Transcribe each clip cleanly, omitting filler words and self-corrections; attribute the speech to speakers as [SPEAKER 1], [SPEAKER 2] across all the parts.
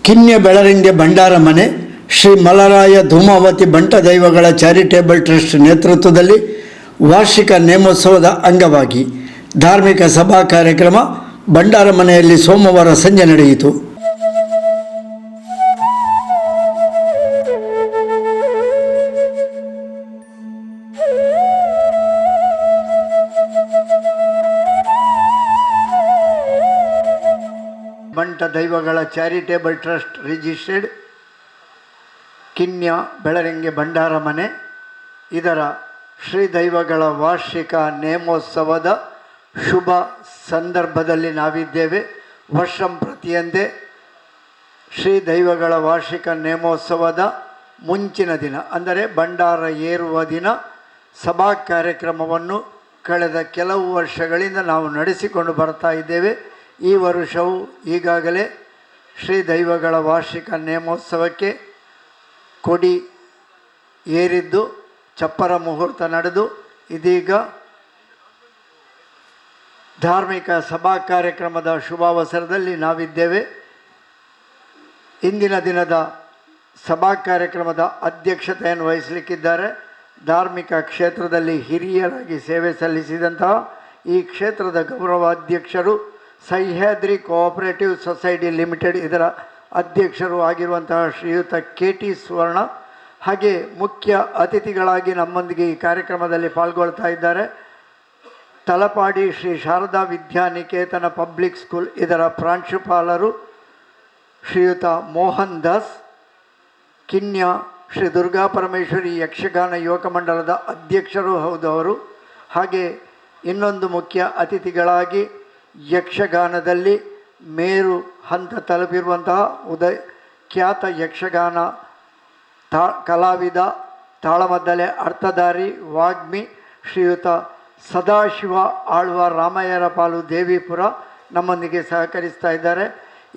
[SPEAKER 1] ಕಿನ್ಯ ಬೆಳರಿಂಗೆ ಭಂಡಾರ ಮನೆ ಶ್ರೀ ಮಲರಾಯ ಧೂಮಾವತಿ ಬಂಟ ದೈವಗಳ ಚಾರಿಟೇಬಲ್ ಟ್ರಸ್ಟ್ ನೇತೃತ್ವದಲ್ಲಿ ವಾರ್ಷಿಕ ನೇಮೋತ್ಸವದ ಅಂಗವಾಗಿ ಧಾರ್ಮಿಕ ಸಭಾ ಕಾರ್ಯಕ್ರಮ ಭಂಡಾರ ಮನೆಯಲ್ಲಿ ಸೋಮವಾರ ಸಂಜೆ ನಡೆಯಿತು. ಬಂಟ ದೈವಗಳ ಚಾರಿಟೇಬಲ್ ಟ್ರಸ್ಟ್ ರಿಜಿಸ್ಟರ್ಡ್, ಕಿನ್ಯ ಬೆಳರಿಂಗೆ ಭಂಡಾರ ಮನೆ, ಇದರ ಶ್ರೀ ದೈವಗಳ ವಾರ್ಷಿಕ ನೇಮೋತ್ಸವದ ಶುಭ ಸಂದರ್ಭದಲ್ಲಿ ನಾವಿದ್ದೇವೆ. ವರ್ಷಂ ಪ್ರತಿಯಂತೆ ಶ್ರೀ ದೈವಗಳ ವಾರ್ಷಿಕ ನೇಮೋತ್ಸವದ ಮುಂಚಿನ ದಿನ, ಅಂದರೆ ಭಂಡಾರ ಏರುವ ದಿನ ಸಭಾ ಕಾರ್ಯಕ್ರಮವನ್ನು ಕಳೆದ ಕೆಲವು ವರ್ಷಗಳಿಂದ ನಾವು ನಡೆಸಿಕೊಂಡು ಬರ್ತಾ ಇದ್ದೇವೆ. ಈ ವರ್ಷವೂ ಈಗಾಗಲೇ ಶ್ರೀ ದೈವಗಳ ವಾರ್ಷಿಕ ನೇಮೋತ್ಸವಕ್ಕೆ ಕೊಡಿ ಏರಿದ್ದು, ಚಪ್ಪರ ಮುಹೂರ್ತ ನಡೆದು, ಇದೀಗ ಧಾರ್ಮಿಕ ಸಭಾ ಕಾರ್ಯಕ್ರಮದ ಶುಭಾವಸರದಲ್ಲಿ ನಾವಿದ್ದೇವೆ. ಇಂದಿನ ದಿನದ ಸಭಾ ಕಾರ್ಯಕ್ರಮದ ಅಧ್ಯಕ್ಷತೆಯನ್ನು ವಹಿಸಲಿಕ್ಕಿದ್ದಾರೆ ಧಾರ್ಮಿಕ ಕ್ಷೇತ್ರದಲ್ಲಿ ಹಿರಿಯರಾಗಿ ಸೇವೆ ಸಲ್ಲಿಸಿದಂತಹ ಈ ಕ್ಷೇತ್ರದ ಗೌರವಾಧ್ಯಕ್ಷರು, ಸಹ್ಯಾದ್ರಿ ಕೋಆಪರೇಟಿವ್ ಸೊಸೈಟಿ ಲಿಮಿಟೆಡ್ ಇದರ ಅಧ್ಯಕ್ಷರು ಆಗಿರುವಂತಹ ಶ್ರೀಯುತ ಕೆ ಟಿ ಸುವರ್ಣ. ಹಾಗೆ ಮುಖ್ಯ ಅತಿಥಿಗಳಾಗಿ ನಮ್ಮೊಂದಿಗೆ ಈ ಕಾರ್ಯಕ್ರಮದಲ್ಲಿ ಪಾಲ್ಗೊಳ್ತಾ ಇದ್ದಾರೆ ತಲಪಾಡಿ ಶ್ರೀ ಶಾರದಾ ವಿದ್ಯಾನಿಕೇತನ ಪಬ್ಲಿಕ್ ಸ್ಕೂಲ್ ಇದರ ಪ್ರಾಂಶುಪಾಲರು ಶ್ರೀಯುತ ಮೋಹನ್ ದಾಸ್, ಕಿನ್ಯ ಶ್ರೀ ದುರ್ಗಾ ಪರಮೇಶ್ವರಿ ಯಕ್ಷಗಾನ ಯುವಕ ಮಂಡಲದ ಅಧ್ಯಕ್ಷರು ಹೌದು ಅವರು. ಹಾಗೆ ಇನ್ನೊಂದು ಮುಖ್ಯ ಅತಿಥಿಗಳಾಗಿ ಯಕ್ಷಗಾನದಲ್ಲಿ ಮೇರು ಹಂತ ತಲುಪಿರುವಂತಹ ಉದಯ ಖ್ಯಾತ ಯಕ್ಷಗಾನ ಕಲಾವಿದ, ತಾಳಮದ್ದಲೆ ಅರ್ಥಧಾರಿ, ವಾಗ್ಮಿ ಶ್ರೀಯುತ ಸದಾಶಿವ ಆಳ್ವ ರಾಮಯ್ಯರ ಪಾಲು ದೇವಿಪುರ ನಮ್ಮೊಂದಿಗೆ ಸಹಕರಿಸ್ತಾ ಇದ್ದಾರೆ.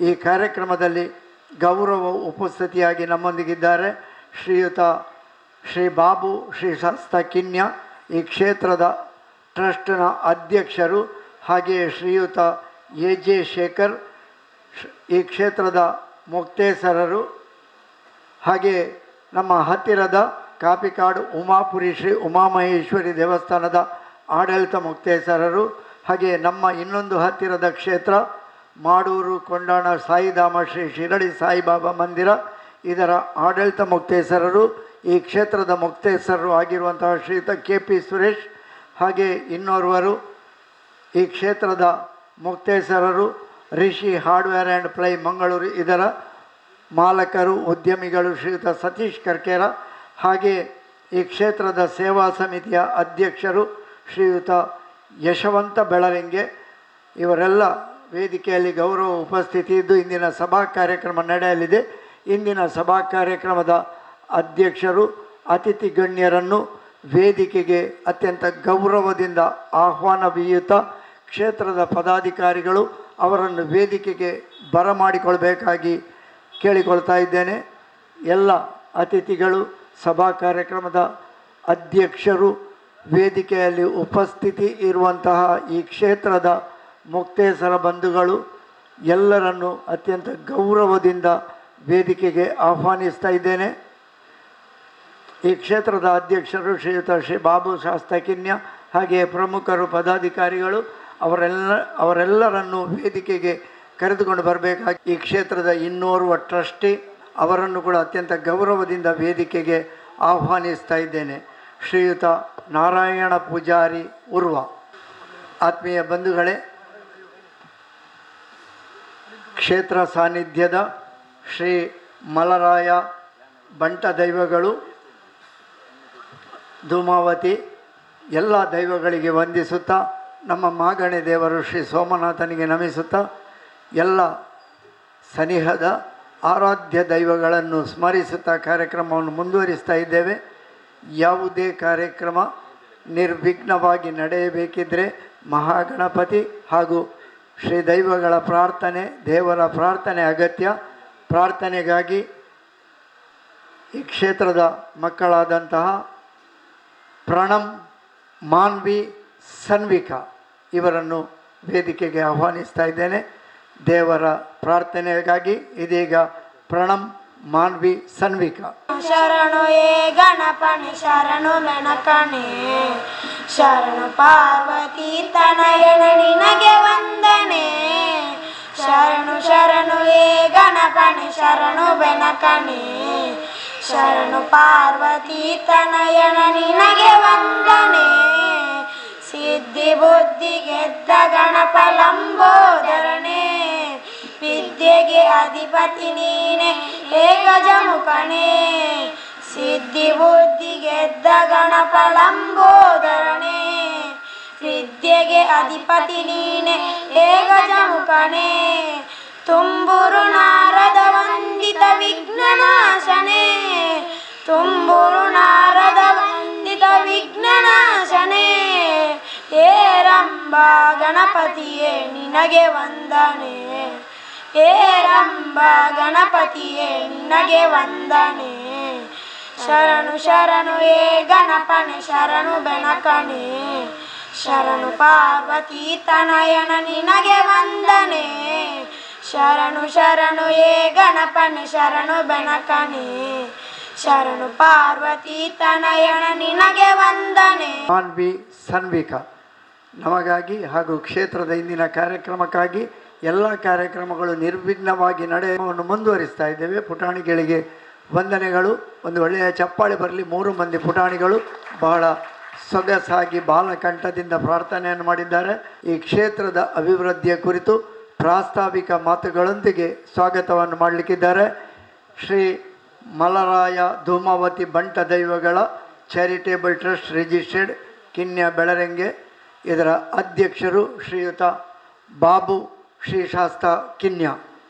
[SPEAKER 1] ಈ ಕಾರ್ಯಕ್ರಮದಲ್ಲಿ ಗೌರವ ಉಪಸ್ಥಿತಿಯಾಗಿ ನಮ್ಮೊಂದಿಗಿದ್ದಾರೆ ಶ್ರೀಯುತ ಶ್ರೀ ಬಾಬು ಶ್ರೀ ಶಾಸ್ತ ಕಿನ್ಯ, ಈ ಕ್ಷೇತ್ರದ ಟ್ರಸ್ಟ್ನ ಅಧ್ಯಕ್ಷರು. ಹಾಗೆಯೇ ಶ್ರೀಯುತ ಎ ಜೆ ಶೇಖರ್, ಈ ಕ್ಷೇತ್ರದ ಮೊಕ್ತೇಸರರು. ಹಾಗೆ ನಮ್ಮ ಹತ್ತಿರದ ಕಾಪಿಕಾಡು ಉಮಾಪುರಿ ಶ್ರೀ ಉಮಾಮಹೇಶ್ವರಿ ದೇವಸ್ಥಾನದ ಆಡಳಿತ ಮೊಕ್ತೇಸರರು. ಹಾಗೆ ನಮ್ಮ ಇನ್ನೊಂದು ಹತ್ತಿರದ ಕ್ಷೇತ್ರ ಮಾಡೂರು ಕೊಂಡಾಣ ಸಾಯಿಧಾಮ ಶ್ರೀ ಶಿರಡಿ ಸಾಯಿಬಾಬಾ ಮಂದಿರ ಇದರ ಆಡಳಿತ ಮೊಕ್ತೇಸರರು, ಈ ಕ್ಷೇತ್ರದ ಮೊಕ್ತೇಸರರು ಆಗಿರುವಂತಹ ಶ್ರೀಯುತ ಕೆ ಪಿ ಸುರೇಶ್. ಹಾಗೆ ಇನ್ನೋರ್ವರು ಈ ಕ್ಷೇತ್ರದ ಮೊಕ್ತೇಸರರು, ರಿಷಿ ಹಾರ್ಡ್ವೇರ್ ಆ್ಯಂಡ್ ಪ್ಲೈ ಮಂಗಳೂರು ಇದರ ಮಾಲಕರು, ಉದ್ಯಮಿಗಳು ಶ್ರೀಯುತ ಸತೀಶ್ ಕರ್ಕೇರ. ಹಾಗೆ ಈ ಕ್ಷೇತ್ರದ ಸೇವಾ ಸಮಿತಿಯ ಅಧ್ಯಕ್ಷರು ಶ್ರೀಯುತ ಯಶವಂತ ಬೆಳರಿಂಗೆ. ಇವರೆಲ್ಲ ವೇದಿಕೆಯಲ್ಲಿ ಗೌರವ ಉಪಸ್ಥಿತಿ ಇದ್ದು ಇಂದಿನ ಸಭಾ ಕಾರ್ಯಕ್ರಮ ನಡೆಯಲಿದೆ. ಇಂದಿನ ಸಭಾ ಕಾರ್ಯಕ್ರಮದ ಅಧ್ಯಕ್ಷರು ಅತಿಥಿ ಗಣ್ಯರನ್ನು ವೇದಿಕೆಗೆ ಅತ್ಯಂತ ಗೌರವದಿಂದ ಆಹ್ವಾನವೀಯುತ ಕ್ಷೇತ್ರದ ಪದಾಧಿಕಾರಿಗಳು ಅವರನ್ನು ವೇದಿಕೆಗೆ ಬರಮಾಡಿಕೊಳ್ಬೇಕಾಗಿ ಕೇಳಿಕೊಳ್ತಾ ಇದ್ದೇನೆ. ಎಲ್ಲ ಅತಿಥಿಗಳು, ಸಭಾ ಕಾರ್ಯಕ್ರಮದ ಅಧ್ಯಕ್ಷರು, ವೇದಿಕೆಯಲ್ಲಿ ಉಪಸ್ಥಿತಿ ಇರುವಂತಹ ಈ ಕ್ಷೇತ್ರದ ಮೊಕ್ತೇಸರ ಬಂಧುಗಳು ಎಲ್ಲರನ್ನು ಅತ್ಯಂತ ಗೌರವದಿಂದ ವೇದಿಕೆಗೆ ಆಹ್ವಾನಿಸ್ತಾ ಇದ್ದೇನೆ. ಈ ಕ್ಷೇತ್ರದ ಅಧ್ಯಕ್ಷರು ಶ್ರೀಯುತ ಶ್ರೀ ಬಾಬು ಶಾಸ್ತಕಿನ್ಯ, ಹಾಗೆಯೇ ಪ್ರಮುಖರು, ಪದಾಧಿಕಾರಿಗಳು ಅವರೆಲ್ಲರನ್ನು ವೇದಿಕೆಗೆ ಕರೆದುಕೊಂಡು ಬರಬೇಕಾಗಿ ಈ ಕ್ಷೇತ್ರದ ಇನ್ನೋರ್ವ ಟ್ರಸ್ಟಿ ಅವರನ್ನು ಕೂಡ ಅತ್ಯಂತ ಗೌರವದಿಂದ ವೇದಿಕೆಗೆ ಆಹ್ವಾನಿಸ್ತಾ ಇದ್ದೇನೆ. ಶ್ರೀಯುತ ನಾರಾಯಣ ಪೂಜಾರಿ ಉರ್ವ. ಆತ್ಮೀಯ ಬಂಧುಗಳೇ, ಕ್ಷೇತ್ರ ಸಾನ್ನಿಧ್ಯದ ಶ್ರೀ ಮಲರಾಯ ಬಂಟ ದೈವಗಳು, ಧೂಮಾವತಿ ಎಲ್ಲ ದೈವಗಳಿಗೆ ವಂದಿಸುತ್ತಾ, ನಮ್ಮ ಮಾಗಣೆ ದೇವರು ಶ್ರೀ ಸೋಮನಾಥನಿಗೆ ನಮಿಸುತ್ತಾ, ಎಲ್ಲ ಸನಿಹದ ಆರಾಧ್ಯ ದೈವಗಳನ್ನು ಸ್ಮರಿಸುತ್ತಾ ಕಾರ್ಯಕ್ರಮವನ್ನು ಮುಂದುವರಿಸ್ತಾ ಇದ್ದೇವೆ. ಯಾವುದೇ ಕಾರ್ಯಕ್ರಮ ನಿರ್ವಿಘ್ನವಾಗಿ ನಡೆಯಬೇಕಿದ್ದರೆ ಮಹಾಗಣಪತಿ ಹಾಗೂ ಶ್ರೀ ದೈವಗಳ ಪ್ರಾರ್ಥನೆ, ದೇವರ ಪ್ರಾರ್ಥನೆ ಅಗತ್ಯ. ಪ್ರಾರ್ಥನೆಗಾಗಿ ಈ ಕ್ಷೇತ್ರದ ಮಕ್ಕಳಾದಂತಹ ಪ್ರಣಮ್, ಮಾನ್ವಿ, ಸನ್ವಿಕಾ ಇವರನ್ನು ವೇದಿಕೆಗೆ ಆಹ್ವಾನಿಸ್ತಾ ಇದ್ದೇನೆ ದೇವರ ಪ್ರಾರ್ಥನೆಗಾಗಿ. ಇದೀಗ Pranam, Manvi, Sanvika.
[SPEAKER 2] ಶರಣು ಏ ಗಣಪನೆ ಶರಣು ಬೆನಕನೆ ಶರಣು ಪಾರ್ವತಿ ತನಯನ ನಿನಗೆ ವಂದನೆ. ಶರಣು ಶರಣು ಏ ಗಣಪನೆ ಶರಣು ಬೆನಕನೆ ಶರಣು ಪಾರ್ವತಿ ತನಯನ ನಿನಗೆ ವಂದನೆ. ಸಿದ್ಧಿ ಬುದ್ಧಿ ಗೆದ್ದ ಗಣಪ ಲಂಬೋದರನೆ ವಿದ್ಯೆಗೆ ಅಧಿಪತಿ ನೀನೆ ಹೇ ಗಜಮುಖನೇ. ಸಿದ್ಧಿ ಬುದ್ಧಿ ಗೆದ್ದ ಗಣಪ ಲಂಬೋದರನೆ ವಿದ್ಯೆಗೆ ಅಧಿಪತಿ ನೀನೆ ಹೇ ಗಜಮುಖನೇ. ತುಂಬುರು ನಾರದ ವಂದಿತ ವಿಘ್ನನಾಶನೇ ತುಂಬುರು ನಾರದ ವಂದಿತ ವಿಘ್ನನಾಶನೇ. ಹೇ ರಂಬ ಗಣಪತಿಯೇ ನಿನಗೆ ವಂದನೆ ಹೇ ರಂಬ ಗಣಪತಿಯೇ ನಿನಗೆ ವಂದನೆ. ಶರಣು ಶರಣು ಏ ಗಣಪನೆ ಶರಣು ಬೆನಕನೆ ಶರಣು ಪಾರ್ವತಿ ತನಯನ ನಿನಗೆ ವಂದನೆ. ಶರಣು ಶರಣು ಏ ಗಣಪನೆ ಶರಣು ಬೆನಕನೆ ಶರಣು ಪಾರ್ವತಿ ತನಯನ ನಿನಗೆ ವಂದನೆ.
[SPEAKER 1] ಮಾನ್ವಿ, ಸನ್ವಿಕಾ ನಮಗಾಗಿ ಹಾಗೂ ಕ್ಷೇತ್ರದ ಇಂದಿನ ಕಾರ್ಯಕ್ರಮಕ್ಕಾಗಿ ಎಲ್ಲ ಕಾರ್ಯಕ್ರಮಗಳು ನಿರ್ವಿಘ್ನವಾಗಿ ನಡೆಯುವನ್ನು ಮುಂದುವರಿಸ್ತಾ ಇದ್ದೇವೆ. ಪುಟಾಣಿಗಳಿಗೆ ವಂದನೆಗಳು. ಒಂದು ಒಳ್ಳೆಯ ಚಪ್ಪಾಳೆ ಬರಲಿ. ಮೂರು ಮಂದಿ ಪುಟಾಣಿಗಳು ಬಹಳ ಸೊಗಸಾಗಿ ಬಾಲಕಂಠದಿಂದ ಪ್ರಾರ್ಥನೆಯನ್ನು ಮಾಡಿದ್ದಾರೆ. ಈ ಕ್ಷೇತ್ರದ ಅಭಿವೃದ್ಧಿಯ ಕುರಿತು ಪ್ರಾಸ್ತಾವಿಕ ಮಾತುಗಳೊಂದಿಗೆ ಸ್ವಾಗತವನ್ನು ಮಾಡಲಿಕ್ಕಿದ್ದಾರೆ ಶ್ರೀ ಮಲರಾಯ ಧೂಮಾವತಿ ಬಂಟ ದೈವಗಳ charitable trust registered Kinya Belarange, ಇದರ ಅಧ್ಯಕ್ಷರು ಶ್ರೀಯುತ ಬಾಬು ಶ್ರೀಶಾಸ್ತ ಕಿನ್ಯ.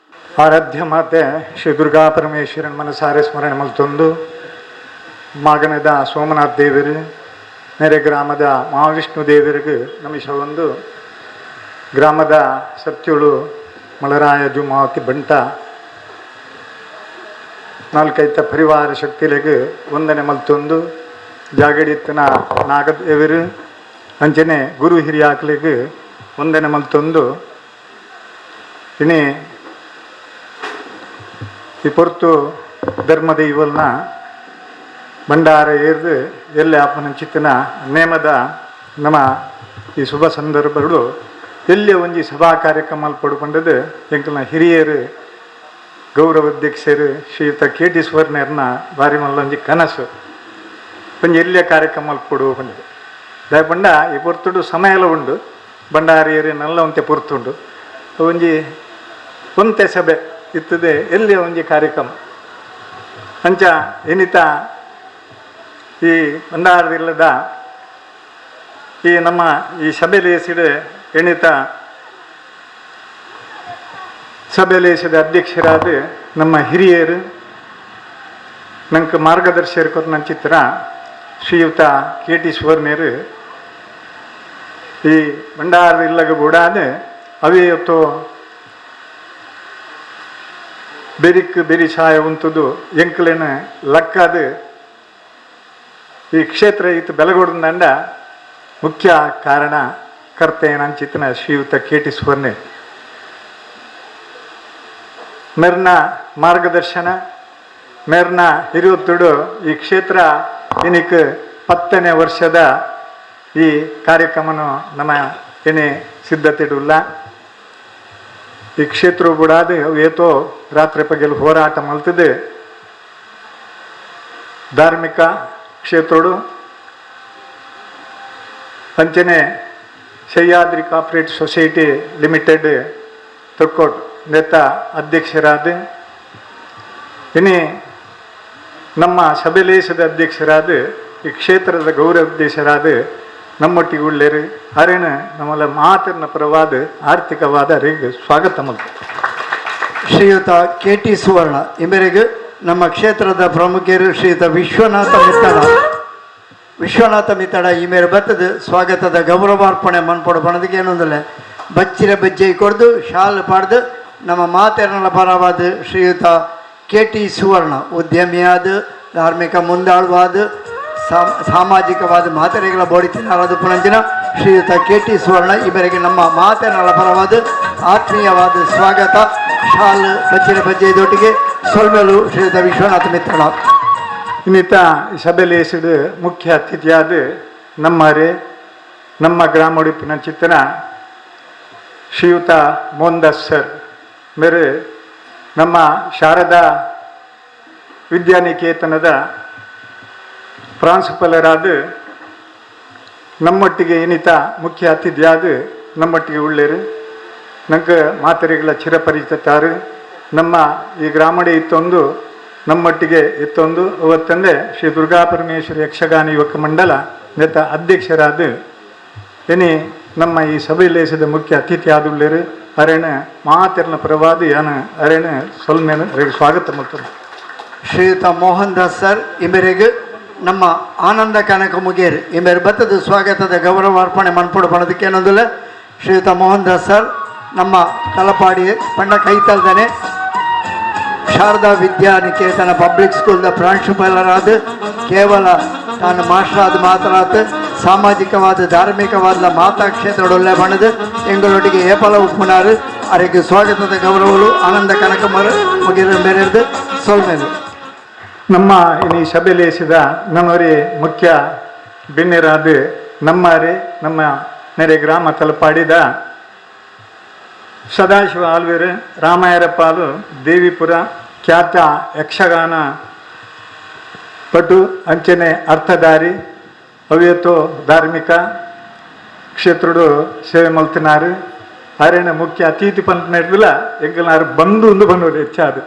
[SPEAKER 3] ಆರಾಧ್ಯ ಮಾತೆ ಶ್ರೀ ದುರ್ಗಾ ಪರಮೇಶ್ವರನ್ ಮನಸಾರೆ ಸ್ಮರಣೆ ಮಲ್ತೊಂದು ಮಾಗನದ ಸೋಮನಾಥ್ ದೇವರು ನೆರೆ ಗ್ರಾಮದ ಮಹಾವಿಷ್ಣು ದೇವರಿಗೆ ನಮಿಷ ಒಂದು ಗ್ರಾಮದ ಸತ್ಯುಳು ಮಲರಾಯ ಜುಮಾವತಿ ಬಂಟ ನಾಲ್ಕೈತ ಪರಿವಾರ ಶಕ್ತಿಲೆಗ್ ವಂದನೆ ಮಲ್ತೊಂದು ಜಾಗಡಿತ್ತನ ನಾಗದೇವರು ಅಂಚನೆ ಗುರು ಹಿರಿಯಾಕ್ಲೆಗ್ ವಂದನೆ ಮಲ್ತೊಂದು ಇನಿ ಈ ಪೊರ್ತು ಧರ್ಮದ ಇವಲ್ನ ಭಂಡಾರ ಏರ್ದು ಎಲ್ಲೆ ಅಪ್ಪನ ನೇಮದ ನಮ್ಮ ಈ ಶುಭ ಸಂದರ್ಭಗಳು ಎಲ್ಲಿ ಒಂಜಿ ಸಭಾ ಕಾರ್ಯಕ್ರಮ ಪಡ್ಕೊಂಡದ್ದು ಎಂಕಲ್ನ ಹಿರಿಯರು ಗೌರವಾಧ್ಯಕ್ಷರು ಶ್ರೀಯುತ ಕೆ ಟಿ ಸುವರ್ಣರ್ನ ಬಾರಿ ಮಲ್ಲೊಂಜಿ ಕನಸು ಒಂಜಿ ಎಲ್ಲಿಯ ಕಾರ್ಯಕ್ರಮ ಪಡು ಪಂಡದು. ದಾಯ ಈ ಪೊರ್ತುಡು ಸಮಯಲ ಉಂಡು ಭಂಡಾರಿಯರು ನಲ್ಲ ಒಂತೆ ಪೊರ್ತುಂಡು ಒಂಜಿ ಒಂತೆ ಸಭೆ ಇತ್ತದೆ ಎಲ್ಲಿ ಒಂಜಿ ಕಾರ್ಯಕ್ರಮ ಅಂಚ ಎನಿತ ಈ ಭಂಡಾರದಿಲ್ಲದ ಈ ನಮ್ಮ ಈ ಸಭೆಲೇಸಿದ ಎಣಿತ ಸಭೆಲೇಸಿದ ಅಧ್ಯಕ್ಷರಾದ ನಮ್ಮ ಹಿರಿಯರು ನಂಗೆ ಮಾರ್ಗದರ್ಶಕರು ಕೊಟ್ಟ ಚಿತ್ರ ಶ್ರೀಯುತ ಕೆ ಟಿ ಸುವರ್ಣರು ಈ ಭಂಡಾರ ಇಲ್ಲಗ ಬೂಡಾದ ಅವೇಯತ್ತು ಬೆರಿಕ್ ಬೆರಿ ಸಾಯ ಉಂಟುದು ಎಂಕ್ಲೇನ ಲಕ್ಕಾದ ಈ ಕ್ಷೇತ್ರ ಇತ್ತು ಬೆಲಗೋಡಂಡ ಮುಖ್ಯ ಕಾರಣ ಕರ್ತ ಏನಂಚಿತನ ಶ್ರೀಯುತ ಕೆ ಟಿ ಸುವರ್ಣೆ ಮೆರ್ನ ಮಾರ್ಗದರ್ಶನ ಮೇರ್ನ ಹಿರಿಯೊತ್ತುಡು ಈ ಕ್ಷೇತ್ರ ಇನಿಕ್ 10ನೇ ವರ್ಷದ ಈ ಕಾರ್ಯಕ್ರಮನು ನಮ್ಮ ಏನೇ ಸಿದ್ಧತೆಡುಲ್ಲ. ಈ ಕ್ಷೇತ್ರ ಬುಡಾದ ಏತೋ ರಾತ್ರಿ ಪಗಲು ಹೋರಾಟ ಮಲ್ತದೆ ಧಾರ್ಮಿಕ ಕ್ಷೇತ್ರೋಡು ಅಂಚನೆ Sahyadri cooperative society limited Thokkot ನೇತ ಅಧ್ಯಕ್ಷರಾದ ಇನಿ ನಮ್ಮ ಸಭೆಲೇಶದ ಅಧ್ಯಕ್ಷರಾದ ಈ ಕ್ಷೇತ್ರದ ಗೌರವಾಧ್ಯಕ್ಷರಾದ ನಮ್ಮೊಟ್ಟಿಗೆ ಉಳ್ಳೇರು ಅರೇನ ನಮ್ಮಲ್ಲ ಮಾತನ್ನ ಪರವಾದ ಆರ್ಥಿಕವಾದ ಅರಿಗೆ ಸ್ವಾಗತ ಮಲ್ತು.
[SPEAKER 1] ಶ್ರೀಯುತ ಕೆ ಟಿ ಸುವರ್ಣ ಇಮೇರೆಗೆ ನಮ್ಮ ಕ್ಷೇತ್ರದ ಪ್ರಮುಖರು ಶ್ರೀಯುತ ವಿಶ್ವನಾಥ ಮಿತ್ತಡ ವಿಶ್ವನಾಥ ಮಿತ್ತಡ ಈ ಮೇರೆ ಬರ್ತದೆ ಸ್ವಾಗತದ ಗೌರವಾರ್ಪಣೆ ಮನ್ಪೊಡು ಪಣದಕ್ಕೆ ಏನೊಂದಿಲ್ಲ ಬಚ್ಚಿರ ಬಜ್ಜೆ ಕೊಡ್ದು ಶಾಲ್ ಪಾಡ್ದು ನಮ್ಮ ಮಾತೆರನ ಪರವಾದ ಶ್ರೀಯುತ ಕೆ ಟಿ ಸುವರ್ಣ ಉದ್ಯಮಿಯಾದ ಧಾರ್ಮಿಕ ಮುಂದಾಳುವಾದ ಸಾಮಾಜಿಕವಾದ ಮಾತೆರೆಗಳ ಬೋಡಿತಿನಾರದು ಪುನಂಚಿನ ಶ್ರೀಯುತ ಕೆ ಟಿ ಸುವರ್ಣ ಈ ಮೇರೆಗೆ ನಮ್ಮ ಮಾತೆರನ ಪರವಾದ ಆತ್ಮೀಯವಾದ ಸ್ವಾಗತ. ಶಾಲ್ ಬಚ್ಚಿರ ಬಜ್ಜೆದೊಟ್ಟಿಗೆ ಸೊಲ್ಮೆಲು ಶ್ರೀಯುತ ವಿಶ್ವನಾಥ ಮಿತ್ರನಾಥ್.
[SPEAKER 3] ಇನ್ನಿತ ಸಭೆಲೇಸಿಡು ಮುಖ್ಯ ಅತಿಥಿಯಾದ ನಮ್ಮರೆ ನಮ್ಮ ಗ್ರಾಮೊಡಿಪಿನ ಚಿತ್ತನ ಶ್ರೀಯುತ ಮೋಹನ್ ಸರ್ ಮೇರೆ ನಮ್ಮ ಶಾರದಾ ವಿದ್ಯಾನಿಕೇತನದ ಪ್ರಾಂಶುಪಾಲರಾದ ನಮ್ಮೊಟ್ಟಿಗೆ ಏನಿತ ಮುಖ್ಯ ಅತಿಥಿಯಾದ ನಮ್ಮೊಟ್ಟಿಗೆ ಉಳ್ಳೇರು ನಂಗೆ ಮಾತರಿಗಳ ಚಿರಪರಿಚಿತಾರು. ನಮ್ಮ ಈ ಗ್ರಾಮಡೆ ಇತ್ತೊಂದು ನಮ್ಮೊಟ್ಟಿಗೆ ಇತ್ತೊಂದು ಅವತ್ತಂದೆ ಶ್ರೀ ದುರ್ಗಾ ಪರಮೇಶ್ವರಿ ಯಕ್ಷಗಾನ ಯುವಕ ಮಂಡಲ ನೆತ ಅಧ್ಯಕ್ಷರಾದ ಎನಿ ನಮ್ಮ ಈ ಸಭೆಲೇಸದ ಮುಖ್ಯ ಅತಿಥಿ ಆದುಳ್ಳೇರು ಅರೆಣ ಮಾತೆರ್ನ ಪರವಾದ ಯಾನ ಅರೆಣ ಸೊಲ್ಮೇನ ಸ್ವಾಗತ ಮಾಡ್ತಾರೆ.
[SPEAKER 1] ಶ್ರೀಯುತ ಮೋಹನ್ ದಾಸ್ ಸರ್ ಇಮೆರೆಗ್ ನಮ್ಮ ಆನಂದ ಕನಕ ಮುಗೇರ್ ಇಮೇರು ಬತ್ತದ ಸ್ವಾಗತದ ಗೌರವಾರ್ಪಣೆ ಮನ್ಪುಡು ಪಣದಕ್ಕೆ ಏನೊಂದುಲ್ಲ. ಶ್ರೀಯುತ ಮೋಹನ್ ದಾಸ್ ಸರ್ ನಮ್ಮ ತಲಪಾಡಿ ಪಂಡ ಕೈತಲ್ದನೆ ಶಾರದಾ ವಿದ್ಯಾನಿಕೇತನ ಪಬ್ಲಿಕ್ ಸ್ಕೂಲ್ದ ಪ್ರಾಂಶುಪಾಲರಾದ ಕೇವಲ ತಾನು ಮಾಸ್ಟರಾದ ಮಾತನಾತ ಸಾಮಾಜಿಕವಾದ ಧಾರ್ಮಿಕವಾದ ಮಾತಾ ಕ್ಷೇತ್ರದೊಳ್ಳೆ ಬಣ್ಣದ ಎಂಗಳೊಟ್ಟಿಗೆ ಏಪಲ ಉಪ್ಪುನಾರು ಅರೆಗೆ ಸ್ವಾಗತದ ಗೌರವಗಳು ಆನಂದ ಕನಕ ಮುಗಿರ ಮೇರೆದು ಸೊಲ್ಮೇಲು.
[SPEAKER 3] ನಮ್ಮ ಈ ಸಭೆಲೇಸಿದ ನಮ್ಮವರಿ ಮುಖ್ಯ ಬಿನ್ನೆರಾದ ನಮ್ಮಾರೆ ನಮ್ಮ ನೆರೆ ಗ್ರಾಮ ತಲಪಾಡಿದ ಸದಾಶಿವ ಆಲ್ವೇರು ರಾಮಾಯರಪ್ಪಾಲು ದೇವಿಪುರ ಖ್ಯಾತ ಯಕ್ಷಗಾನ ಪಟು ಅಂಚನೆ ಅರ್ಥಧಾರಿ ಅವಿಯತ್ತೋ ಧಾರ್ಮಿಕ ಕ್ಷೇತ್ರಡು ಸೇವೆ ಮಲ್ತಿನಾರು. ಅರೆನ ಮುಖ್ಯ ಅತಿಥಿ ಪಂಪಿನ ಎಂಕಲ್ನಾರು ಬಂದು ಒಂದು ಬಂದವರು ಹೆಚ್ಚಾದು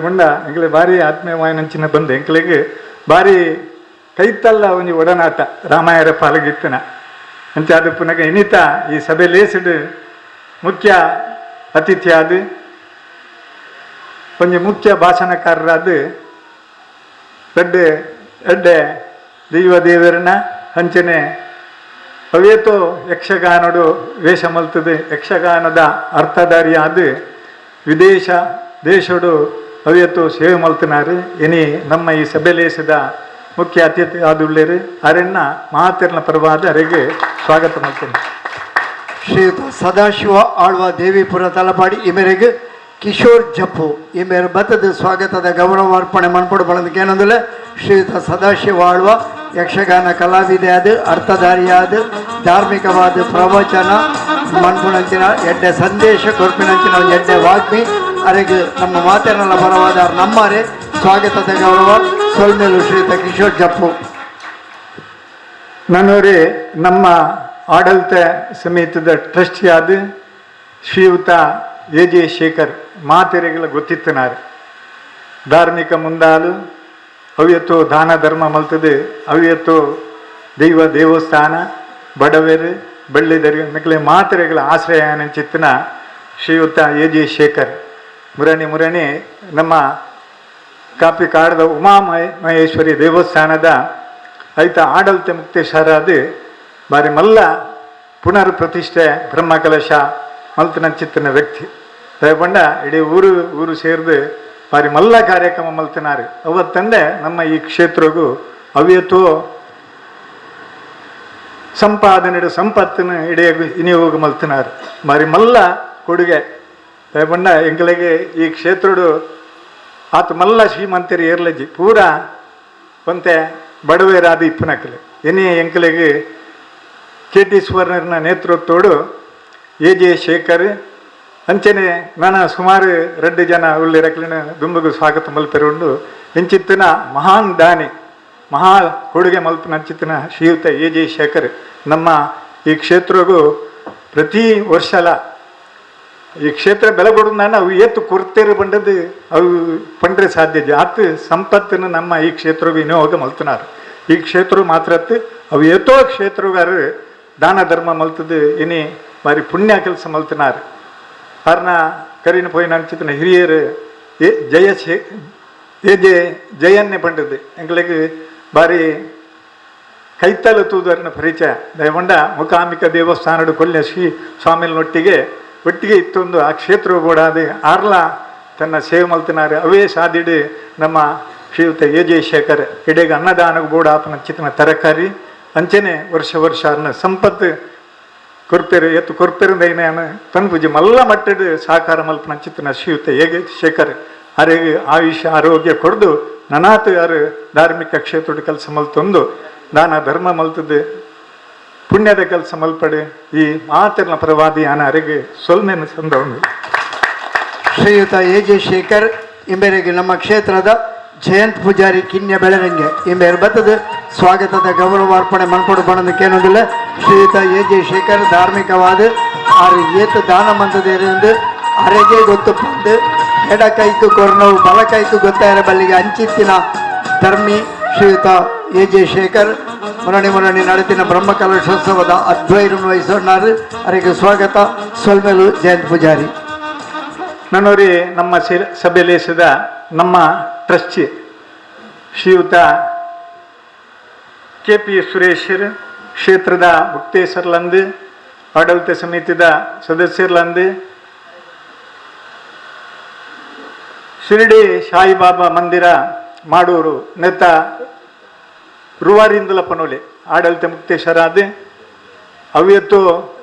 [SPEAKER 3] ಪಂಡ ಎಂಕಲೆ ಭಾರಿ ಆತ್ಮೀಯವಾಯಿನಂಚಿನ ಬಂದು ಎಂಕಲಿಗೆ ಭಾರಿ ಕೈತಲ್ಲ ಒಂಜಿ ಒಡನಾಟ ರಾಮಾಯರ ಪಾಲಗಿತ್ತನ ಅಂಚ ಅದು ಪುನಗ ಇನಿತ ಈ ಸಭೆ ಲೇಸಿಡು ಮುಖ್ಯ ಅತಿಥಿಯಾದ ಒಂಜಿ ಮುಖ್ಯ ಭಾಷಣಕಾರರಾದ ದೊಡ್ಡ ಎಡ್ಡೆ ದೈವ ದೇವರನ ಅಂಚನೆ ಅವೇತೋ ಯಕ್ಷಗಾನಡು ವೇಷ ಮಲ್ತದೆ ಯಕ್ಷಗಾನದ ಅರ್ಥಧಾರಿಯಾದ ವಿದೇಶ ದೇಶಡು ಅವೇತೋ ಸೇವೆ ಮಲ್ತನಾರು ಇನಿ ನಮ್ಮ ಈ ಸಭೆಲೇಸಿದ ಮುಖ್ಯ ಅತಿಥಿ ಆದುಳ್ಳೇರು ಅರೆನ್ನ ಮಾತೆರ್ನ ಪರವಾದ ಅರೆಗೆ ಸ್ವಾಗತ ಮಾಡ್ತೇನೆ.
[SPEAKER 1] ಶ್ರೀಯುತ ಸದಾಶಿವ ಆಳ್ವ ದೇವಿಪುರ ತಲಪಾಡಿ ಇಮೆರೆಗೆ ಕಿಶೋರ್ ಜಪ್ಪು ಇಮೇರು ಬತ್ತದ ಸ್ವಾಗತದ ಗೌರವಾರ್ಪಣೆ ಮನ್ಪುಡು ಬಳದಕ್ಕೆ ಏನಂದ್ರೆ ಶ್ರೀಯುತ ಸದಾಶಿವ ಆಳ್ವ ಯಕ್ಷಗಾನ ಕಲಾವಿದೆಯಾದ ಅರ್ಥಧಾರಿಯಾದ ಧಾರ್ಮಿಕವಾದ ಪ್ರವಚನ ಮನ್ಪುಣಂಚಿನ ಎಡ್ಡೆ ಸಂದೇಶ ಕೊರ್ಪಿನಂಚಿನ ಎಡ್ಡೆ ವಾಗ್ಮಿ ಅರೆಗೆ ನಮ್ಮ ಮಾತಿನಲ್ಲ ಪರವಾದ ನಮ್ಮರೆ ಸ್ವಾಗತದ ಗೌರವ ಸೊಲ್ಮೇಲು ಶ್ರೀಯುತ ಕಿಶೋರ್ ಜಪ್ಪು.
[SPEAKER 3] ನನ್ನವರೇ ನಮ್ಮ ಆಡಳಿತ ಸಮಿತಿದ ಟ್ರಸ್ಟಿಯಾದ ಶ್ರೀಯುತ ಎ ಜೆ ಶೇಖರ್ ಮಾತೆರೆಗಳ ಗೊತ್ತಿತ್ತನಾರು ಧಾರ್ಮಿಕ ಮುಂದಾಲು ಅವಿಯತ್ತು ದಾನ ಧರ್ಮ ಮಲ್ತದೆ ಅವಿಯತ್ತು ದೈವ ದೇವಸ್ಥಾನ ಬಡವೆರು ಬಳ್ಳಿದರಿ ಮಿಕ್ಲೆ ಮಾತೆರೆಗಳ ಆಶ್ರಯ ಚಿತ್ತನ ಶ್ರೀಯುತ ಎ ಜೆ ಶೇಖರ್ ಮುರಣಿ ಮುರಣಿ ನಮ್ಮ ಕಾಪಿ ಕಾಡದ ಉಮಾ ಮಹೇಶ್ವರಿ ದೇವಸ್ಥಾನದ ಐತ ಆಡಳಿತ ಮುಕ್ತೇಶ್ವರಾದ ಬಾರಿ ಮಲ್ಲ ಪುನರ್ ಪ್ರತಿಷ್ಠೆ ಬ್ರಹ್ಮಕಲಶ ಮಲ್ತನ ಚಿತ್ತನ ವ್ಯಕ್ತಿ ದಯಪಂಡ ಇಡೀ ಊರು ಊರು ಸೇರಿದು ಬಾರಿ ಮಲ್ಲ ಕಾರ್ಯಕ್ರಮ ಮಲ್ತನಾರು. ಅವತ್ತಂದೆ ನಮ್ಮ ಈ ಕ್ಷೇತ್ರಗೂ ಅವ್ಯತ್ತೋ ಸಂಪಾದನೆ ಸಂಪತ್ತಿನ ಇಡೀ ಇನಿಯೋಗ ಮಲ್ತನಾರು ಬಾರಿ ಮಲ್ಲ ಕೊಡುಗೆ. ದಯಪಂಡ ಎಂಕಲಿಗೆ ಈ ಕ್ಷೇತ್ರಡು ಆತ ಮಲ್ಲ ಶ್ರೀಮಂತರು ಏರ್ಲಜ್ಜಿ ಪೂರ ಒಂತೆ ಬಡವೇರಾದ ಇಪ್ಪನಕಲೆ ಎನಿ ಎಂಕಲಿಗೆ ಕೆ ಟಿ ಸುವರ್ಣನ ನೇತೃತ್ವಡು ಎ ಜೆ ಶೇಖರ್ ಅಂಚನೆ ನನ್ನ ಸುಮಾರು 2 ಜನ ಉಳ್ಳಿರಕ್ಲಿನ ದುಂಬಗು ಸ್ವಾಗತ ಮಲ್ಪೆರುಂಡು ಇಂಚಿತ್ತಿನ ಮಹಾನ್ ದಾನಿ ಮಹಾ ಕೊಡುಗೆ ಮಲ್ಪನಂಚಿತ್ತಿನ ಶ್ರೀಯುತ ಎ ಜೆ ಶೇಖರ್ ನಮ್ಮ ಈ ಕ್ಷೇತ್ರಗೂ ಪ್ರತಿ ವರ್ಷಲ ಈ ಕ್ಷೇತ್ರ ಬೆಲೆ ಅವು ಏತು ಕೊರತೆರು ಬಂಡದು ಅವು ಪಂಡ್ರೆ ಸಾಧ್ಯ ಆತು ಸಂಪತ್ತನ್ನು ನಮ್ಮ ಈ ಕ್ಷೇತ್ರಗೂ ವಿನಿಯೋಗ ಮಲ್ತನಾರು. ಈ ಕ್ಷೇತ್ರ ಮಾತ್ರ ಅವು ಏತೋ ಕ್ಷೇತ್ರಗಾರರು ದಾನ ಧರ್ಮ ಮಲ್ತದು ಇನಿ ಬಾರಿ ಪುಣ್ಯ ಕೆಲಸ ಮಲ್ತನಾರು. ಅರ್ನ ಕರಿನ ಪೋಯಿನ ಅಂಚಿತ್ತಿನ ಹಿರಿಯರು ಎ ಜಯ ಶೇ ಎ ಜೆ ಜಯನ್ನೇ ಪಂಡದ್ದು ಎಂಗಳಿಗೆ ಬಾರಿ ಕೈತಲ ತೂದರ್ನ ಪರಿಚಯ ದಯಮಂಡ ಮುಖಾಂಬಿಕ ದೇವಸ್ಥಾನಡು ಕೊಲ್ಯ ಶ್ರೀ ಸ್ವಾಮಿನೊಟ್ಟಿಗೆ ಒಟ್ಟಿಗೆ ಇತ್ತೊಂದು ಆ ಕ್ಷೇತ್ರ ಕೂಡ ಆರ್ಲ ತನ್ನ ಸೇವೆ ಮಲ್ತಿನಾರು. ಅವೇ ಸಾದಿಡು ನಮ್ಮ ಶ್ರೀಯುತ ಎ ಜೆ ಶೇಖರ್ ಇಡೀಗ ಅನ್ನದಾನ ಬೋಡ ಆಪನ ಚಿತ್ತನ ತರಕಾರಿ ಅಂಚನೆ ವರ್ಷ ವರ್ಷ ಅನ್ನ ಸಂಪತ್ತು ಕೊರ್ಪೆರು ಎತ್ತು ಕೊರ್ಪೆರು ದೈನ ಪನ್ಪುಜಿ ಮಲ್ಲ ಮಟ್ಟದ ಸಹಕಾರ ಮಲ್ಪನ ಚಿತ್ತನ ಶ್ರೀಯುತ ಎ ಜೆ ಶೇಖರ್ ಅರೆಗೆ ಆಯುಷ್ಯ ಆರೋಗ್ಯ ಕೊಡ್ದು ನನಾತು ಯಾರು ಧಾರ್ಮಿಕ ಕ್ಷೇತ್ರದ ಕೆಲಸ ಮಲ್ತೊಂದು ದಾನ ಧರ್ಮ ಮಲ್ತದ್ದು ಪುಣ್ಯದ ಕೆಲಸ ಮಲ್ಪಡೆ ಈ ಮಾತಿನ ಪರವಾದಿ ಆನ ಅರೆಗೆ ಸೊಲ್ಮೆಯನ್ನು ಸಂದವನು.
[SPEAKER 1] ಶ್ರೀಯುತ ಎ ಜೆ ಶೇಖರ್ ಇಂಬೆರೆಗೆ ನಮ್ಮ ಕ್ಷೇತ್ರದ ಜಯಂತ್ ಪೂಜಾರಿ ಕಿನ್ಯ ಬೆಳರಂಗೆ ಇಂಬೇರು ಬತ್ತದ ಸ್ವಾಗತದ ಗೌರವಾರ್ಪಣೆ ಮನ್ಪೊಡು ಬಣದಕ್ಕೇನೊಂದಿಲ್ಲ. ಶ್ರೀಯುತ ಎ ಜೆ ಶೇಖರ್ ಧಾರ್ಮಿಕವಾದ ಆರು ಏತು ದಾನ ಮಂತದೇರೆಂದು ಅರೆಗೆ ಗೊತ್ತು ಬಂದು ಎಡ ಕೈಕು ಕೊರ್ನವು ಬಲ ಕೈಕು ಗೊತ್ತಾರ ಬಲ್ಲಿಗೆ ಅಂಚಿತ್ತಿನ ಧರ್ಮಿ ಶ್ರೀಯುತ ಎ ಜೆ ಶೇಖರ್ ಮುರಣಿ ಮುರಣಿ ನಡೆತಿನ ಬ್ರಹ್ಮಕಲಶೋತ್ಸವದ ಅದ್ವೈರನ್ನು ವಹಿಸೋಣಾರು ಅರೆಗೆ ಸ್ವಾಗತ ಸೊಲ್ಮೆಲು ಜಯಂತ್ ಪೂಜಾರಿ.
[SPEAKER 3] ನನ್ನೋರಿ ನಮ್ಮ ಸಭೆಲೇಸಿದ ನಮ್ಮ ಟ್ರಸ್ಟಿ ಶ್ರೀಯುತ ಕೆ ಪಿ ಸುರೇಶರ್ ಕ್ಷೇತ್ರದ ಮುಕ್ತೇಶ್ವರ್ಲಂದು ಆಡಳಿತ ಸಮಿತಿದ ಸದಸ್ಯರ್ಲಂದು ಶಿರಡಿ ಸಾಯಿಬಾಬಾ ಮಂದಿರ ಮಾಡೂರು ನೆತ್ತ ರೂವಾರಿಂದಲ ಪನೋಲೆ ಆಡಳಿತ ಮುಕ್ತೇಶ್ವರಾದ ಅವ್ಯತ್ತು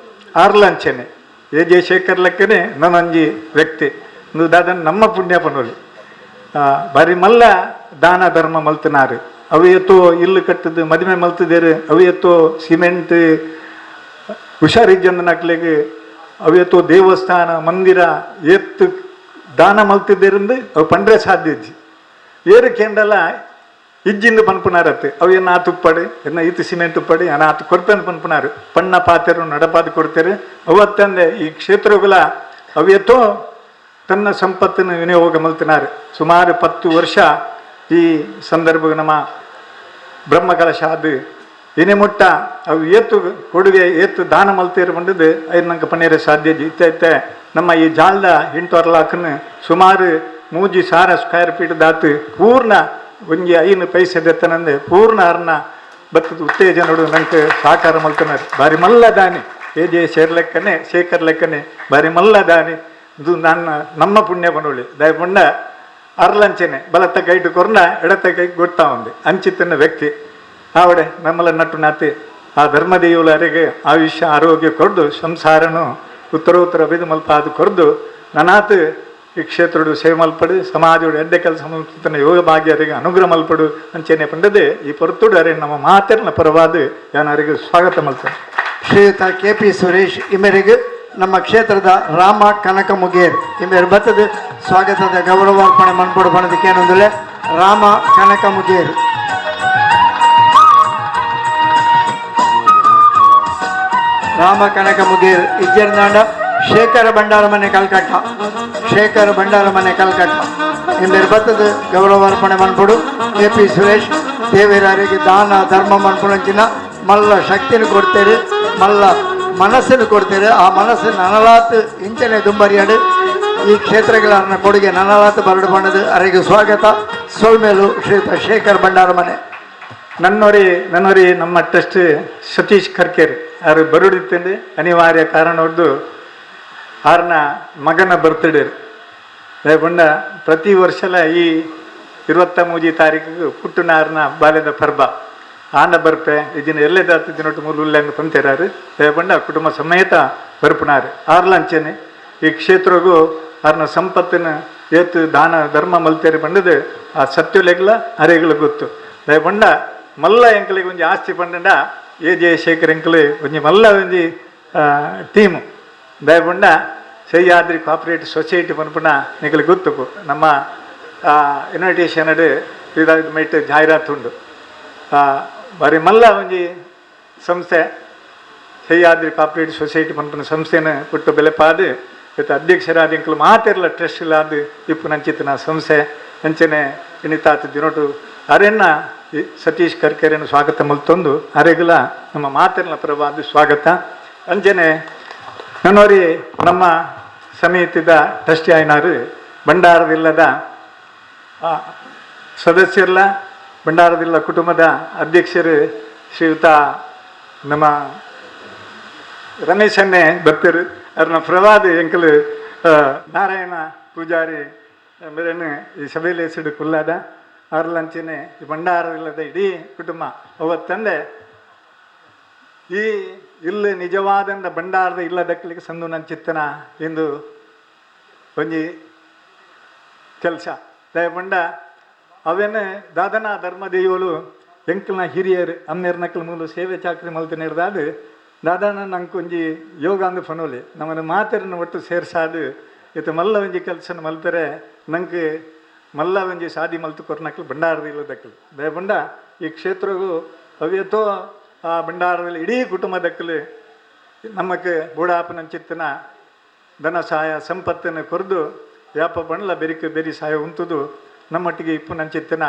[SPEAKER 3] ಆರ್ಲಂಚನೆ ಎ ಜೆ ಶೇಖರ್ ಲೆಕ್ಕನೆ ನನ್ನಂಜಿ ವ್ಯಕ್ತಿ ದಾದನ್ ನಮ್ಮ ಪುಣ್ಯ ಪನೋಲಿ ಬಾರಿ ಮಲ್ಲ ದಾನ ಧರ್ಮ ಮಲ್ತನಾರು ಅವೆಯತ್ತೋ ಇಲ್ಲು ಕಟ್ಟದು ಮದುವೆ ಮಲ್ತದೇರು ಅವೆಯತ್ತೋ ಸಿಮೆಂಟ್ ಹುಷಾರಿಜ್ಜಂದನಕ್ಲೆಗೆ ಅವೆಯತ್ತೋ ದೇವಸ್ಥಾನ ಮಂದಿರ ಎತ್ತು ದಾನ ಮಲ್ತಿದ್ದೇರಿಂದ ಅವು ಪಂಡ್ರೆ ಸಾಧ್ಯ ಇಜ್ಜಿ ಏರು ಕೇಂದ್ರಲ್ಲ ಇಜ್ಜಿಂದು ಪನ್ಪುನಾರತ್ತು ಅವು ಏನು ಆತು ಉಪ್ಪಡು ಎನ್ನ ಈತು ಸಿಮೆಂಟ್ ಉಪ್ಪಡು ಏನ ಆತು ಕೊಡ್ತಂದು ಪನ್ಪುನಾರು ಪಣ್ಣ ಪಾತೆರು ನಡಪಾದು ಕೊಡ್ತಾರೆ ಅವತ್ತಂದೆ ಈ ಕ್ಷೇತ್ರಗಳ ಅವೆತ್ತೋ ತನ್ನ ಸಂಪತ್ತನ್ನು ವಿನಿಯೋಗ ಮಲ್ತಿನಾರು. ಸುಮಾರು 10 ವರ್ಷ ಈ ಸಂದರ್ಭ ನಮ್ಮ ಬ್ರಹ್ಮಕಲಶ ಅದು ಏನೇ ಮುಟ್ಟ ಅವು ಏತು ಕೊಡುಗೆ ಏತು ದಾನ ಮಲ್ತೇರು ಬಂದದ್ದು ಐದು ಪನ್ನೀರ ಸಾಧ್ಯ ಇತ್ತೆ ನಮ್ಮ ಈ ಜಾಲ್ದ 8 ಲಾಖನ್ನು ಸುಮಾರು 3,000 ಸ್ಕ್ವೇರ್ ಫೀಟ್ ದಾತು ಪೂರ್ಣ ಒಂಜಿ 5 ಪೈಸೆ ದೆತ್ತನಂದೆ ಪೂರ್ಣ ಅರ್ನ ಬತ್ತದ ಉತ್ತೇಜನಡು ನಂಗೆ ಸಾಕಾರ ಮಲ್ತನಾರು. ಬಾರಿ ಮಲ್ಲ ದಾನಿ ಎ ಜೆ ಶೇರ್ ಲೆಕ್ಕನೆ ಶೇಖರ್ ಲೆಕ್ಕನೆ ಬಾರಿ ಮಲ್ಲ ದಾನಿ ಇದು ನನ್ನ ನಮ್ಮ ಪುಣ್ಯ ಬನೋಳಿ ದಯಪುಣ್ಯ ಅರ್ಲಂಚನೆ ಬಲತ್ತ ಕೈಟು ಕೊರ್ನ ಎಡತ್ತ ಕೈ ಗೊತ್ತಾ ఉంది ಅಂಚಿತ್ತನ್ನ ವ್ಯಕ್ತಿ ಆವಡೆ ನಮ್ಮಲ್ಲ ನಟ್ಟು ನಾತಿ ಆ ಧರ್ಮದೇವುಲರಿಗೆ ಆಯುಷ್ಯ ಆರೋಗ್ಯ ಕೊರ್ದು ಸಂಸಾರನು ಉತ್ತರೋತ್ತರ ಬಿದು ಮಲ್ಪ ಅದು ಕೊರ್ದು ನನಾತ್ ಈ ಕ್ಷೇತ್ರಡು ಸೇವೆ ಮಲ್ಪಡು ಸಮಾಜಡು ಎಡ್ಡೆ ಕೆಲಸ ಮಲ್ಪುತ್ತನ ಯೋಗ ಭಾಗ್ಯರಿಗೆ ಅನುಗ್ರಹ ಮಲ್ಪಡು ಅಂಚೆನೆ ಪಂಡದೆ ಈ ಪೊರ್ತುಡು ಅರೆ ನಮ್ಮ ಮಾತೆರ್ನ ಪರವಾದ ಯಾನರಿಗೆ ಸ್ವಾಗತ ಮಲ್ತಾರೆ.
[SPEAKER 1] ಶ್ರೀಯುತ ಕೆ ಪಿ ಸುರೇಶ್ ಇಮೆರಿಗೆ ನಮ್ಮ ಕ್ಷೇತ್ರದ ರಾಮ ಕನಕ ಮುಗೇರ್ ಇಮೇರು ಬತ್ತದ ಸ್ವಾಗತದ ಗೌರವಾರ್ಪಣೆ ಮನ್ಪೊಡು ಬಣದಕ್ಕೇನೊಂದಿಲ್ಲ. ರಾಮ ಕನಕ ಮುಗೇರ್ ರಾಮ ಕನಕ ಮುಗೇರ್ ಇಜ್ಜರ್ನಾಂಡ ಶೇಖರ ಭಂಡಾರ ಮನೆ ಕಲ್ಕಟ್ಟ ಶೇಖರ ಭಂಡಾರ ಮನೆ ಕಲ್ಕಟ್ಟ ಇಮೇರು ಬತ್ತದ ಗೌರವಾರ್ಪಣೆ ಮನ್ಪೊಡು ಕೆ ಪಿ ಸುರೇಶ್ ದೇವರಾರಿಗೆ ದಾನ ಧರ್ಮ ಮನ್ಪುಣಂಚಿನ ಮಲ್ಲ ಶಕ್ತಿನ ಕೊಡ್ತೇವೆ ಮಲ್ಲ ಮನಸ್ಸನ್ನು ಕೊಡ್ತೇವೆ. ಆ ಮನಸ್ಸು ನನಲಾತ್ ಇಂಚನೆ ದುಂಬರಿಯಾಡು ಈ ಕ್ಷೇತ್ರಗಳ ಕೊಡುಗೆ ನನಲಾತ್ ಬರಡು ಬಣ್ಣದು ಅರೆಗೆ ಸ್ವಾಗತ ಸೊಲ್ಮೇಲು ಶ್ರೀಯುತ ಶೇಖರ್ ಭಂಡಾರ ಮನೆ.
[SPEAKER 3] ನನ್ನೊರಿ ನನ್ನೊರಿ ನಮ್ಮ ಟ್ರಸ್ಟ್ ಸತೀಶ್ ಖರ್ಕೇರಿ ಅವರು ಬರುಡಿತ್ತಂದೆ ಅನಿವಾರ್ಯ ಕಾರಣದ್ದು ಆರ್ನ ಮಗನ ಬರ್ತ್ಡೇ ದಯಪಂಡ ಪ್ರತಿ ವರ್ಷಲ ಈ 23 ತಾರೀಕಿಗೆ ಪುಟ್ಟುನಾರ್ನ ಬಾಲ್ಯದ ಪರ್ಬ ಆನ ಬರ್ಪೆ ಇದಿನ ಎಲ್ಲೆದಾತು ದಿನೊಟ್ಟು ಮೂಲು ಉಲ್ಲೆಂದು ಪಂತೇರಾರು ದಯಪಂಡ ಕುಟುಂಬ ಸಮೇತ ಬರ್ಪುನಾರು ಆರ್ಲಂಚನೆ ಈ ಕ್ಷೇತ್ರಗೂ ಆರ್ನ ಸಂಪತ್ತಿನ ಏತು ದಾನ ಧರ್ಮ ಮಲ್ತೇರಿ ಬಂದದು ಆ ಸತ್ಯುಲೆಗ್ಲ ಅರೆಗಳ ಗೊತ್ತು ದಯಪಂಡ ಮಲ್ಲ ಎಂಕಲಿಗೆ ಒಂಜಿ ಆಸ್ತಿ ಪಂಡ ಎ ಜೆ ಶೇಖರ್ ಎಂಕಲಿ ಒಂಜಿ ಮಲ್ಲ ಒಂಜಿ ಟೀಮು ದಯಪಂಡ ಸಹ್ಯಾದ್ರಿ ಕೋಆಪರೇಟಿವ್ ಸೊಸೈಟಿ ಪನ್ಪುನ ನಿಕಲಿ ಗೊತ್ತು ನಮ್ಮ ಇನ್ವಿಟೇಷನ್ ಇದಾದ ಮೈಟ್ ಜಾಹೀರಾತು ಉಂಡು ಬಾರಿ ಮಲ್ಲ ಒಂಜಿ ಸಂಸ್ಥೆ ಸಹ್ಯಾದ್ರಿ ಕೋಆಪರೇಟಿವ್ ಸೊಸೈಟಿ ಪನ್ಪುನ ಸಂಸ್ಥೆನ ಪುಟ್ಟು ಬೆಲೆಪಾದು ಇತ್ತ ಅಧ್ಯಕ್ಷರಾದ ಎಂಕಲು ಮಾತೆರ್ಲ ಟ್ರಸ್ಟ್ ಇಲ್ಲಾದ ಇಪ್ಪು ನಂಚಿತ್ತಿನ ಸಂಸ್ಥೆ ಅಂಚನೆ ಇನ್ನಿತಾತ ದಿನೋಟು ಅರೆನ್ನ ಸತೀಶ್ ಖರ್ಕೆರೆಯನ್ನು ಸ್ವಾಗತ ಮಲ್ತೊಂದು ಅರೆಗುಲ ನಮ್ಮ ಮಾತೆರ್ನ ಪರವಾದ ಸ್ವಾಗತ. ಅಂಚನೆ ನನ್ನೋರಿ ನಮ್ಮ ಸಮಿತಿದ ಟ್ರಸ್ಟಿ ಆಯ್ನಾರು ಭಂಡಾರದಿಲ್ಲದ ಸದಸ್ಯರಲ್ಲ ಭಂಡಾರದಿಲ್ಲ ಕುಟುಂಬದ ಅಧ್ಯಕ್ಷರು ಶ್ರೀಯುತ ನಮ್ಮ ರಮೇಶನ್ನೇ ಬರ್ತಿರು ಅವ್ರನ್ನ ಪ್ರವಾದ ಎಂಕಲು ನಾರಾಯಣ ಪೂಜಾರಿ ಮೇರೇನು ಈ ಸಭೆಯಲ್ಲಿ ಹೆಸರು ಕುಲ್ಲಾದ ಅವ್ರಲ್ಲಂಚನೆ ಈ ಭಂಡಾರದಿಲ್ಲದ ಇಡೀ ಕುಟುಂಬ ಅವತ್ತಂದೆ ಈ ಇಲ್ಲಿ ನಿಜವಾದಂದ ಭಂಡಾರದ ಇಲ್ಲದಕ್ಕಲಿಗೆ ಸಂದು ನನ್ನ ಚಿತ್ತನ ಎಂದು ಒಂಜಿ ಕೆಲಸ. ದಯಪಂಡ ಅವೇನೆ ದಾದನ ಧರ್ಮ ದೈವಲು ಎಂಕಲ್ನ ಹಿರಿಯರು ಅಮ್ಮೇರ್ ನಕಲ್ ಮೂಲು ಸೇವೆ ಚಾಕ್ರಿ ಮಲ್ತಿನಿರ್ದಾದು ದಾದನ ನಂಕೊಂಜಿ ಯೋಗ ಅಂದು ಫನೋಲಿ ನಮ್ಮನ್ನು ಮಾತೆರನ್ನು ಒಟ್ಟು ಸೇರ್ಸಾದು ಇತ್ತು ಮಲ್ಲ ಒಂಜಿ ಕೆಲಸನ ಮಲ್ಪೆರೆ ನಂಗೆ ಮಲ್ಲ ಒಂಜಿ ಸಾದಿ ಮಲ್ತು ಕೊರ್ನಕ್ಲು ಭಂಡಾರದಿಲ್ಲ ದಕ್ಕಲು. ದಯಪಂಡ ಈ ಕ್ಷೇತ್ರಗೂ ಅವೇತೋ ಆ ಭಂಡಾರದಲ್ಲಿ ಇಡೀ ಕುಟುಂಬ ದಕ್ಕಲು ನಮ್ಮಕ್ಕೆ ಬೂಡಾಪನ ಚಿತ್ತನ ಧನ ಸಹಾಯ ಸಂಪತ್ತನ್ನು ಕೊರೆದು ಯಾಪ ಬಂಡ್ಲ ಬೆರಿಕೆ ಬೆರಿ ಸಹಾಯ ಉಂಟುದು ನಮ್ಮೊಟ್ಟಿಗೆ ಇಪ್ಪು ನಂಚಿತ್ತನ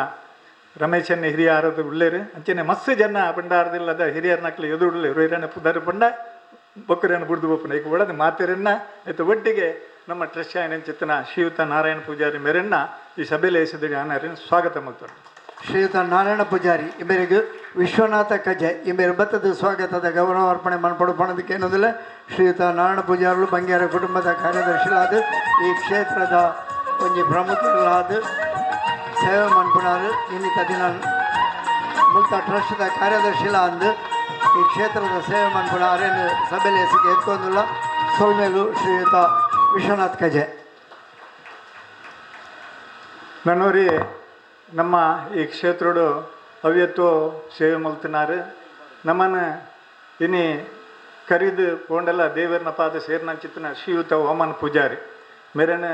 [SPEAKER 3] ರಮೇಶನ್ನ ಹಿರಿಯಾರದು ಉಳ್ಳೇರು ಅಂಚನೆ ಮಸ್ತ್ ಜನ ಭಂಡಾರದಿಲ್ಲದ ಹಿರಿಯರ ನಕ್ಲು ಎದುರುಳ್ಳೆ ಹಿರಿಯರನ್ನ ಪುದಾರು ಪಂಡ ಬೊಕ್ಕರನ್ನು ಬುಡ್ದು ಬೋಪನ ಈಗ ಒಡದು ಮಾತೆರನ್ನ ಆಯ್ತು. ಒಟ್ಟಿಗೆ ನಮ್ಮ ಟ್ರಸ್ಟ್ ಚಿತ್ತನ ಶ್ರೀಯುತ ನಾರಾಯಣ ಪೂಜಾರಿ ಮೇರನ್ನ ಈ ಸಭೆಯಲ್ಲಿ ಎಸೆದು ಆನರನ್ನು ಸ್ವಾಗತ ಮಾಡ್ತಾರೆ.
[SPEAKER 1] ಶ್ರೀಯುತ ನಾರಾಯಣ ಪೂಜಾರಿ ಇಬ್ಬರಿಗೂ ವಿಶ್ವನಾಥ ಕಜೆ ಇಬ್ಬರು ಬತ್ತದ ಸ್ವಾಗತದ ಗೌರವಾರ್ಪಣೆ ಮನ್ಪಡು ಪಣದಕ್ಕೆ ಏನೊಂದಿಲ್ಲ. ಶ್ರೀಯುತ ನಾರಾಯಣ ಪೂಜಾರಿಗಳು ಬಂಗ್ಯಾರ ಕುಟುಂಬದ ಕಾರ್ಯದರ್ಶಿಗಳಾದ ಈ ಕ್ಷೇತ್ರದ ಒಂಜಿ ಪ್ರಮುಖರಾದ ಸೇವೆ ಮನ್ಪುಣಾರು ಇನ್ನಿತ ದಿನ ಮುಲ್ತ ಟ್ರಸ್ಟ್ದ ಕಾರ್ಯದರ್ಶಿಲ ಅಂದು ಈ ಕ್ಷೇತ್ರದ ಸೇವೆ ಮನ್ಪುಣಾರೇನು ಸಭೆಯಲ್ಲಿ ಎಸಿಗೆ ಎತ್ಕೊಂದಿಲ್ಲ. ಸೊಲ್ಮೇಲು ಶ್ರೀಯುತ ವಿಶ್ವನಾಥ್ ಕಜೆ.
[SPEAKER 3] ನನ್ನೂರಿ ನಮ್ಮ ಈ ಕ್ಷೇತ್ರಡು ಅವ್ಯತ್ತು ಸೇವೆ ಮಲ್ತಿನಾರು ನಮ್ಮನ್ನು ಇನಿ ಕರಿದು ಪೋಂಡಲ್ಲ ದೇವರನ ಪಾದ ಸೇರಿನಂಚಿತ್ತಿನ ಶ್ರೀಯುತ ಓಮನ್ ಪೂಜಾರಿ ಮೇರನೆ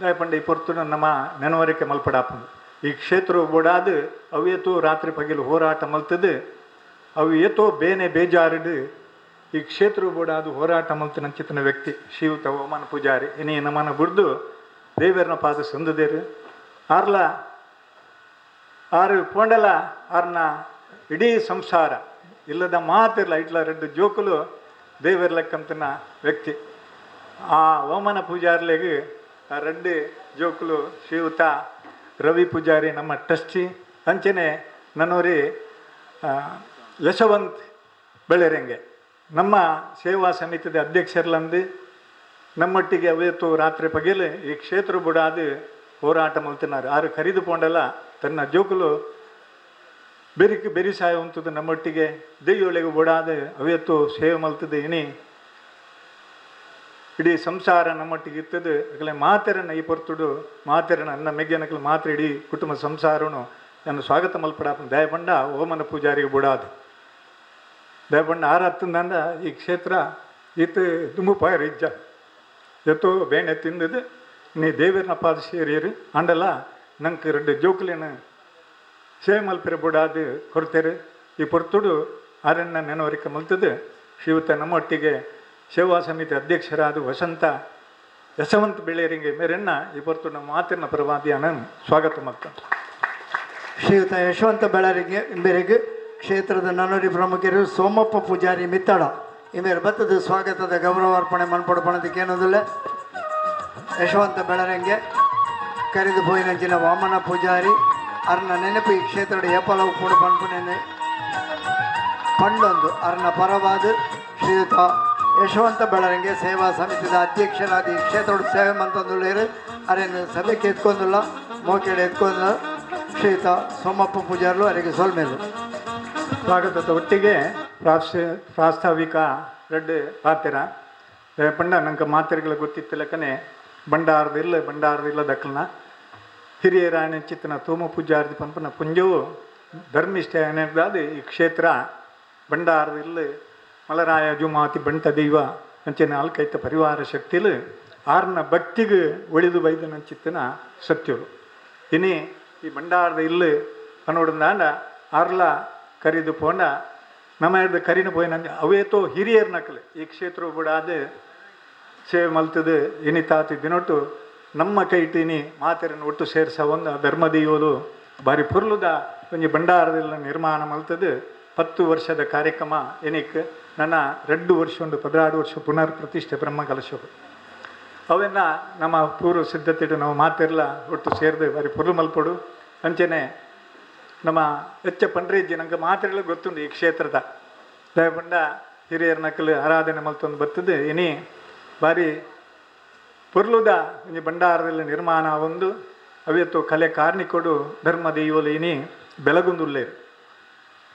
[SPEAKER 3] ದಯಪಂಡ ಈ ಪೊರ್ತುನ ನಮ್ಮ ನೆನವರಿಕೆ ಮಲ್ಪಡಾಪುಂಡು. ಈ ಕ್ಷೇತ್ರ ಬೋಡಾದು ಅವ್ಯತ್ತು ರಾತ್ರಿ ಪಗಿಲು ಹೋರಾಟ ಮಲ್ತದು ಅವು ಏತೋ ಬೇನೆ ಬೇಜಾರುಡು ಈ ಕ್ಷೇತ್ರ ಬೋಡಾದು ಹೋರಾಟ ಮಲ್ತಿನಂಚಿತ್ತಿನ ವ್ಯಕ್ತಿ ಶ್ರೀಯುತ ಓಮನ್ ಪೂಜಾರಿ ಇನಿ ನಮ್ಮನ್ನು ಬುಡ್ದು ದೇವರನ ಪಾದ ಸಂದದೇರು ಆರ್ಲ ಆರು ಪೋಂಡಲ ಆರ್ನ ಇಡೀ ಸಂಸಾರ ಇಲ್ಲದ ಮಾತಿರಲ್ಲ ಇಟ್ಲ ರೆಡ್ಡು ಜೋಕುಲು ದೇವರ ಲೆಕ್ಕಂತನ ವ್ಯಕ್ತಿ. ಆ ಓಮನ ಪೂಜಾರ್ಲೆಗೆ ಆ ರೆಡ್ಡು ಜೋಕುಲು ಶ್ರೀಯುತ ರವಿ ಪೂಜಾರಿ ನಮ್ಮ ಟ್ರಸ್ಟಿ ಅಂಚನೆ ನನ್ನೋರಿ ಯಶವಂತ್ ಬೆಳೆರಂಗೆ ನಮ್ಮ ಸೇವಾ ಸಮಿತಿದ ಅಧ್ಯಕ್ಷರ್ಲಂದು ನಮ್ಮೊಟ್ಟಿಗೆ ಅವತ್ತು ರಾತ್ರಿ ಪಗಿಲು ಈ ಕ್ಷೇತ್ರ ಬುಡಾದು ಹೋರಾಟ ಮಲ್ತಿನಾರು. ಆರು ಖರೀದು ಪೋಂಡಲ ತನ್ನ ಜೋಕುಲು ಬೆರಿಕ್ ಬೆರಿ ಸಾಯ ಉಂಟುದು ನಮ್ಮೊಟ್ಟಿಗೆ ದೆಯ್ಯೊಳಗೆ ಬುಡಾದ ಅವತ್ತು ಸೇವೆ ಮಲ್ತದೆ ಇನಿ ಇಡೀ ಸಂಸಾರ ನಮ್ಮೊಟ್ಟಿಗೆ ಇತ್ತದು. ಅಗಲೆ ಮಾತೆರನ್ನ ಈ ಪೊರ್ತುಡು ಮಾತೆರನ ಅನ್ನ ಮೆಗ್ಗೆನಕಲು ಮಾತ್ರ ಇಡೀ ಕುಟುಂಬ ಸಂಸಾರನು ನನ್ನ ಸ್ವಾಗತ ಮಲ್ಪಡಾಪನ ದಯಪಂಡ ಓಮನ ಪೂಜಾರಿಗೆ ಬುಡಾದು ದಯಪಂಡ ಆರು ಹತ್ತಂದ ಈ ಕ್ಷೇತ್ರ ಇತ್ತು ದುಂಬು ಪಾಯರು ಇಜ್ಜ ಎತ್ತೋ ಬೇಣೆ ತಿಂದದು ನೀ ದೇವರನ ಪಾದ ಸೇರಿಯರು ಅಂಡಲ ನಂಗೆ ರೆಡ್ಡು ಜೋಕುಲೇನು ಸೇವೆ ಮಲ್ಪೆರೆ ಬುಡಾದು ಕೊಡ್ತೇರು. ಈ ಪೊರ್ತುಡು ಆರನ್ನ ನೆನವರಿಕೆ ಮಲ್ತದು ಶ್ರೀಯುತ ನಮ್ಮೊಟ್ಟಿಗೆ ಸೇವಾ ಸಮಿತಿ ಅಧ್ಯಕ್ಷರಾದ ವಸಂತ ಯಶವಂತ ಬೆಳೆಯರಿಂಗೆ ಮೇರನ್ನ ಈ ಪೊರ್ತುಡು ನಮ್ಮ ಮಾತಿನ ಪರವಾದಿಯನ್ನು ಸ್ವಾಗತ ಮಾಡ್ತಾರೆ.
[SPEAKER 1] ಶ್ರೀಯುತ ಯಶವಂತ ಬೆಳರಿಗೆ ಇಂಬೆರೆಗೆ ಕ್ಷೇತ್ರದ ನಾನೂರಿ ಪ್ರಮುಖರು ಸೋಮಪ್ಪ ಪೂಜಾರಿ ಮಿತ್ತಡ ಇಂಬೇರು ಬತ್ತದ ಸ್ವಾಗತದ ಗೌರವಾರ್ಪಣೆ ಮನ್ಪಡು ಪಣದಕ್ಕೆ ಏನೊಂದಿಲ್ಲ. ಯಶವಂತ ಬೆಳರಂಗೆ ಕರೆದು ಪೋಯಿನಂಚಿನ ವಾಮನ ಪೂಜಾರಿ ಅರ್ನ ನೆನಪು ಈ ಕ್ಷೇತ್ರದ ಏಪಲವು ಕೂಡ ಪನ್ಪುನೆ ಪಂಡೊಂದು ಅರ್ನ ಪರವಾದ ಶ್ರೀಯುತ ಯಶವಂತ ಬೆಳರಂಗೆ ಸೇವಾ ಸಮಿತಿದ ಅಧ್ಯಕ್ಷರಾದ ಈ ಕ್ಷೇತ್ರದ ಸೇವೆ ಮಂತಂದುಳ್ಳೇರು ಅರೇನು ಸಭೆಗೆ ಎತ್ಕೊಂದಿಲ್ಲ ಮೋಕೆಡೆ ಎತ್ಕೊಂದಿಲ್ಲ. ಶ್ರೀಯುತ ಸೋಮಪ್ಪ ಪೂಜಾರ್ಲು ಅರಿಗೆ ಸೊಲ್ಮೇಲು
[SPEAKER 3] ಸ್ವಾಗತದ ಒಟ್ಟಿಗೆ ಪ್ರಾಸ್ತಾವಿಕ ರೆಡ್ಡು ಪಾತಿರ ಪಂಡ ನಂಗೆ ಮಾತೆರೆಗಳ ಗೊತ್ತಿತ್ತಲಕ್ಕನೆ ಬಂಡಾರದಿಲ್ಲ ಬಂಡಾರದಿಲ್ಲ ದಕ್ಕಲ್ನ ಹಿರಿಯರ ಚಿತ್ತನ ತೋಮ ಪೂಜಾರ್ದಿ ಪಂಪನ ಪುಂಜವು ಧರ್ಮಿಷ್ಠ ಏನಿದ್ದಾದ ಈ ಕ್ಷೇತ್ರ ಬಂಡಾರದಿಲ್ಲ ಮಲರಾಯ ಜುಮಾತಿ ಬಂಟ ದೈವ ಅಂಚೆ ನಾಲ್ಕೈತ ಪರಿವಾರ ಶಕ್ತಿಲು ಆರ್ನ ಭಕ್ತಿಗೆ ಒಳಿದು ಬೈದನ ಚಿತ್ತನ ಸತ್ಯರು. ಇನಿ ಈ ಬಂಡಾರದ ಇಲ್ಲು ಅನ್ನೋಡಂದಾಂಡ ಆರ್ಲ ಕರಿದು ಪೋಂಡ ನಮ್ಮ ಹಿಡ್ದು ಕರಿನ ಪೋಯಿನ ಅವೇತೋ ಹಿರಿಯರ್ ನಕಲು ಈ ಕ್ಷೇತ್ರ ಬಿಡಾದ ಸೇವೆ ಮಲ್ತದು ಇನಿ ತಾತಿ ದಿನೊಟ್ಟು ನಮ್ಮ ಕೈಟಿನಿ ಮಾತೆರನ್ನು ಒಟ್ಟು ಸೇರ್ಸ ಒಂದು ಧರ್ಮದೆಯೋದು ಬಾರಿ ಪುರ್ಲುದ ಒಂಜಿ ಭಂಡಾರದಲ್ಲ ನಿರ್ಮಾಣ ಮಲ್ತದು 10 ವರ್ಷದ ಕಾರ್ಯಕ್ರಮ ಎನಿಕ್ ನನ್ನ 2 ವರ್ಷ ಒಂದು 16 ವರ್ಷ ಪುನರ್ ಪ್ರತಿಷ್ಠೆ ಬ್ರಹ್ಮ ಕಲಶವು ಅವೆಲ್ಲ ನಮ್ಮ ಪೂರ್ವ ಸಿದ್ಧತೆ ನಾವು ಮಾತಿರಲ್ಲ ಒಟ್ಟು ಸೇರಿದೆ ಬಾರಿ ಪುರ್ಲು ಮಲ್ಪಡು ಅಂಚೆನೆ ನಮ್ಮ ಹೆಚ್ಚ ಪಂಡ್ರೇಜಿ ನಂಗೆ ಮಾತ್ರೆಗಳು ಗೊತ್ತುಂಟು ಈ ಕ್ಷೇತ್ರದ ದಯಪಂಡ ಹಿರಿಯರ ನಕಲು ಆರಾಧನೆ ಮಲ್ತೊಂದು ಬರ್ತದೆ ಇನಿ ಬಾರಿ ಪುರ್ಲುದ ಒಂಜಿ ಭಂಡಾರದಲ್ಲಿ ನಿರ್ಮಾಣ ಒಂದು ಅವೆತ್ತು ಕಲೆ ಕಾರ್ಣಿಕೊಡು ಧರ್ಮ ದೈವಲು ಇನಿ ಬೆಳಗುಂದುಲ್ಲೇರು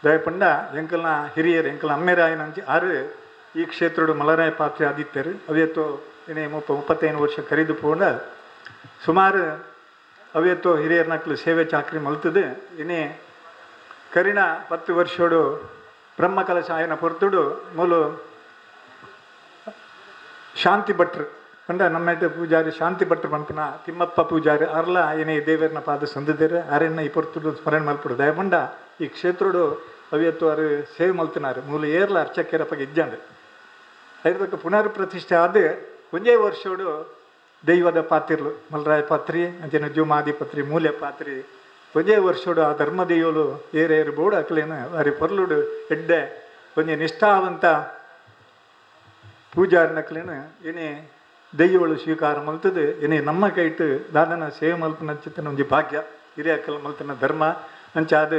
[SPEAKER 3] ದಯಪಂಡ ಎಂಕಲ್ನ ಹಿರಿಯರು ಎಂಕಲ್ನ ಅಮ್ಮೆರಾಯನಂಚಿ ಆರು ಈ ಕ್ಷೇತ್ರಡು ಮಲರಾಯ ಪಾತ್ರೆ ಆದಿತ್ಯರು ಅವೆತ್ತು ಇನಿ 35 ವರ್ಷ ಕರಿದು ಪೋಂಡ ಸುಮಾರು ಅವೇತೋ ಹಿರಿಯರ್ನಕ್ಲು ಸೇವೆ ಚಾಕ್ರಿ ಮಲ್ತದೆ. ಇನಿ ಕರಿಣ 10 ವರ್ಷೋಡು ಬ್ರಹ್ಮಕಲಶ ಆಯನ ಪೊರ್ತುಡು ಮೂಲು ಶಾಂತಿ ಭಟ್ರು ಪಂಡ ನಮ್ಮೆಟ್ಟ ಪೂಜಾರಿ ಶಾಂತಿ ಭಟ್ರು ಪನ್ಪುನ ತಿಮ್ಮಪ್ಪ ಪೂಜಾರಿ ಅರ್ಲ ಏನೇ ದೇವರನ ಪಾದ ಸಂದಿದ್ದೇರು ಅರೆನ್ನ ಈ ಪೊರ್ತುಡು ಸ್ಮರಣೆ ಮಲ್ಪುಡು. ದಯಪಂಡ ಈ ಕ್ಷೇತ್ರಡು ಅವಿಯತ್ತು ಅರು ಸೇವೆ ಮಲ್ತಿನಾರು ಮೂಲ ಏರ್ಲ ಅರ್ಚಕರಪ್ಪಗೆ ಇಜ್ಜಂಡು ಐದಕ್ಕೆ ಪುನರ್ ಪ್ರತಿಷ್ಠೆ ಆದ ಒಂಜೇ ವರ್ಷೋಡು ದೈವದ ಪಾತಿರ್ಲು ಮಲ್ರಾಯ ಪಾತ್ರಿ ಅಂಚನೆ ಜುಮಾದಿ ಪತ್ರಿ ಮೂಲೆ ಪಾತ್ರಿ ಒಂಜೇ ವರ್ಷೋಡು ಆ ಧರ್ಮ ದೈವಲು ಏರೇರು ಬೋಡು ಅಕ್ಲೇನ ಅರಿ ಪೊರ್ಲುಡು ಎಡ್ಡೆ ಒಂಜಿ ನಿಷ್ಠಾವಂತ ಪೂಜಾರಿನಕ್ಲೇನ ಏನೇ ದೈವಳು ಸ್ವೀಕಾರ ಮಲ್ತದೆ. ಏನೇ ನಮ್ಮ ಕೈಟು ದಾದನ ಸೇವೆ ಮಲ್ಪನ ಚಿತ್ತನ ಒಂಜಿ ಭಾಗ್ಯ ಹಿರಿಯಕ್ಕಲ ಮಲ್ತನ ಧರ್ಮ ಅಂಚಾದ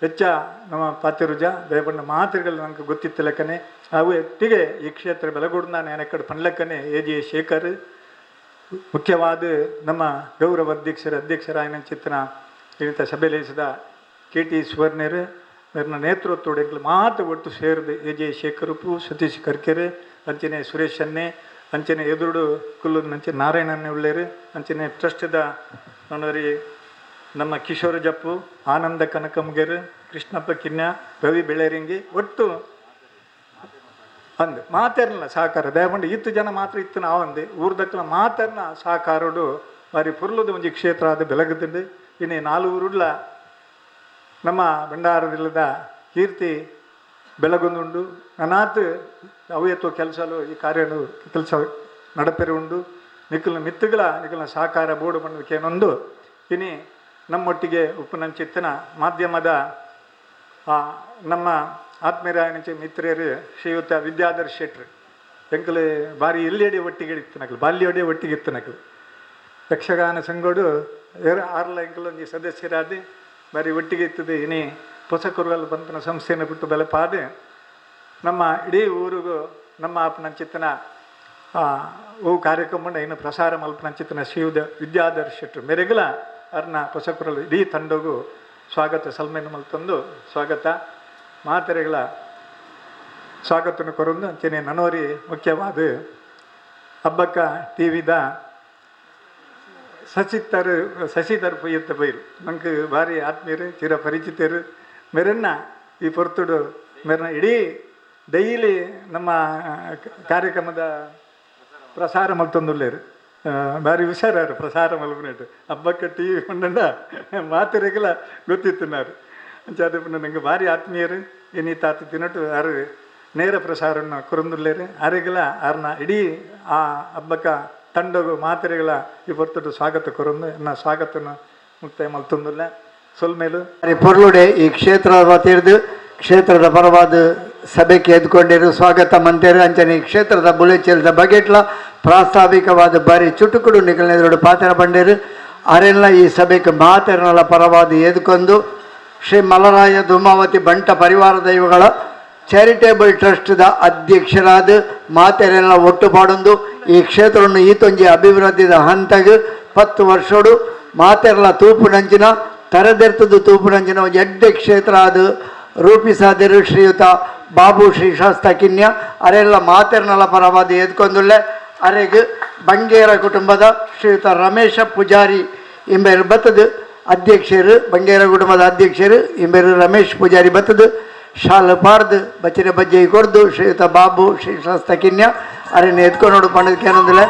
[SPEAKER 3] ಹೆಚ್ಚ ನಮ್ಮ ಪಾತಿರುಜ ದಯಪಂಡ ಮಾತೃಗಳು ನಂಗೆ ಗೊತ್ತಿತ್ತು ಲೆಕ್ಕನೆ ಅವು ಎತ್ತಿಗೆ ಈ ಕ್ಷೇತ್ರ ಬೆಲಗೂಡ್ನ ನೆನಕಡೆ ಪಣ್ಲಕ್ಕನೆ ಎ ಜಿ ಶೇಖರ್ ಮುಖ್ಯವಾದ ನಮ್ಮ ಗೌರವ ಅಧ್ಯಕ್ಷರಾಯನ ಚಿತ್ತನ ಇಂಥ ಸಭೆಲೇಸಿದ ಕೆ ಟಿ ಸುವರ್ಣರು ಮೇರ್ನ ನೇತೃತ್ವದ ಮಾತು ಒಟ್ಟು ಸೇರಿದ ಎ ಜೆ ಶೇಖರಪ್ಪು, ಸತೀಶ್ ಕರ್ಕೆರೆ, ಅಂಚನೆ ಸುರೇಶ್ ಅನ್ನೆ, ಅಂಚನೆ ಎದುರುಡು ಕುಲ್ಲು ಅಂಚೆ ನಾರಾಯಣನ್ನೇ ಉಳ್ಳೇರು, ಅಂಚನೆ ಟ್ರಸ್ಟ್ದ ನೋಡರಿ ನಮ್ಮ ಕಿಶೋರ ಜಪ್ಪು, ಆನಂದ ಕನಕಮ್ಗೆರು, ಕೃಷ್ಣಪ್ಪ ಕಿನ್ಯ, ರವಿ ಬೆಳೆರಿಂಗಿ ಒಟ್ಟು ಅಂದು ಮಾತೆರ್ನ ಸಹಕಾರ ದಯಪಂಡು ಇತ್ತು ಜನ ಮಾತ್ರ ಇತ್ತು ನಾವಂದೆ ಊರ್ದಕ್ಕಲ ಮಾತೆರ್ನ ಸಹಕಾರೋಡು ಬಾರಿ ಪುರ್ಲದ ಒಂಜಿ ಕ್ಷೇತ್ರ ಅದು ಬೆಲಗದಿಂಡು. ಇನ್ನೇ 4 ಊರುಡ್ಲ ನಮ್ಮ ಭಂಡಾರದಿಲ್ಲದ ಕೀರ್ತಿ ಬೆಳಗೊಂದುಂಡು. ನನಾತ್ ಅವೇತೋ ಕೆಲಸಲು ಈ ಕಾರ್ಯನು ಕೆಲಸ ನಡಪೆರೆ ಉಂಡು. ನಿಖಲ್ನ ಮಿತ್ತುಗಳ ನಿಖಲ್ನ ಸಹಕಾರ ಬೋರ್ಡು ಬಂದಕ್ಕೇನೊಂದು ಇನಿ ನಮ್ಮೊಟ್ಟಿಗೆ ಉಪ್ಪುನಂಚಿತ್ತನ ಮಾಧ್ಯಮದ ನಮ್ಮ ಆತ್ಮೀಯರಾಯನಂಚೆ ಮಿತ್ರರು ಶ್ರೀಯುತ ವಿದ್ಯಾಧರ್ ಶೆಟ್ರು ಎಂಕಲು ಭಾರಿ ಎಲ್ಲಿಯಡೆ ಒಟ್ಟಿಗೆ ಇತ್ತು ನಕಲು ಬಾಲ್ಯಡೆ ಒಟ್ಟಿಗೆ ಇತ್ತು ನಕಲು ಯಕ್ಷಗಾನ ಸಂಘೋಡು ಆರ್ಲ ಎಂಕಲೊಂಜಿ ಸದಸ್ಯರಾದ ಭಾರಿ ಒಟ್ಟಿಗೆ ಇರ್ತದೆ. ಇನಿ ಪೊಸಕರುಗಲ್ ಬಂತನ ಸಂಸ್ಥೆಯನ್ನು ಬಿಟ್ಟು ಬೆಳಪಾದ ನಮ್ಮ ಇಡೀ ಊರಿಗೂ ನಮ್ಮ ಅಪ್ಪನಂಚಿತ್ತನ ಓ ಕಾರ್ಯಕ್ರಮ ಇನ್ನು ಪ್ರಸಾರ ಮಲ್ಪನಂಚಿತ್ತನ ಶ್ರೀಯುತ ವಿದ್ಯಾಧರ್ ಶೆಟ್ರು ಮೆರೆಗಲ ಅರ್ನ ಪೊಸಕುರಲ್ ಇಡೀ ತಂಡಗೂ ಸ್ವಾಗತ ಸಲ್ಮೇನು ಮಲ್ತಂದು ಸ್ವಾಗತ ಮಾತೆರೆಗಳ ಸ್ವಾಗತವನ್ನು ಕೊರೊಂದು ಅಂಚನೆ ನನೋರಿ ಮುಖ್ಯವಾದ ಹಬ್ಬಕ್ಕ ಟಿ ವಿದ ಶಶಿಧರ್ ಪೊಯ್ಯತ್ತ ಬೈರು ನಂಗೆ ಭಾರಿ ಆತ್ಮೀಯರು ಚಿರ ಪರಿಚಿತರು ಮೆರನ್ನ ಈ ಪೊರ್ತುಡು ಮೆರನ್ನ ಇಡೀ ಡೈಲಿ ನಮ್ಮ ಕಾರ್ಯಕ್ರಮದ ಪ್ರಸಾರ ಮಲ್ತೊಂದುಲ್ಲೇರು ಭಾರಿ ಹುಷಾರಾರು ಪ್ರಸಾರ ಮಲ್ಪನೇಟು ಹಬ್ಬಕ್ಕೆ ಟಿ ವಿ ಪಂಡ ಮಾತೆರೆಗಳ ಗೊತ್ತಿತ್ತುన్నారు ಅಂಚಾದ ನಂಗೆ ಭಾರಿ ಆತ್ಮೀಯರು ಏನಿ ತಾತ ತಿನ್ನಟು ಆರು ನೇರ ಪ್ರಸಾರವನ್ನು ಕೊರೊಂದುಲ್ಲೇರು ಆರೆಗಳ ಆರ್ನ ಇಡೀ ಆ ಹಬ್ಬಕ್ಕ ತಂಡಗು ಮಾತೆರೆಗಳ ಈ ಪೊರ್ತುಡು ಸ್ವಾಗತ ಕೊರೊಂದು ಎನ್ನ ಸ್ವಾಗತವನ್ನು ಮುಕ್ತಾಯ ಮಲ್ತೊಂದುಲ್ಲ ಸೊಲ್ಮೇಲು
[SPEAKER 1] ಪೊರ್ಲುಡೆ ಈ ಕ್ಷೇತ್ರದ ತೀರ್ದು ಕ್ಷೇತ್ರದ ಪರವಾದ ಸಭೆಗೆ ಎದ್ಕೊಂಡಿರು ಸ್ವಾಗತ ಮಂತೇರು. ಅಂಚನೆ ಈ ಕ್ಷೇತ್ರದ ಬುಲೆಚೆಲ್ದ ಬಗೆಟ್ಲ ಪ್ರಾಸ್ತಾವಿಕವಾದ ಬಾರಿ ಚುಟುಕುಡು ನಿಗಲನೆದುರು ಪಾತ್ರ ಬಂಡೇರು ಅರೆಲ್ಲ ಈ ಸಭೆಗೆ ಮಾತೆರನಲ ಪರವಾದ ಎದ್ಕೊಂಡು ಶ್ರೀ ಮಲರಾಯ ಧೂಮಾವತಿ ಬಂಟ ಪರಿವಾರ ದೈವಗಳ ಚಾರಿಟೇಬಲ್ ಟ್ರಸ್ಟ್ದ ಅಧ್ಯಕ್ಷರಾದ ಮಾತೆರೆಲ್ಲ ಒಟ್ಟು ಪಾಡೊಂದು ಈ ಕ್ಷೇತ್ರವನ್ನು ಈತೊಂಜಿ ಅಭಿವೃದ್ಧಿದ ಹಂತಗ್ 10 ವರ್ಷೋಡು ಮಾತೆರಲ ತೂಪುನಂಚಿನ ತರದೆರ್ತದ್ದು ತೂಪುನಂಚಿನ ಒಂಜಿ ಎಡ್ಡೆ ಕ್ಷೇತ್ರ ಅದು ರೂಪಿಸಾದರು ಶ್ರೀಯುತ ಬಾಬು ಶ್ರೀ ಶಾಸ್ತ ಕಿನ್ಯ ಅರೆಲ್ಲ ಮಾತೆರ್ನಲ ಪರವಾದ ಎದ್ಕೊಂದುಳ್ಳೆ. ಅರೆಗ್ ಬಂಗೇರ ಕುಟುಂಬದ ಶ್ರೀಯುತ ರಮೇಶ ಪೂಜಾರಿ ಇಂಬೇರು ಬತ್ತದು ಅಧ್ಯಕ್ಷರು, ಬಂಗೇರ ಕುಟುಂಬದ ಅಧ್ಯಕ್ಷರು ಇಂಬೇರು ರಮೇಶ್ ಪೂಜಾರಿ ಬತ್ತದು ಶಾಲು ಪಾರ್ದು ಬಚ್ಚಿನ ಬಜ್ಜೆ ಕೊಡ್ದು ಶ್ರೀಯುತ ಬಾಬು ಶ್ರೀ ಶಾಸ್ತ ಕಿನ್ಯ ಅರೆನ ಎದ್ಕೊಂಡು ಪಂಡದಕ್ಕೇನಂದಿಲ್ಲ.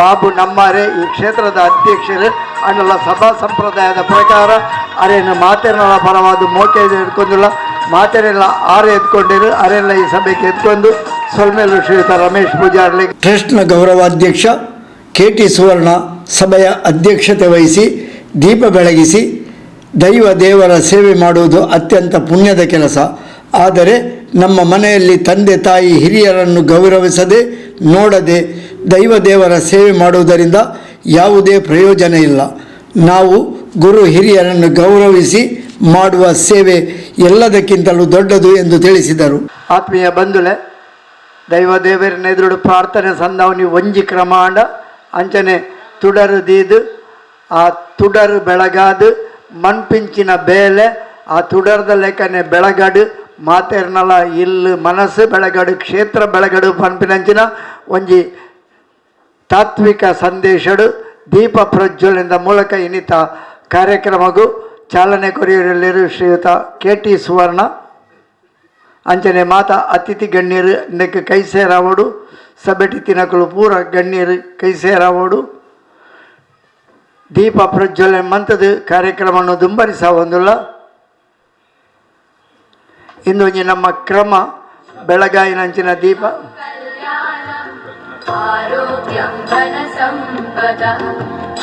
[SPEAKER 1] ಬಾಬು ನಮ್ಮಾರೆ ಈ ಕ್ಷೇತ್ರದ ಅಧ್ಯಕ್ಷರು ಅಣ್ಣಲ ಸಭಾ ಸಂಪ್ರದಾಯದ ಪ್ರಕಾರ ಅರೆನ ಮಾತೆರ್ನಲ ಪರವಾದ ಮೋಕೆ ಎದ್ಕೊಂಡಿಲ್ಲ ಮಾತೆರೆಲ್ಲ ಆರು ಎದ್ಕೊಂಡಿರು ಅರೆಲ್ಲ ಈ ಸಭೆಗೆ ಎದ್ಕೊಂಡು ಸೊಲ್ಮೇಲು ಶ್ರೀಯುತ ರಮೇಶ್ ಪೂಜಾರ್ಲಿ. ಟ್ರಸ್ಟ್ನ ಗೌರವಾಧ್ಯಕ್ಷ ಕೆ ಟಿ ಸುವರ್ಣ ಸಭೆಯ ಅಧ್ಯಕ್ಷತೆ ವಹಿಸಿ ದೀಪ ಬೆಳಗಿಸಿ ದೈವ ದೇವರ ಸೇವೆ ಮಾಡುವುದು ಅತ್ಯಂತ ಪುಣ್ಯದ ಕೆಲಸ. ಆದರೆ ನಮ್ಮ ಮನೆಯಲ್ಲಿ ತಂದೆ ತಾಯಿ ಹಿರಿಯರನ್ನು ಗೌರವಿಸದೆ ನೋಡದೆ ದೈವ ದೇವರ ಸೇವೆ ಮಾಡುವುದರಿಂದ ಯಾವುದೇ ಪ್ರಯೋಜನ ಇಲ್ಲ. ನಾವು ಗುರು ಹಿರಿಯರನ್ನು ಗೌರವಿಸಿ ಮಾಡುವ ಸೇವೆ ಎಲ್ಲದಕ್ಕಿಂತಲೂ ದೊಡ್ಡದು ಎಂದು ತಿಳಿಸಿದರು. ಆತ್ಮೀಯ ಬಂಧುಲೆ, ದೈವ ದೇವರನ್ನ ಎದುರು ಪ್ರಾರ್ಥನೆ ಸಂದವನಿ ಒಂಜಿ ಕ್ರಮಾಂಡ ಅಂಚನೆ ತುಡರು ದೀದು ಆ ತುಡರು ಬೆಳಗಾದು ಮಣ್ಪಿಂಚಿನ ಬೇಲೆ ಆ ತುಡರ್ದ ಲೆಕ್ಕನೆ ಬೆಳಗಡು ಮಾತೆರ್ನಲ ಇಲ್ಲು ಮನಸ್ಸು ಬೆಳಗಡು ಕ್ಷೇತ್ರ ಬೆಳಗಡು ಪನ್ಪಿನಂಚಿನ ಒಂಜಿ ತಾತ್ವಿಕ ಸಂದೇಶಡು ದೀಪ ಪ್ರಜ್ವಲನದ ಮೂಲಕ ಇನ್ನಿತ ಕಾರ್ಯಕ್ರಮಗೂ ಚಾಲನೆ ಕೊರಿಯರಲ್ಲಿರು ಶ್ರೀಯುತ ಕೆ ಟಿ ಸುವರ್ಣ ಅಂಚನೆ ಮಾತಾ ಅತಿಥಿ ಗಣ್ಯರು ಇಂದಕ್ಕೆ ಕೈ ಸೇರಾವಡು ಸಬೆಟಿ ತಿನಕಲು ಪೂರ ಗಣ್ಯರು ಕೈ ಸೇರಾವಡು ದೀಪ ಪ್ರಜ್ವಲನೆ ಮಂತದ ಕಾರ್ಯಕ್ರಮವನ್ನು ದುಂಬರಿಸವೊಂದುಲ್ಲ. ಇಂದೊಂಜಿ ನಮ್ಮ ಕ್ರಮ ಬೆಳಗಾಯಿನಂಚಿನ ದೀಪ.
[SPEAKER 4] आरोग्यं धनसम्पदः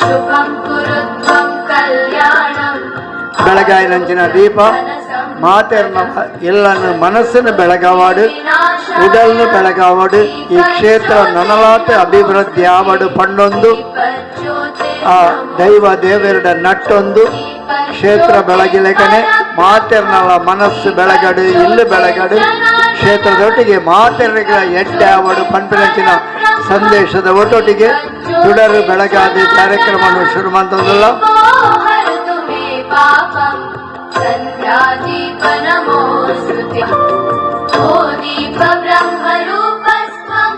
[SPEAKER 4] शुभं कुरु त्वं कल्याणम्.
[SPEAKER 1] ಬೆಳಗಾಯಿನಂಚಿನ ದೀಪ ಮಾತೆರ್ನ ಎಲ್ಲನ್ನು ಮನಸ್ಸನ್ನು ಬೆಳಗಾವಾಡು, ಉಡಲ್ನು ಬೆಳಗಾವಾಡು, ಈ ಕ್ಷೇತ್ರ ನನಲಾತ ಅಭಿವೃದ್ಧಿ ಆವಡು ಪಂಡೊಂದು ಆ ದೈವ ದೇವರಡ ನಟ್ಟೊಂದು ಕ್ಷೇತ್ರ ಬೆಳಗಿಲೆಕನೆ ಮಾತೆರ್ನಲ ಮನಸ್ಸು ಬೆಳಗಡು, ಇಲ್ಲು ಬೆಳಗಡು, ಕ್ಷೇತ್ರದೊಟ್ಟಿಗೆ ಮಾತೆರ್ನಿಗಳ ಎಡ್ಡೆ ಆವಡು ಪನ್ಪಿನಂಚಿನ ಸಂದೇಶದ ಒಟ್ಟೊಟ್ಟಿಗೆ ತುಡರು ಬೆಳಗಾದ ಕಾರ್ಯಕ್ರಮವನ್ನು ಶುರು ಮಾಡ್ತದಲ್ಲ.
[SPEAKER 4] हरतु मे पापं सन्ध्यादीप नमोऽस्तु. ओ दीप ब्रह्मरूपस्त्वं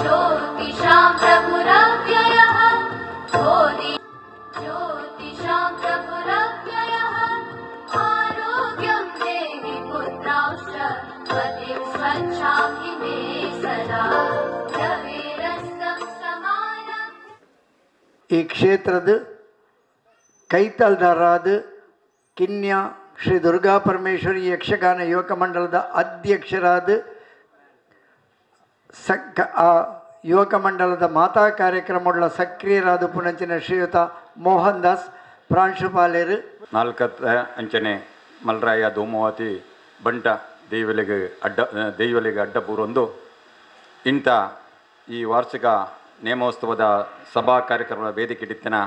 [SPEAKER 4] ज्योतिषां प्रभुरव्ययः. ओ दीप ज्योतिषां प्रभुरव्ययः. आरोग्यं देहि पुत्रांश्च पतिं स्वच्छां हि मे सदा रविरस्तं समानम्.
[SPEAKER 1] ಈ ಕ್ಷೇತ್ರದ ಕೈತಲ್ದಾರಾದ ಕಿನ್ಯ ಶ್ರೀ ದುರ್ಗಾ ಪರಮೇಶ್ವರಿ ಯಕ್ಷಗಾನ ಯುವಕ ಮಂಡಲದ ಅಧ್ಯಕ್ಷರಾದ ಸಕ್ ಆ ಯುವಕ ಮಂಡಲದ ಮಾತಾ ಕಾರ್ಯಕ್ರಮಗಳ ಸಕ್ರಿಯರಾದ ಪುನಂಚಿನ ಶ್ರೀಯುತ ಮೋಹನ್ ದಾಸ್ ಪ್ರಾಂಶುಪಾಲರು.
[SPEAKER 5] ನಾಲ್ಕತ್ತ ಅಂಚನೆ ಮಲ್ರಾಯ ಧೂಮವತಿ ಬಂಟ ದೇವಲಿಗೆ ಅಡ್ಡ ದೇವಲಿಗೆ ಅಡ್ಡ ಪೂರೊಂದು ಇಂಥ ಈ ವಾರ್ಷಿಕ ನೇಮೋತ್ಸವದ ಸಭಾ ಕಾರ್ಯಕ್ರಮದ ವೇದಿಕೆ ಇಟ್ಟಿತ್ತಿನ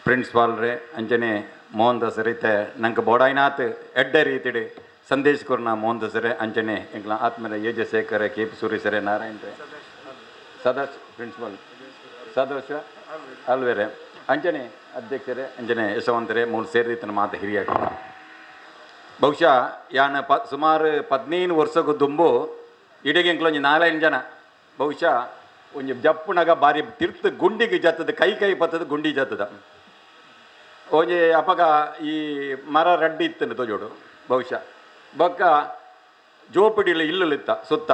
[SPEAKER 5] ಪ್ರಿನ್ಸಿಪಾಲ್ರೆ ಅಂಚನೆ ಮೋಹನ್ ದಾಸ್ ರೀತೆ ನಂಗೆ ಬೋಡಾಯ್ನಾಥ್ ಎಡ್ಡೆ ರೀತಿಡು ಸಂದೇಶ್ ಕೊರ್ನ ಮೋಹನ್ ದಾಸರೆ ಅಂಚನೆ ಎಂಕ್ಲ ಆತ್ಮರ A J Shekhar K P ಸೂರ್ಯಸರೆ ನಾರಾಯಣರೆ ಸದಾ ಪ್ರಿನ್ಸಿಪಾಲ್ ಸದಸ್ಯ ಅಲ್ವೇರೆ ಅಂಚನೆ ಅಧ್ಯಕ್ಷರೇ ಅಂಚನೆ ಯಶವಂತರೇ ಮೂರು ಸೇರಿದ ಮಾತು ಹಿರಿಯ. ಬಹುಶಃ ಯಾನ ಪ ಸುಮಾರು 15 ವರ್ಷಕ್ಕೂ ದುಂಬು ಇಡೀ ಎಂಕ್ಲೊಂಜಿ ನಾಲ್ಕೈದು ಜನ ಬಹುಶಃ ಒಂಜಿ ಜಪ್ಪುನಗ ಬಾರಿ ತಿರ್ತು ಗುಂಡಿಗೆ ಜತ್ತದ ಕೈ ಕೈ ಪತ್ತದ ಗುಂಡಿ ಜತ್ತದ ಒಂಜಿ ಅಪಗ ಈ ಮರ ರಡ್ಡಿ ಇತ್ತು ತೋಜೋಡು. ಬಹುಶಃ ಬೊಕ್ಕ ಜೋಪಿಡಿಲ ಇಲ್ಲಲಿತ್ತ ಸುತ್ತ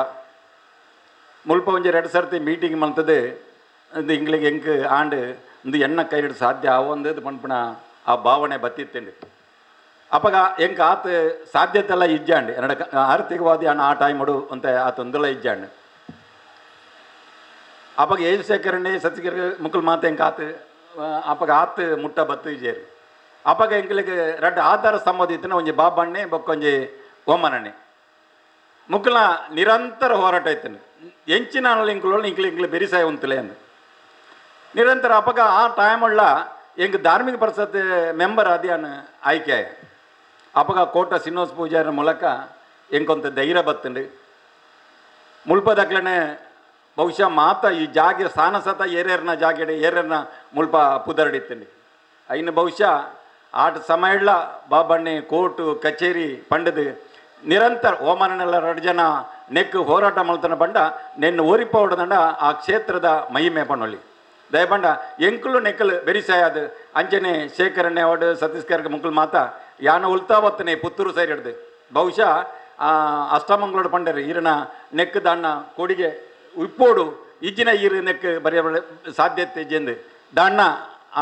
[SPEAKER 5] ಮುಲ್ಪ ಒಂಜಿ ಎರಡು ಸರ್ತಿ ಮೀಟಿಂಗ್ ಮಲ್ತದೆ. ಇದು ಇಂಗ್ಲಿಗೆ ಎಂಕ್ ಆಂಡ್ ಇಂದು ಎಣ್ಣ ಕೈ ಹಿಡಿದು ಸಾಧ್ಯ ಆವೊಂದು ಪನ್ಪುನ ಆ ಭಾವನೆ ಬತ್ತಿತ್ತಂಡು. ಅಪಗ ಎಂಕ್ ಆತ ಸಾಧ್ಯತೆಲ್ಲ ಇಜ್ಜಾಂಡ್ ಎನ್ನಡ ಆರ್ಥಿಕವಾದಿ ಅಣ್ಣ ಆ ಟೈಮ್ ಅಂತ ಆತ ಒಂದೆಲ್ಲ ಇಜ್ಜಾಂಡ್. ಅಪಗ ಏಜ್ ಶೇಖರಣೆ ಸತ್ಯಗಿರಿ ಮುಕ್ಕಲ್ ಮಾತು ಎಂಕ್ ಆತ ಅಪಗ ಆತ್ ಮುಟ್ಟ ಬತ್ತು ಇಜ್ಜೇರು. ಅಪಗ ಎಂಕ್ಲಿಗೆ ರಡ್ಡ್ ಆಧಾರ ಸ್ತಂಭ ಒಂಜಿ ಬಾಬಣ್ಣೆ ಬೊಕ್ಕೊಂಜಿ ಓಮನಣ್ಣೆ ಮುಕ್ಕಲ ನಿರಂತರ ಹೋರಾಟ ಇತ್ತನು ಎಂಚಿನ ಇಂಕ್ಲು ಇಂಕ್ಲು ಇಂಕ್ಲು ಬೆರಿಸಾಯ ಉಂತಲೇ ಅಂದು ನಿರಂತರ. ಅಪಗ ಆ ಟೈಮ್ ಉಳ್ಳ ಎಂಕ್ ಧಾರ್ಮಿಕ ಪರಿಷತ್ ಮೆಂಬರ್ ಆದಿಯಾನ ಆಯ್ಕೆ ಆಯ. ಅಪಗ ಕೋಟ ಶ್ರೀನಿವಾಸ ಪೂಜಾರಿನ ಮೂಲಕ ಎಂಕೊಂತ ಧೈರ್ಯ ಬತ್ತಂಡು. ಮುಲ್ಪದಕ್ಲನೆ ಬಹುಶಃ ಮಾತ ಈ ಜಾಗೆ ಸ್ಥಾನ ಸತ ಏರೇರ್ನ ಜಾಗೆಡೆ ಏರೇರ್ನ ಮುಲ್ಪ ಪುದರಡಿತ್ತಂಡು. ಐನು ಬಹುಶಃ ಆಟ ಸಮಯ ಇಲ್ಲ ಬಾಬಣ್ಣೆ ಕೋರ್ಟು ಕಚೇರಿ ಪಂಡದು ನಿರಂತರ ಓಮನನೆಲ್ಲ ಎರಡು ಜನ ನೆಕ್ ಹೋರಾಟ ಮಲ್ತನ ಬಂಡ ನೆನ್ನು ಓರಿಪೋಡದಂಡ ಆ ಕ್ಷೇತ್ರದ ಮಹಿಮೆ ಪಣ್ಣೊಲಿ ದಯಪಂಡ ಎಂಕುಲು ನೆಕ್ಕಲು ಬೆರಿಸಾಯದು. ಅಂಚನೆ ಶೇಖರಣೆ ಅವಡು ಸತೀಶ್ಕರ್ಗೆ ಮುಕ್ಕಲು ಮಾತ ಯಾನ ಉಲ್ತಾ ಬತ್ತನೆ ಪುತ್ತೂರು ಸೈಡ್ ಹಿಡ್ದು ಬಹುಶಃ ಅಷ್ಟಮಂಗಳೋಡು ಪಂಡರು ಈರನ ನೆಕ್ ದಾಣ್ಣ ಕೊಡಿಗೆ ಇಪ್ಪೋಡು ಇಜ್ಜಿನ ಈರು ನೆಕ್ ಬರೆಯ ಸಾಧ್ಯತೆ ಇಜ್ಜೆಂದು ದಾಣ್ಣ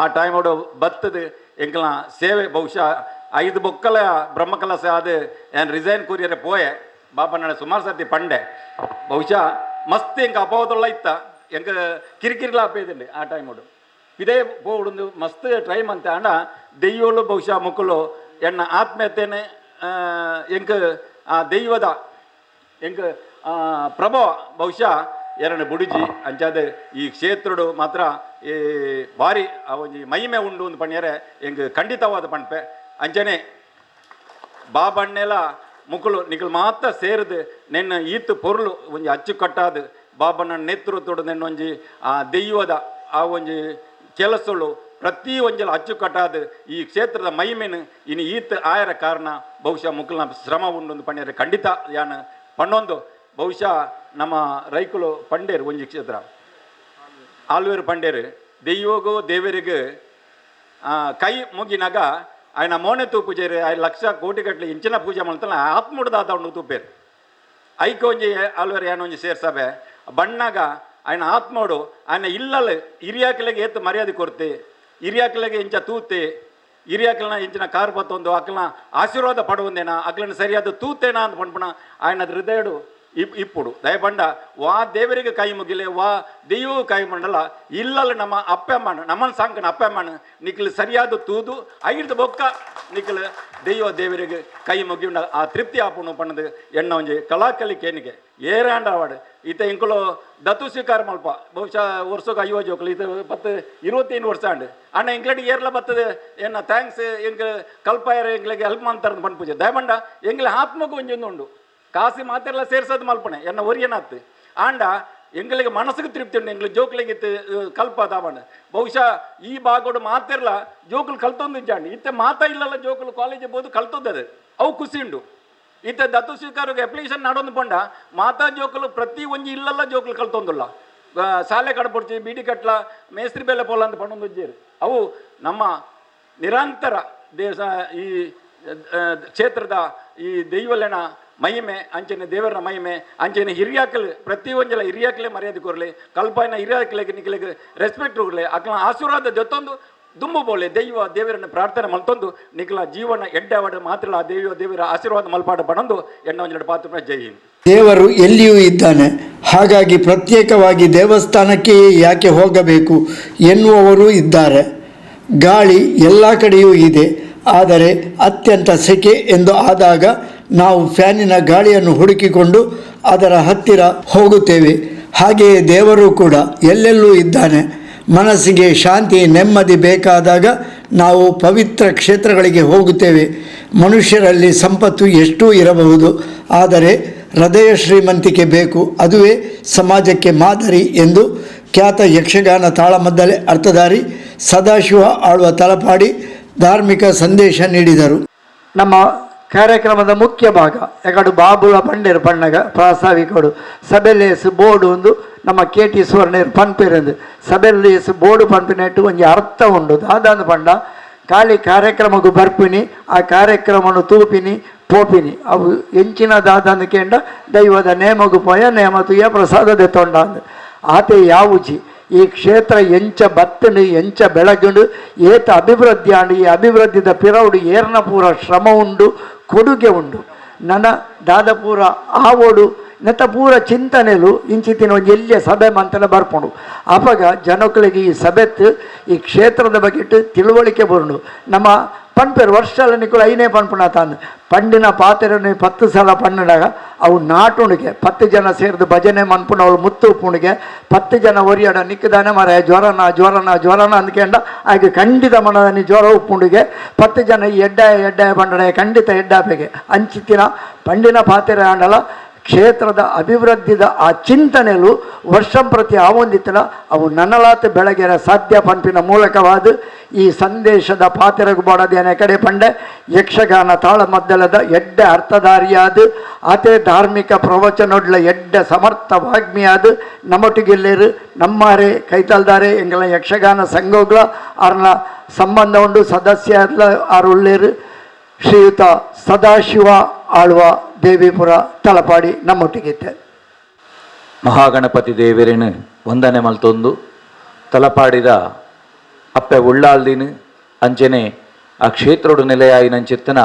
[SPEAKER 5] ಆ ಟೈಮೋಡು ಬತ್ತದು ಎಂಕಲ್ನ ಸೇವೆ. ಬಹುಶಃ ಐದು ಬೊಕ್ಕಲ ಬ್ರಹ್ಮಕಲಸ ಅದು ಏನು ರಿಸೈನ್ ಕೂರಿಯರೆ ಪೋಯೆ ಬಾಬಣ್ಣ ಸುಮಾರು ಸರ್ತಿ ಪಂಡೆ. ಬಹುಶಃ ಮಸ್ತ್ ಎಂಕ ಅಪೋದೊಳ್ಳ ಇತ್ತ ಎಂಕ ಕಿರಿಕಿರಿಲ ಅಪ್ಪೇದುಂಡು ಆ ಟೈಮೋಡು ಇದೇ ಪೋಡುಂದು ಮಸ್ತ್ ಟ್ರೈ ಅಂತ ಅಂಡ ದೆಯ್ಯೋಳು ಬಹುಶಃ ಮುಕ್ಕಲು ಎಣ್ಣ ಆತ್ಮೀಯತೆನೆ ಎಂಕ್ ಆ ದೈವದ ಎಂಕ್ ಪ್ರಭಾವ ಬಹುಶಃ ಎರಣ ಬುಡಿಜಿ ಅಂಚಾದ ಈ ಕ್ಷೇತ್ರಡು ಮಾತ್ರ ಈ ಭಾರಿ ಆ ಒಂಜಿ ಮಹಿಮೆ ಉಂಡು ಒಂದು ಪಣ್ಯರೆ ಎಂಕ್ ಖಂಡಿತವಾದ ಪಣ್ಪೆ. ಅಂಚನೆ ಬಾಬಣ್ಣೆಲ ಮುಕುಲು ನಿಕಲ್ ಮಾತ್ರ ಸೇರಿದು ನಿನ್ನ ಈತ್ ಪೊರುಳು ಒಂಜಿ ಅಚ್ಚುಕಟ್ಟಾದ ಬಾಬಣ್ಣ ನೇತೃತ್ವಡು ನಿನ್ನ ಒಂಜಿ ಆ ದೈವದ ಆ ಒಂಜಿ ಕೆಲಸಳು ಪ್ರತಿ ಒಂಜಲ ಅಚ್ಚುಕಟ್ಟಾದ ಈ ಕ್ಷೇತ್ರದ ಮಹಿಮೆನು ಇನ್ನು ಈತ್ ಆಯರ ಕಾರಣ ಬಹುಶಃ ಮುಕುಲ್ನ ಶ್ರಮ ಉಂಡು ಪಣ್ಯರೆ ಖಂಡಿತ ಯಾನ್ ಪಣ್ಣೊಂದು. ಬಹುಶಃ ನಮ್ಮ ರೈಕುಲು ಪಂಡೇರು ಒಂಜಿ ಕ್ಷೇತ್ರ ಆಲ್ವೇರು ಪಂಡೇರು ದೆಯ್ಯೋಗು ದೇವರಿಗೆ ಕೈ ಮುಗಿನಾಗ ఆయన ಮೋನೆ ತೂಪುಜೇರು ಐದು ಲಕ್ಷ ಕೋಟಿಗಟ್ಟಲೆ ಇಂಚಿನ ಪೂಜೆ ಮಾಡ್ತಾನೆ ಆತ್ಮುಡ್ದಾದ ಉಂಡು ತೂಪೇರು. ಐಕೆ ಒಂಜಿ ಆಲ್ವರ್ ಏನೊಂಜಿ ಒಂಜಿ ಸೇರ್ಸಬೆ ಬಣ್ಣಾಗ ఆయన ಆತ್ಮೋಡು ఆయన ಇಲ್ಲಲ್ ಹಿರಿಯಾಕಲಿಗೆ ಏತ್ ಮರ್ಯಾದೆ ಕೊರ್ತೆ, ಹಿರಿಯಾಕಲಿಗೆ ಇಂಚ ತೂತೆ, ಹಿರಿಯಾಕಲನ ಇಂಚಿನ ಕಾರ್ ಬತ್ತೊಂದು ಅಕ್ಲನ ಆಶೀರ್ವಾದ ಪಡುವಂದೇನ, ಅಕ್ಲನ ಸರಿಯಾದ ತೂತೇನ ಅಂತ ಪಂಪಣ ఆయన ಹೃದಯಡು ಇಪ್ಪುಡು. ದಯಪಂಡ ವಾ ದೇವರಿಗೆ ಕೈ ಮುಗಿಲೆ ವಾ ದೆಯ್ಯೂ ಕೈ ಮಂಡಲ ಇಲ್ಲಲ್ಲ ನಮ್ಮ ಅಪ್ಪಮ್ಮನ ನಮ್ಮನ್ನು ಸಾಂಕನ ಅಪ್ಪಮ್ಮನ ನಿಕ್ಲು ಸರಿಯಾದ ತೂದು ಐದು ಬೊಕ್ಕ ನಿಕ್ಲು ದೆಯ್ಯೋ ದೇವರಿಗೆ ಕೈ ಮುಗಿ ಆ ತೃಪ್ತಿ ಆಪುಣು ಪಣ್ಣದು ಎಣ್ಣ ಒಂಜಿ ಕಲಾಕಲಿ ಕೇನಿಗೆ ಏರಾಂಡ ಅವಾಡು ಈತ ಇಂಕುಲು ದತ್ತು ಸ್ವೀಕಾರ ಮಲ್ಪ ಬಹುಶಃ ವರ್ಷಕ್ಕೆ 50 ಜೋಕ್ಲು ಈತ 10 25 ವರ್ಷ ಅಂಡು ಅಣ್ಣ ಎಂಗ್ಲೆಡ್ ಏರ್ಲ ಬರ್ತದೆ ಏನ thanks ಎಂಕ್ ಕಲ್ಪಾಯರ ಎಂಗ್ಲಿಗೆ ಹೆಲ್ಪ್ ಮಾಡ್ತಾರೆ ಪಂಡ್ ಪೂಜೆ. ದಯಮಂಡ ಎಂಗ್ಲೆ ಆತ್ಮకు ಒಂಜೊಂದು ಉಂಡು ಕಾಸಿ ಮಾತೆಲ್ಲ ಸೇರ್ಸೋದು ಮಲ್ಪಣೆ ಎನ್ನ ಒರಿಯನಾತ್ ಆಂಡ ಎಂಗಳಿಗೆ ಮನಸ್ಸಿಗೆ ತೃಪ್ತಿ ಉಂಟು ಎಂಗ್ಲು ಜೋಕ್ಲಿಗೆ ಕಲ್ಪ ತಾವಣ್ಣ. ಬಹುಶಃ ಈ ಭಾಗೋಡು ಮಾತಿರಲ್ಲ ಜೋಕುಲು ಕಲ್ತೊಂದು ಇಜ್ಜಾಂಡು ಇತ್ತೆ ಮಾತಾ ಇಲ್ಲಲ್ಲ ಜೋಕುಲು ಕಾಲೇಜ್ ಬೋದು ಕಲ್ತೊಂದದು ಅವು ಖುಷಿ ಉಂಡು. ಇತ್ತೆ ದತ್ತು ಸ್ವೀಕಾರಕ್ಕೆ ಅಪ್ಲಿಕೇಶನ್ ನಾಡೊಂದು ಪಂಡ ಮಾತಾ ಜೋಕುಲು ಪ್ರತಿ ಒಂಜಿ ಇಲ್ಲಲ್ಲ ಜೋಕುಲು ಕಲ್ತೊಂದುಲ್ಲ ಶಾಲೆ ಕಡಪೊಡ್ಚಿ ಬೀಡಿ ಕಟ್ಲ ಮೇಸ್ತ್ರಿ ಬೇಲೆ ಪೋಲ ಅಂತ ಪಂಡೊಂದು ಇಜ್ಜೇರು. ಅವು ನಮ್ಮ ನಿರಂತರ ದೇಶ ಈ ಕ್ಷೇತ್ರದ ಈ ದೈವಲೆನ ಮಹಿಮೆ ಅಂಚನೆ ದೇವರ ಮಹಿಮೆ ಅಂಚನೆ ಹಿರಿಯಾಕಲು ಪ್ರತಿ ಒಂಜಲ ಹಿರಿಯಾಕಲೆ ಮರ್ಯಾದೆ ಕೊರಲಿ ಕಲ್ಪಾಯಿನ ಹಿರಿಯಾಕಲೆಗೆ ನಿಕ್ಲೆಗೆ ರೆಸ್ಪೆಕ್ಟ್ ಕೊರಲಿ ಅಕ್ಲ ಆಶೀರ್ವಾದ ಜೊತ್ತೊಂದು ದುಂಬು ಬೋಲೆ ದೈವ ದೇವರನ್ನು ಪ್ರಾರ್ಥನೆ ಮಲ್ತೊಂದು ನಿಕ್ಲ ಜೀವನ ಎಡ್ಡವಡ ಮಾತ್ರ ಆ ದೇವ ದೇವರ ಆಶೀರ್ವಾದ ಮಲ್ಪಾಟ ಪಡೊಂದು ಎಣ್ಣ ಒಂಜೆರಡು ಪಾತ್ರ. ಜೈ ಹಿಂದ್.
[SPEAKER 1] ದೇವರು ಎಲ್ಲಿಯೂ ಇದ್ದಾನೆ, ಹಾಗಾಗಿ ಪ್ರತ್ಯೇಕವಾಗಿ ದೇವಸ್ಥಾನಕ್ಕೆ ಯಾಕೆ ಹೋಗಬೇಕು ಎನ್ನುವವರು ಇದ್ದಾರೆ. ಗಾಳಿ ಎಲ್ಲ ಕಡೆಯೂ ಇದೆ, ಆದರೆ ಅತ್ಯಂತ ಸೆಕೆ ಎಂದು ಆದಾಗ ನಾವು ಫ್ಯಾನಿನ ಗಾಳಿಯನ್ನು ಹುಡುಕಿಕೊಂಡು ಅದರ ಹತ್ತಿರ ಹೋಗುತ್ತೇವೆ. ಹಾಗೆಯೇ ದೇವರು ಕೂಡ ಎಲ್ಲೆಲ್ಲೂ ಇದ್ದಾನೆ. ಮನಸ್ಸಿಗೆ ಶಾಂತಿ ನೆಮ್ಮದಿ ಬೇಕಾದಾಗ ನಾವು ಪವಿತ್ರ ಕ್ಷೇತ್ರಗಳಿಗೆ ಹೋಗುತ್ತೇವೆ. ಮನುಷ್ಯರಲ್ಲಿ ಸಂಪತ್ತು ಎಷ್ಟೂ ಇರಬಹುದು, ಆದರೆ ಹೃದಯ ಶ್ರೀಮಂತಿಕೆ ಬೇಕು, ಅದುವೇ ಸಮಾಜಕ್ಕೆ ಮಾದರಿ ಎಂದು ಖ್ಯಾತ ಯಕ್ಷಗಾನ ತಾಳಮದ್ದಲೆ ಅರ್ಥಧಾರಿ ಸದಾಶಿವ ಆಳ್ವ ತಲಪಾಡಿ ಧಾರ್ಮಿಕ ಸಂದೇಶ ನೀಡಿದರು.
[SPEAKER 6] ನಮ್ಮ ಕಾರ್ಯಕ್ರಮದ ಮುಖ್ಯ ಭಾಗ ಎಗಡು ಬಾಬುಳ ಪಂಡೇರು ಪಣ್ಣಗ ಪ್ರಾಸ್ತಾವಿಕಡು ಸಬೆಲೇಸ್ ಬೋರ್ಡು ಒಂದು ನಮ್ಮ ಕೆ ಟಿ ಸುವರ್ಣೇರು ಪನ್ಪಿರಂದು ಸಬೆಲೇಸ್ ಬೋರ್ಡು ಪನ್ಪಿನೆಟ್ಟು ಒಂಜಿ ಅರ್ಥ ಉಂಡು. ದಾದಾಂದು ಪಂಡ ಖಾಲಿ ಕಾರ್ಯಕ್ರಮಕ್ಕೂ ಬರ್ಪಿನಿ, ಆ ಕಾರ್ಯಕ್ರಮನು ತೂಪಿನಿ ಪೋಪಿನಿ ಅವು ಎಂಚಿನ ದಾದಾಂದು ಕೇಂಡ ದೈವದ ನೇಮಗು ಪೋಯ ನೇಮ ತುಯ್ಯ ಪ್ರಸಾದ ದೆತ್ತೊಂಡ ಅಂದು ಆತೆ ಯಾವುಜಿ ಈ ಕ್ಷೇತ್ರ ಎಂಚ ಬತ್ತನು ಎಂಚ ಬೆಳಗುಂಡು ಏತ ಅಭಿವೃದ್ಧಿ ಆಂಡು ಈ ಅಭಿವೃದ್ಧಿದ ಪಿರೌಡು ಏರ್ನ ಪೂರ ಶ್ರಮ ಉಂಡು ಕೊಡುಗೆ ಉಂಡು. ನನ್ನ ದಾದಪೂರ ಆವೋಡು ನೆತ್ತ ಪೂರ ಚಿಂತನೆಲು ಇಂಚಿತ್ತಿನ ಒಂಜಿ ಎಲ್ಲಿಯ ಸಭೆ ಮಂತನ ಬರ್ಪುಂಡು. ಅಪಗ ಜನಕ್ಕಳಿಗೆ ಈ ಸಭೆತ್ ಈ ಕ್ಷೇತ್ರದ ಬಗ್ಗೆ ತಿಳುವಳಿಕೆ ಬರುಂಡು. ನಮ್ಮ ಪನ್ಪೇರು ವರ್ಷಲ ನಿಕ್ಕುಲು ಐನೇ ಪನ್ಪುಣ ತಾನು ಪಂಡಿನ ಪಾತೆರನ್ನು 10 ಸಲ ಪಣ್ಣುಡಾಗ ಅವು ನಾಟುಣಿಗೆ 10 ಜನ ಸೇರಿದು ಭಜನೆ ಮನ್ಪುನವಳು ಮುತ್ತು ಉಪ್ಪುಣಿಗೆ 10 ಜನ ಒರಿಯಡ ನಿಕ್ಕದಾನೆ ಮರ ಜ್ವರನ ಜ್ವರನ ಜ್ವರನ ಅಂದ್ಕೊಂಡ ಆಗ ಖಂಡಿತ ಮನದಾನಿ ಜ್ವರ ಉಪ್ಪುಂಡಿಗೆ 10 ಜನ ಈ ಎಡ್ಡಾಯ ಎಡ್ಡಾಯ ಬಂಡಡೆ ಖಂಡಿತ ಎಡ್ಡಾಪೆಗೆ ಅಂಚಿತ್ತಿನ ಪಂಡಿನ ಪಾತೆರೆ ಆಂಡಲ ಕ್ಷೇತ್ರದ ಅಭಿವೃದ್ಧಿದ ಆ ಚಿಂತನೆಲು ವರ್ಷಂ ಪ್ರತಿ ಆವೊಂದಿತ್ತಲ ಅವು ನನಲಾತ ಬೆಳಗೆರ ಸಾಧ್ಯ ಪಂಪಿನ ಮೂಲಕವಾದ ಈ ಸಂದೇಶದ ಪಾತೆರಗು ಬಾಡದೇನೆ ಕಡೆ ಪಂಡೆ ಯಕ್ಷಗಾನ ತಾಳಮದ್ದಲದ ಎಡ್ಡೆ ಅರ್ಥಧಾರಿಯಾದ ಆತೆ ಧಾರ್ಮಿಕ ಪ್ರವಚನೊಡ್ಲ ಎಡ್ಡೆ ಸಮರ್ಥ ವಾಗ್ಮಿಯಾದ ನಮ್ಮೊಟ್ಟಿಗೆಲ್ಲೇರು ನಮ್ಮಾರೆ ಕೈತಲ್ದಾರೆ ಎಂಗಳ ಯಕ್ಷಗಾನ ಸಂಘೋಗ್ಲ ಅರ್ನ ಸಂಬಂಧ ಉಂಡು ಸದಸ್ಯ ಆರುಳ್ಳೇರು ಶ್ರೀಯುತ ಸದಾಶಿವ ಆಳ್ವ ದೇವಿಪುರ ತಲಪಾಡಿ ನಮ್ಮೊಟ್ಟಿಗಿತ್ತೆ.
[SPEAKER 7] ಮಹಾಗಣಪತಿ ದೇವರಿನ ವಂದನೆ ಮಲ್ತೊಂದು ತಲಪಾಡಿದ ಅಪ್ಪೆ ಉಳ್ಳಾಲ್ದಿನ ಅಂಚನೆ ಆ ಕ್ಷೇತ್ರೋಡು ನೆಲೆಯಾಯಿನಂಚಿತ್ತನ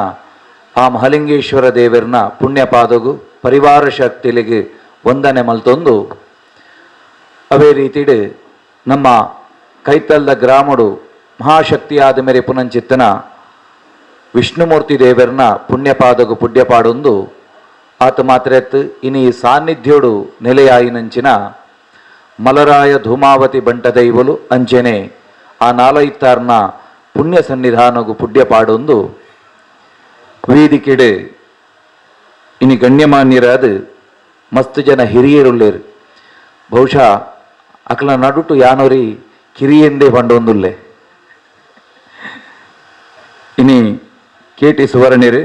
[SPEAKER 7] ಆ ಮಹಲಿಂಗೇಶ್ವರ ದೇವರನ ಪುಣ್ಯಪಾದಗು ಪರಿವಾರ ಶಕ್ತಿಲಿಗೆ ವಂದನೆ ಮಲ್ತೊಂದು ಅವೇ ರೀತಿಡು ನಮ್ಮ ಕೈತಲ್ದ ಗ್ರಾಮಡು ಮಹಾಶಕ್ತಿಯಾದ ಮೇರೆ ಪುನಂಚಿತ್ತನ ವಿಷ್ಣುಮೂರ್ತಿ ದೇವರನ ಪುಣ್ಯಪಾದಗು ಪುಣ್ಯಪಾಡೊಂದು ಆತ ಮಾತ್ರೆತ್ ಇನಿ ಸಾನ್ನಿಧ್ಯೋಡು ನೆಲೆಯಾಯಿನಂಚಿನ ಮಲರಾಯ ಧೂಮಾವತಿ ಬಂಟ ದೈವಲು ಅಂಚೆನೆ ಆ ನಾಲೈತ್ತಾರ್ನ ಪುಣ್ಯ ಸನ್ನಿಧಾನಗು ಪುಣ್ಯಪಾಡೊಂದು ವೇದಿಕೆಡೆ ಇನಿ ಗಣ್ಯಮಾನ್ಯರಾದ ಮಸ್ತ್ ಜನ ಹಿರಿಯರುಳ್ಳೇರು. ಬಹುಶಃ ಅಕಲ ನಡುಟು ಯಾನೋರಿ ಕಿರಿಯೆಂದೇ ಪಂಡೊಂದುಲ್ಲೆ. ಇನಿ ಕೆ ಟಿ ಸುವರ್ಣಿರು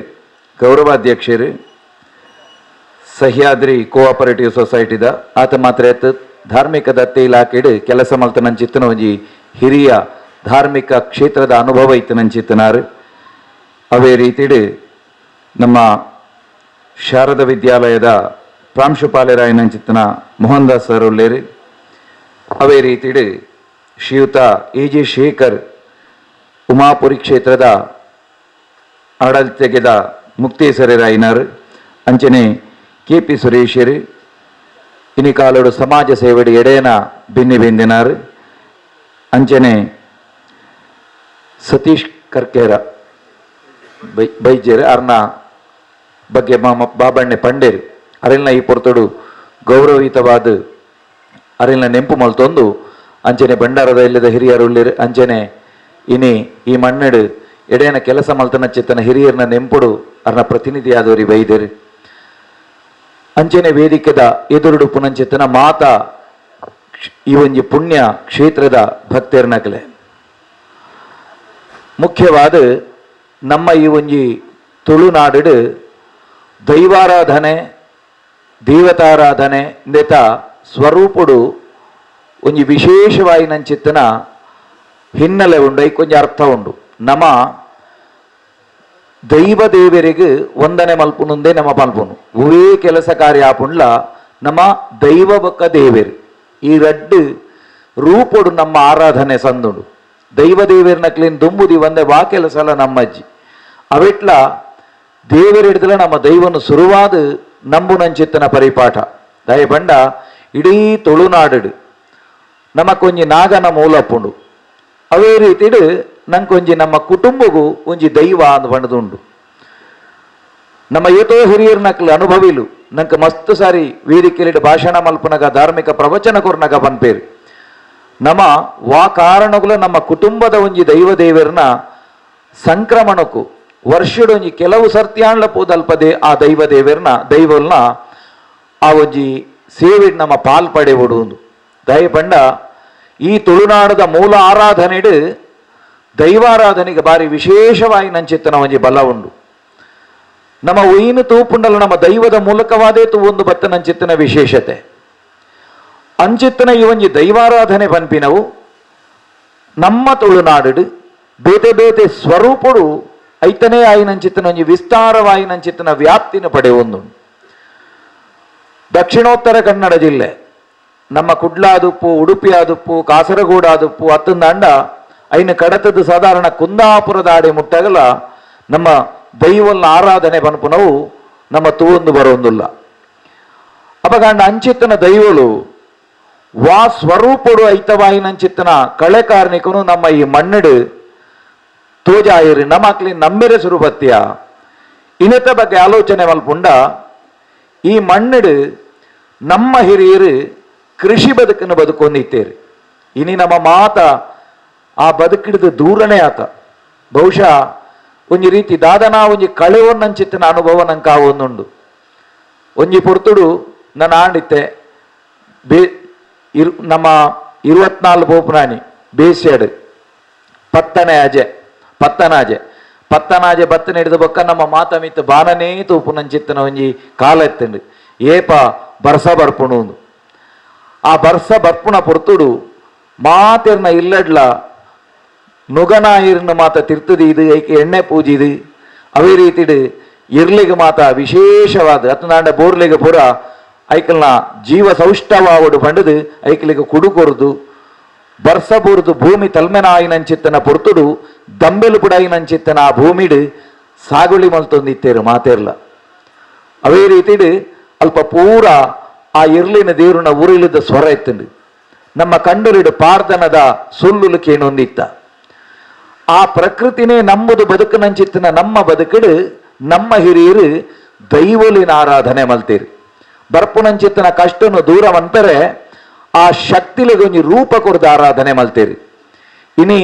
[SPEAKER 7] ಗೌರವಾಧ್ಯಕ್ಷರು ಸಹ್ಯಾದ್ರಿ ಕೋಆಪರೇಟಿವ್ ಸೊಸೈಟಿದ ಆತ ಮಾತ್ರ ಧಾರ್ಮಿಕ ದತ್ತಿ ಇಲಾಖೆಡು ಕೆಲಸ ಮಲ್ತನಂಚಿತ್ತನ ಒಂಜಿ ಹಿರಿಯ ಧಾರ್ಮಿಕ ಕ್ಷೇತ್ರದ ಅನುಭವ ಇತ್ತನಂಚಿತ್ತನಾರು. ಅವೇ ರೀತಿಡು ನಮ್ಮ ಶಾರದಾ ವಿದ್ಯಾಲಯದ ಪ್ರಾಂಶುಪಾಲರಾಯನಂಚಿತ್ತನ ಮೋಹನ್ ದಾಸ್ ಸರ್ ಉಳ್ಳೇರು. ಅವೇ ರೀತಿಡು ಶ್ರೀಯುತ ಎ ಜೆ ಶೇಖರ್ ಉಮಾಪುರಿ ಕ್ಷೇತ್ರದ ಆಡಳಿತಗೆದ ಮುಕ್ತೇಸರರಾಯಿನಾರು. ಅಂಚನೆ ಕೆ ಪಿ ಸುರೇಶರು ಇನಿ ಕಾಲೋಡು ಸಮಾಜ ಸೇವೆಡು ಎಡೇನ ಬಿನ್ನಿ ಬೆಂದಿನಾರು. ಅಂಚನೆ ಸತೀಶ್ ಕರ್ಕೇರ ಬೈಜೇರು ಅರ್ನ ಬಗ್ಗೆ ಮಾಮ ಬಾಬಣ್ಣೆ ಪಂಡೇರು ಅರಿಲ್ನ ಈ ಪೊರ್ತುಡು ಗೌರವಯುತವಾದ ಅರಿಲ್ನ ನೆಂಪು ಮಲ್ತೊಂದು ಅಂಚನೆ ಭಂಡಾರದ ಇಲ್ಲದ ಹಿರಿಯರು ಉಳ್ಳೇರು. ಅಂಚನೆ ಇನಿ ಈ ಮಣ್ಣಡು ಎಡೇನ ಕೆಲಸ ಮಲ್ತನ ಚಿತ್ತನ ಹಿರಿಯರ್ನ ನೆಂಪುಡು ಅರ್ನ ಪ್ರತಿನಿಧಿಯಾದವರಿ ಬೈದೇರು. ಅಂಚನೆ ವೇದಿಕೆದ ಎದುರುಡು ಪುನಂಚಿತ್ತನ ಮಾತಾ ಈ ಒಂಜಿ ಪುಣ್ಯ ಕ್ಷೇತ್ರದ ಭಕ್ತರ್ನಕಲೆ. ಮುಖ್ಯವಾದ ನಮ್ಮ ಈ ಒಂಜಿ ತುಳುನಾಡು ದೈವಾರಾಧನೆ ದೇವತಾರಾಧನೆ ಇಂದೆತ ಸ್ವರೂಪುಡು ಒಂಜಿ ವಿಶೇಷವಾಯಿನಂಚಿತ್ತನ ಹಿನ್ನೆಲೆ ಉಂಡು, ಐಕೊಂಜಿ ಅರ್ಥ ಉಂಡು. ನಮ್ಮ ದೈವ ದೇವರಿಗೆ ವಂದನೆ ಮಲ್ಪುನುಂದೇ ನಮ್ಮ ಮಲ್ಪುನು ಒವೇ ಕೆಲಸ ಕಾರ್ಯ ಆಪುಂಡ್ಲ ನಮ್ಮ ದೈವ ಬೊಕ್ಕ ದೇವೇರು ಈ ರಡ್ಡು ರೂಪುಡು ನಮ್ಮ ಆರಾಧನೆ ಸಂದುಂಡು. ದೈವ ದೇವೇರ್ನ ಕ್ಲೀನ್ ದುಂಬುದಿ ಒಂದೇ ವಾ ಕೆಲಸಲ ನಮ್ಮಜ್ಜಿ ಅವೆಟ್ಲ ದೇವರಿಡ್ದಲ ನಮ್ಮ ದೈವನು ಸುರುವಾದ ನಂಬುನಂಚಿತ್ತನ ಪರಿಪಾಠ ದಯಪಂಡ ಇಡೀ ತುಳುನಾಡು ನಮಕೊಂಜಿ ನಾಗನ ಮೂಲಪುಂಡು. ಅವೇ ರೀತಿಡು ನಂಕೊಂಜಿ ನಮ್ಮ ಕುಟುಂಬಗೂ ಒಂಜಿ ದೈವ ಅಂದ್ ಪಂಡದುಂಡು. ನಮ್ಮ ಏತೋ ಹಿರಿಯರ್ನಕ್ಲು ಅನುಭವಿಲು ನಂಕ ಮಸ್ತ್ ಸಾರಿ ವೇದಿಕೆಲಿಡ್ ಭಾಷಣ ಮಲ್ಪನಗ ಧಾರ್ಮಿಕ ಪ್ರವಚನ ಕೊರ್ನಗ ಪನ್ಪೇರು. ನಮ್ಮ ವಾ ಕಾರಣಗುಲ ನಮ್ಮ ಕುಟುಂಬದ ಒಂಜಿ ದೈವ ದೇವರ್ನ ಸಂಕ್ರಮಣಕ್ಕೂ ವರ್ಷಡೊಂಜಿ ಕೆಲವು ಸರ್ತ್ಯಾಂಡ್ಲ ಪೋದಲ್ಪದೆ ಆ ದೈವ ದೇವರ್ನ ದೈವಲ್ನ ಆ ಒಂಜಿ ಸೇವೆ ನಮ್ಮ ಪಾಲ್ ಪಡೆವಡು. ದಯಪಂಡ ಈ ತುಳುನಾಡದ ಮೂಲ ಆರಾಧನೆಡು ದೈವಾರಾಧನೆಗೆ ಬಾರಿ ವಿಶೇಷವಾಗಿ ನಂಚಿತ್ತನ ಒಂಜಿ ಬಲ ಉಂಡು. ನಮ್ಮ ಒಯ್ಯಿನ ತೂಪುಂಡಲ ನಮ್ಮ ದೈವದ ಮೂಲಕವಾದೇ ತೂವೊಂದು ಬತ್ತ ನಂಚಿತ್ತನ ವಿಶೇಷತೆ. ಅಂಚಿತ್ತನ ಈ ಒಂಜಿ ದೈವಾರಾಧನೆ ಪನ್ಪಿನವು ನಮ್ಮ ತುಳುನಾಡು ಬೇತೆ ಬೇತೆ ಸ್ವರೂಪಡು ಐತನೇ ಆಯಿನಂಚಿತ್ತನ ಒಂಜಿ ವಿಸ್ತಾರವಾಯಿನಂಚಿತ್ತನ ವ್ಯಾಪ್ತಿನ ಪಡೆಯೊಂದು. ದಕ್ಷಿಣೋತ್ತರ ಕನ್ನಡ ಜಿಲ್ಲೆ ನಮ್ಮ ಕುಡ್ಲಾದುಪ್ಪು, ಉಡುಪಿ ಆದುಪ್ಪು, ಕಾಸರಗೋಡು ಆದುಪ್ಪು, ಅತ್ತಂದಾಂಡ ಐನ ಕಡತದ ಸಾಧಾರಣ ಕುಂದಾಪುರದ ಆಡೆ ಮುಟ್ಟಗಲ ನಮ್ಮ ದೈವಲ್ನ ಆರಾಧನೆ ಪನ್ಪುನವು ನಮ್ಮ ತೂವೊಂದು ಬರೋಂದುಲ್ಲ. ಅಪಗಾಂಡ ಅಂಚಿತ್ತನ ದೈವಳು ವಾ ಸ್ವರೂಪಡು ಐತವಾಯಿನಂಚಿತ್ತನ ಕಳೆ ಕಾರ್ಣಿಕನು ನಮ್ಮ ಈ ಮಣ್ಣಡು ತೋಜಾಯಿರಿ ನಮಕ್ಲಿ ನಂಬೆರೆ ಸುರುಬತ್ಯ ಇನ್ನತ ಬಗ್ಗೆ ಆಲೋಚನೆ ಮಲ್ಪುಂಡ. ಈ ಮಣ್ಣಡು ನಮ್ಮ ಹಿರಿಯರು ಕೃಷಿ ಬದುಕನ್ನು ಬದುಕೊಂಡಿತ್ತೇರಿ. ಇನಿ ನಮ್ಮ ಮಾತ ಆ ಬದುಕಿಡಿದ ದೂರನೇ ಆತ. ಬಹುಶಃ ಒಂಜಿ ರೀತಿ ದಾದನಾ ಒಂಜಿ ಕಳೆವನ್ನಂಚಿತ್ತಿನ ಅನುಭವ ನಂಗೆ ಒಂದುಂಡು. ಒಂಜಿ ಪೊರ್ತುಡು ನನ್ನ ಆಂಡಿತ್ತೆ ಬೇ ಇರು ನಮ್ಮ 24 ಪೋಪುನಾನಿ ಬೇಸ್ಯಾಡು ಪತ್ತನೆ ಅಜೆ ಪತ್ತನಾಜೆ ಪತ್ತನಾಜೆ ಬತ್ತನೆ ಹಿಡಿದ ಬೊಕ್ಕ ನಮ್ಮ ಮಾತ ಮಿತ್ತ ಬಾನನೇ ತೂಪು ನಂಚಿತ್ತನ ಒಂಜಿ ಕಾಲ ಎತ್ತಂಡು ಏಪ ಬರ್ಸ ಬರ್ಪುಣು. ಆ ಬರ್ಸ ಬರ್ಪುಣ ಪೊರ್ತುಡು ಮಾತೆರ್ನ ಇಲ್ಲಡ್ಲ ನುಗನಾಯಿರ್ನ ಮಾತ ತಿರ್ತದಿ ಇದು ಐಕೆ ಎಣ್ಣೆ ಪೂಜಿದು ಅವೇ ರೀತಿಡು ಇರ್ಲಿಗೆ ಮಾತ ವಿಶೇಷವಾದ ಅತ್ತನಾಂಡ ಬೋರ್ಲಿಗೆ ಪೂರ ಐಕಲ್ನ ಜೀವ ಸೌಷ್ಠವಾವಡು ಪಂಡದು ಐಕಲಿಗೆ ಕುಡುಕೊರ್ದು ಬರ್ಸ ಬೂರ್ದು ಭೂಮಿ ತಲ್ಮೆನಾಯಿನಂಚಿತ್ತನ ಪೊರ್ತುಡು ದಂಬೆಲು ಪುಡಾಯಿನಂಚಿತ್ತನ ಆ ಭೂಮಿಡು ಸಾಗುಳಿ ಮಲ್ತೊಂದಿತ್ತೇರು ಮಾತೇರ್ಲ. ಅವೇ ರೀತಿಡು ಅಲ್ಪ ಪೂರ ಆ ಇರ್ಲಿನ ದೇರುನ ಉರಿಲಿದ ಸ್ವರ ಎತ್ತಂಡು ನಮ್ಮ ಕಂಡಲಿಡು ಪಾರ್ದನದ ಸೊಲ್ಲುಲು ಕೇಣೊಂದಿತ್ತ. ಆ ಪ್ರಕೃತಿನೇ ನಂಬುದು ಬದುಕನಂಚಿತ್ತನ ನಮ್ಮ ಬದುಕಡು ನಮ್ಮ ಹಿರಿಯರು ದೈವಲಿನ ಆರಾಧನೆ ಮಲ್ತೀರಿ. ಬರ್ಪುನಂಚಿತ್ತನ ಕಷ್ಟನು ದೂರ ಮನ್ಪರೆ ಆ ಶಕ್ತಿಲಿಗೆ ಒಂಜಿ ರೂಪ ಕೊಡ್ದು ಆರಾಧನೆ ಮಲ್ತೀರಿ. ಇನಿ